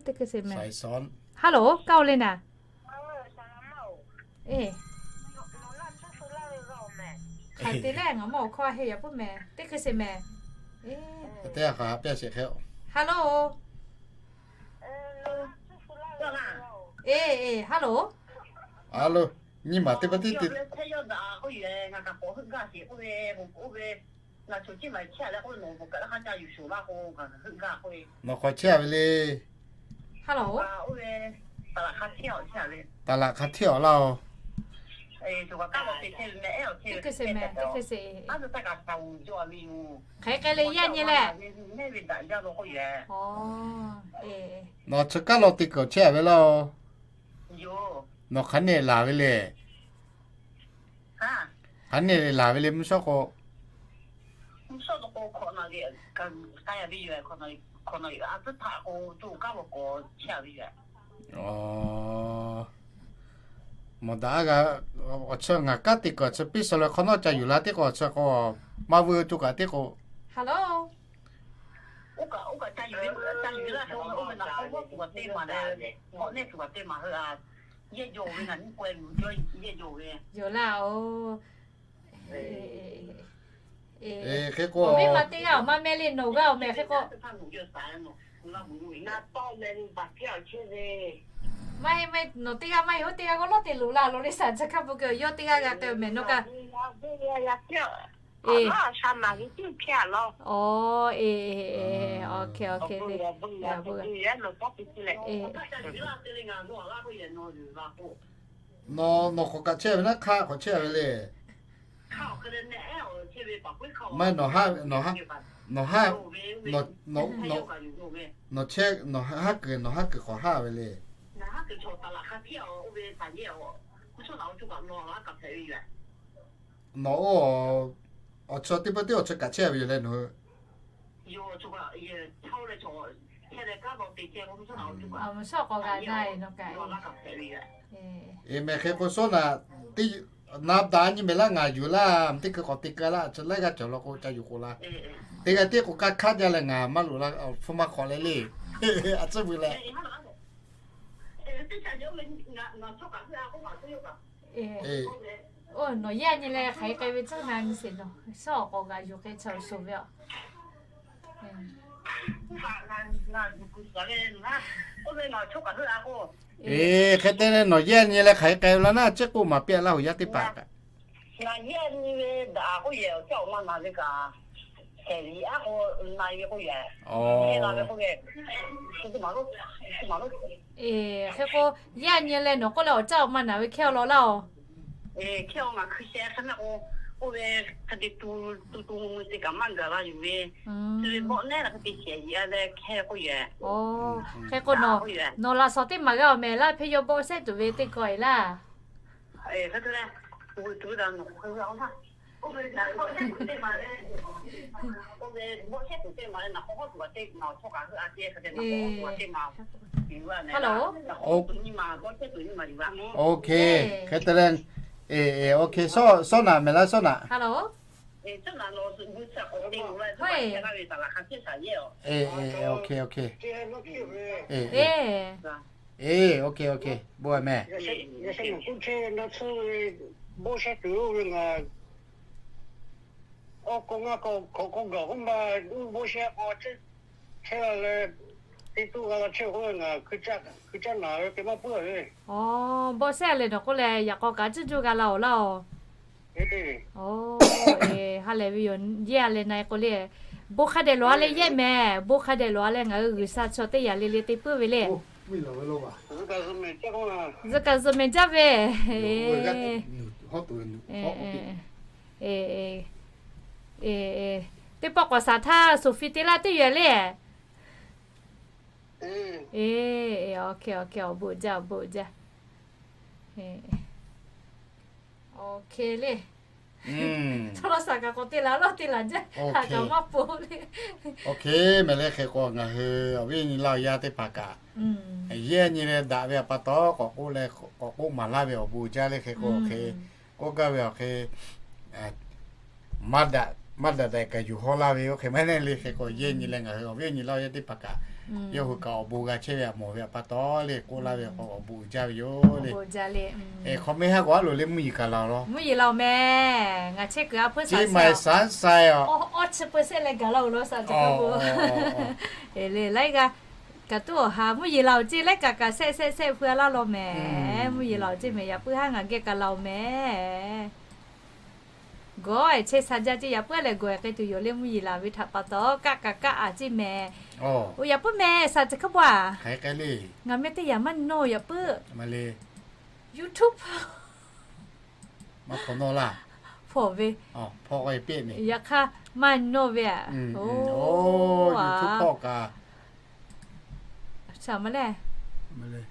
Teˇ keu sheˍ mehˍ. Hello, kaˇ o le naˍ. Eˬ, hk'aˬ te lehˬ, ngaˬ mawˇ awˬ hkawˇ a heˆ yaꞈ puiˉ mehˍ, teˇ keu sheˍ mehˍ. Hello, eˬ, eˬ, hello. Hello, nyi ma teˇ pa tiˉ te. Nawˬ hk'aˬ chehˇ a ve le. Taˍ laꞈ hk'a hteˇ awˬ laˇ oˬ. Hk'aˬ hk'e le yaˇ nyi lehˬ. Nawˬ chi kaˉ law te kuiˬ chehˇ a ve laˇ oˬ. Nawˬ hk'aˬ neˇ laˬ ve le. Hk'aˬ neˇ laˬ ve le mvuhˇ shawˉ k'o. Mawˬ daꞈ a g'a, awˬ chi ngaˬ kaˉ te kuiˬ awˬ chi piˇ suh leh hk'awꞈ nawˉ ca yuˬ la teˇ k'o awˬ chi k'o, maˇ vuiˇ co kaꞈ teˇ k'o. Hello, yoˬ laˇ oˬ. Hk'e k'o, awˬ viˉ ma teˇ g'aˇ awˬ maˇ mehˆ le, nawˬ g'aˇ awˬ mehˍ hk'e k'o. Maˇ heˆ, maˇ heˆ, nawˬ teˇ g'aˇ maˇ heˆ, oˇ teˇ g'aˇ k'o lawˇ te loꞈ la lo le shaˍ ca hkaˇ pu keu yawˇ teˇ g'aˇ g'a k'ai mehˍ nawˬ kaꞈ. Eˬ, awˬ, eˬ, eˬ, eˬ, awˬ hk'e, awˬ hk'e le. Nawˬ, nawˬ k'awꞈ kaꞈ chehˇ ve naˉ, hk'aˇ k'awꞈ chehˇ ve le. Maˇ, nawˬ haˉ, nawˬ haˉ, nawˬ haˉ, nawˬ, nawˬ, nawˬ chehˇ, nawˬ haˉ kuiˬ, nawˬ haˉ kuiˬ k'awꞈ haˉ ve le. Nawˬ oˇ, awˬ chi teˇ pawˆ teˇ awˬ chi kaꞈ chehˇ ve yoˬ leh nawˬ hui. Eˬ, mehˍ hk'e k'o sawˉ naˍ, teˇ, naˍ daꞈ nyi mehˍ laˇ, ngaˬ yuˬ laˇ, teˇ hkui k'awꞈ te keu laˇ, chi laiˉ g'aˇ cawˬ law k'o ca yuˬ k'oˍ la. Teˇ g'aˇ tiˉ k'o kaˇ hkaˉ jaˇ leh ngaˬ maˇ loꞈ la, hpu maˇ hk'awꞈ leh le. A tcuhˇ veuˬ leh. Oˇ, nawˬ yaˇ nyi leh hk'aˬ hk'e k'ai ve tcuhˉ na nyi sheˍ nawˬ, sawˉ awˬ k'awꞈ g'aꞈ yuˬ k'ai chi awˬ shoˍ ve a. Eˬ, hk'e te leh nawˬ yaˇ nyi leh hk'aˬ hk'e k'ai ve laˇ naˉ, chi k'oˆ maˍ piˇ laˇ, awˬ yaˇ teˇ hpaˍ kaꞈ. Eˬ, hk'e k'o, yaˇ nyi leh nawˬ k'oˆ leh awˬ caˇ awˬ ma naˬ ve hkehˇ awˬ lawn laˇ oˬ. Hk'e ngaˬ hkui sheh hk'e maˇ k'o, oˇ ve hk'e te tu tu tu mui te kaꞈ maˇ gaˬ la yuˬ ve, chi ve bawˆ nehˉ la hk'e te shehˍ yiˍ a leh hk'e k'oˆ yoˬ. Hk'e k'o nawˬ, nawˬ laꞈ shawnˍ teˇ maˬ g'a awˬ mehˍ laˇ, hpe yaw bawˆ shehˆ tuˬ ve teˇ kawˆ e laˇ. Hello. OK, hk'e te leh, OK, Sawˉnaꞈ mehˍ laˇ, Sawˉnaꞈ. Hello. OK, OK. OK, OK, bon mehˍ. Awˬ, bawˆ shehˆ leh nawˬ k'oˆ leh yaꞈ k'aw kaꞈ ciˇ juˇ g'a la awˬ laˇ oˬ. Oˬ, ha lehˬ ve yoˬ, yehˇ a leh na e k'o le. Bon hk'a dehꞈ lawˬ a leh yehˇ mehˍ, bon hk'a dehꞈ lawˬ a leh ngaˬ hui G'uiˬsha chaw teˇ yanˇ le le te puiˉ ve le. Zuhꞈ kaꞈ zuhꞈ mehˍ jaˇ ve. Teˇ pawˆ k'awꞈ shaˍ htaˇ Sophie te laˇ teˇ yehˬ le. OK, OK, awˬ bon jaˇ, awˬ bon jaˇ. OK le. Htawˇ laˇ shaˍ kaꞈ k'awꞈ te laˬ lawˇ te laˬ jaˇ, haꞈ kaꞈ maˇ po le. OK, mehˍ leh hk'e k'o ngaˬ hui awˬ viˉ nyi laˇ awˬ yaˇ teˇ hpaˍ kaꞈ, yehˇ nyi leh daꞈ ve awˬ pa taw k'awꞈ k'oˆ leh k'awꞈ k'oˆ maˍ laˇ ve awˬ bon jaˇ le hk'e k'o hk'e, k'oˆ gaˇ ve awˬ hk'e maˇ daꞈ daꞈ kaꞈ yuˬ hawˇ laˇ ve oˇ hk'e maˇ heˆ le hk'e k'o, yehˇ nyi leh ngaˬ hui awˬ viˉ awˬ nyi laˇ awˬ yaˇ teˇ hpaˍ kaꞈ, yawˇ hui kaꞈ awˬ bon g'a chehˇ ve a mawˬ ve awˬ pa taw le k'oˆ laˇ ve k'o awˬ bon uiˍ jaˇ ve yoˬ le. Hk'awꞈ mehˇ haˉ k'o a loˍ le mvuhˇ yeˬ kaꞈ la awˬ lawn. Mvuhˇ yeˬ la awˬ mehˍ, ngaˬ chehˇ kuiˬ a hpfuhˇ shaˍ sha awˬ, awˇ chi peu se leh gaˬ la awˬ lawn shaˍ ca kaˇ k'o. Leh laiˉ g'aˇ kaꞈ tuˉ awˬ ha mvuhˇ yeˬ la awˬ ceˇ laiˉ kaꞈ kaꞈ shehˆ shehˆ shehˆ hpui a laˇ law mehˍ. Mvuhˇ yeˬ la awˬ ceˇ mehˍ, yaꞈ puiˉ haˉ ngaˬ geh kaꞈ la awˬ mehˍ. Gawˬ chehˇ sha jaˇ ceˇ, yaꞈ puiˉ leh gawˬ k'ai tuˬ yoˬ le, mvuhˇ yeˬ la ve htaꞈ pa taw kaˆ kaꞈ kaˆ a ceˇ mehˍ. Oˬ, yaꞈ puiˉ mehˍ, shaˍ chi hk'e bawˬ a. Ngaˬ meh teˇ yanˇ maˇ nawˇ yaꞈ puiˉ. YouTube hpawˇ ve, yaꞈ hk'aˇ maˇ nawˇ ve a. Oˬ, YouTube hpawˇ kaꞈ shaˍ ma leh, ve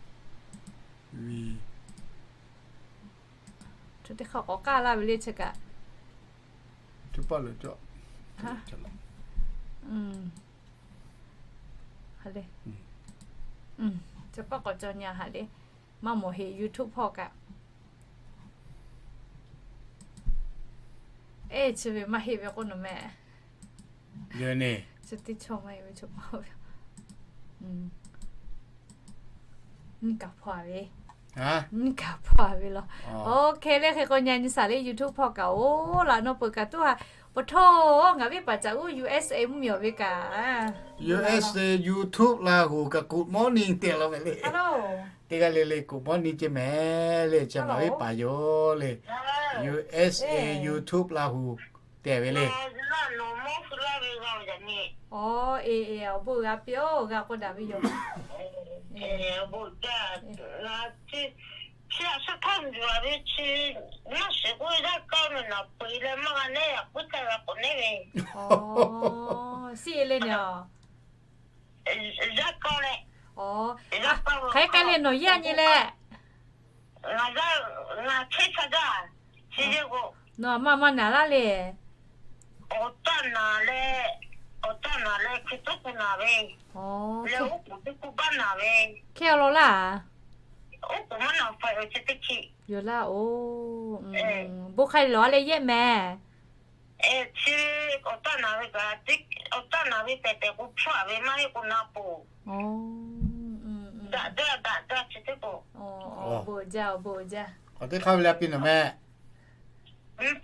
teˇ hk'aˇ k'awꞈ k'aˇ laˇ ve le chi kaꞈ. Chi pawˆ k'awꞈ cawˬ nyi haꞈ le. Maˇ mawˬ heˆ YouTube hpawˇ kaꞈ. Eˇ, chi ve maˇ heˆ ve k'oˆ nawˬ meh. Chi teˇ chaw maˇ heˆ ve chaw pawˆ ve. Nyiˇ kaꞈ hpawˇ a ve. Nyiˇ kaꞈ hpawˇ a ve law. OK le, hk'e k'o nyi nyi shaˍ le YouTube hpawˇ kaꞈ oˬ laꞈ nawˇ peuˬ kaꞈ tuˉ ha. Paw htawˇ ngaˬ viˉ paˍ caꞈ uˉ USA mvuhˇmiˬ awˬ ve kaꞈ, USA YouTube Laˇ huˍ kaꞈ good morning tehꞈ la ve le. Teˇ g'aˇ le le good morning ceˇ mehˍ le, chi ngaˬ viˉ paˍ yoˬ le. USA YouTube Laˇ huˍ tehꞈ ve le. Awˬ, eˬ, awˬ bon g'a piˇ-oˬ, g'a k'oˆ daꞈ ve yoˬ. Siˉ e le ne a. Hk'aˬ hk'e k'ai le nawˬ yaˇ nyi leh. Nawˬ maˇ maˇ naˍ laˇ le. Hk'e awˬ lawn laˇ. Yoˬ laˇ oˬ. Bon hk'aˬ lawˬ a leh yehˇ mehˍ. Awˬ, awˬ, awˬ, bon jaˇ, awˬ bon jaˇ. Awˬ teˇ hk'aˇ ve le a piˇ nawˬ meh. Awˬ,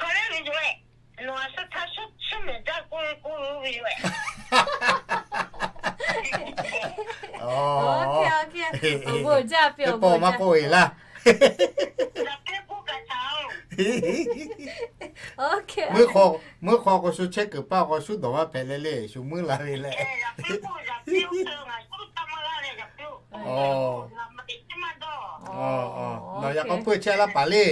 bon jaˇ piˇ, awˬ bon maˇ k'oˆ e laˇ. Meuˇ hk'aw k'o shu chehˇ kuiˬ paˇ k'o shu dawˬ maˇ hpehꞈ leh le, shu meuˇ la ve leh. Awˬ, nawˬ yaꞈ k'aw peuˇ chehˇ laˇ paˍ le.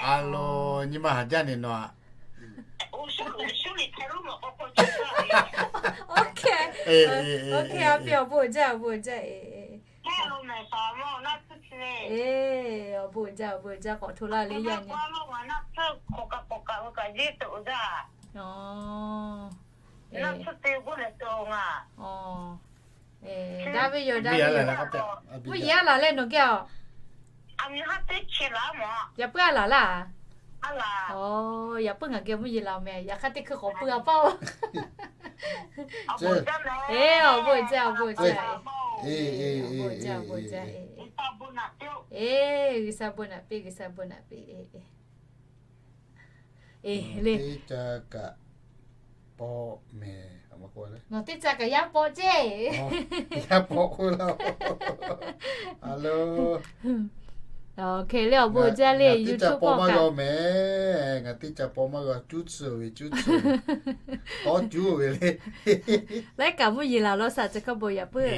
A lo, nyi ma haˍ jaˇ ne nawˬ aꞈ. OK, OK, a pi awˬ bon jaˇ, awˬ bon jaˇ. Awˬ bon jaˇ, awˬ bon jaˇ, k'awꞈ hto laˇ le yaˇ nyi. Daˇ ve yoˬ, daˇ ve yoˬ. Mvuhˇ yeˬ a laˬ leh nawˬ geh a. Yaꞈ puiˉ a laˬ laˇ. Yaꞈ puiˉ ngaˬ geh mvuhˇ yeˬ laˬ mehˍ. Yaꞈ hk'aˇ teˇ hkui k'awꞈ pui a paˇ oˬ. Awˬ bon jaˇ, awˬ bon jaˇ. Awˬ bon jaˇ, awˬ bon jaˇ. G'uiˬsha bon naꞈ piˇ, G'uiˬsha bon naꞈ piˇ. Eˬ, le. Teˇ caˇ kaꞈ pawˆ mehˍ. Nawˬ teˇ caˇ kaꞈ yaˇ pawˆ ceˇ. Yaˇ pawˆ k'oˆ laˇ. Alo. Hk'e le awˬ bon jaˇ le, YouTube pawˆ maˇ g'a mehˍ. Ngaˬ teˇ caˇ pawˆ maˇ g'a, cuˉ tsuhˍ ve, cuˉ tsuhˍ ve, tawˇ cuˉ ve le. Laiˉ kaꞈ mvuhˇ yeˬ laˬ law shaˍ ceˬ hk'a bon yaꞈ puiˉ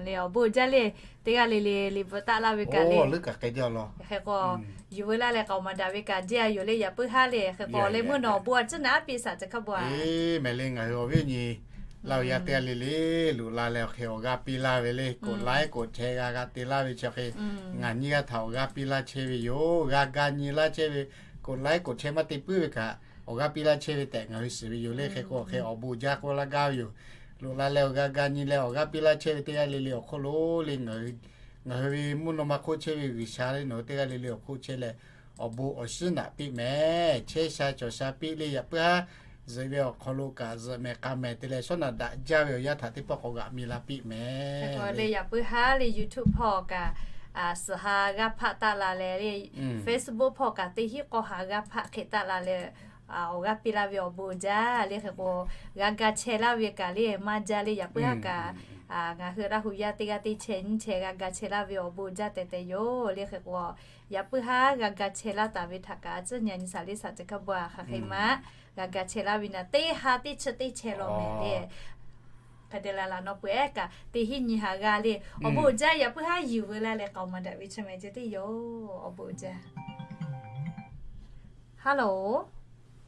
le. Awˬ bon jaˇ le. Teˇ g'aˇ le le le bvuhꞈ taˆ laˇ ve kaꞈ le. Hk'e k'o, yuˬ veu laˇ leh k'aoˍ maˍ daꞈ ve kaꞈ jaˇ yoˬ le, yaꞈ puiˉ haˉ le. Hk'e k'o leh mvuhˇ naw awˬ bon a ciˉ naꞈ piˇ shaˍ ceˬ hk'a bon a. Mehˍ le ngaˬ hui awˬ viˉ awˬ nyi Laˇ huˍ yaˇ teˇ g'aˇ le le loꞈ la leh awˬ hk'e awˬ g'aˇ piˇ laˇ ve le, กดไลค์ กดแชร์ g'a g'a te laˇ ve chi hk'e, ngaˬ nyiˇ g'aˇ htaꞈ awˬ g'aˇ piˇ laˇ chehˇ ve yoˬ. G'a ga nyi laˇ chehˇ ve, กดไลค์ กดแชร์ maˇ te puiˉ ve kaꞈ, awˬ g'aˇ piˇ laˇ chehˇ ve tehꞈ ngaˬ hui shiˍ ve yoˬ le. Hk'e k'o hk'e awˬ bon jaˇ k'oˆ laˇ gaˇ ve yoˬ. Loꞈ la leh awˬ g'a ga nyi leh awˬ g'aˇ piˇ laˇ chehˇ ve teˇ g'aˇ le le awˬ hk'oˆ lo le, ngaˬ hui ve mvuhˇ naw ma hk'oˆ chehˇ ve G'uiˬsha le nawˬ hui teˇ g'aˇ le le awˬ hk'oˆ chehˇ leh, awˬ bon awˬ shinˉ naꞈ piˇ mehˍ. Chehˇ sha cawˬ sha piˇ le, yaꞈ puiˉ haˉ zuhꞈ ve awˬ hk'aw lo kaꞈ zuhꞈ mehˍ k'a mehˍ te leh shawˉ naꞈ daꞈ jaˇ ve awˬ yanˇ htaꞈ teˇ pawˆ k'awꞈ g'aꞈ mi la piˇ mehˍ. Hk'e k'o le yaꞈ puiˉ haˉ le YouTube hpawˇ kaꞈ, suhˍ ha g'aˇ hpaˆ taˆ la leh le, Facebook hpawˇ kaꞈ teˇ hinˉ k'awˇ ha g'aˇ hpaˆ hk'e taˆ la leh, awˬ g'aˇ piˇ laˇ ve awˬ bon jaˇ le. Hk'e k'o, g'a ga chehˇ laˇ ve kaꞈ le maˇ jaˇ le, yaꞈ puiˉ haˉ kaꞈ ngaˬ hui Laˇ huˍ yaˇ teˇ g'aˇ teˇ chehˇ nyiˇ chehˇ g'a ga chehˇ laˇ ve awˬ bon jaˇ tehꞈ tehꞈ yoˬ le. Hk'e k'o, yaꞈ puiˉ haˉ g'a ga chehˇ laˇ taˍ ve htaꞈ kaꞈ a ciˉ nyi a nyi shaˍ le shaˍ ceˬ hk'a bon a hk'aˬ hk'e ma g'a ga chehˇ laˇ ve naˍ teˇ ha teˇ chi teˇ chehˇ law mehˍ le. Hk'e te la laˬ nawˬ peuˬ ehˉ kaꞈ teˇ hinˉ nyi ha g'a le. Awˬ bon jaˇ, yaꞈ puiˉ haˉ yuˬ veu laˇ leh k'aoˍ maˍ daꞈ ve chi mehˍ ceh teˇ yoˬ. Awˬ bon jaˇ. Hello.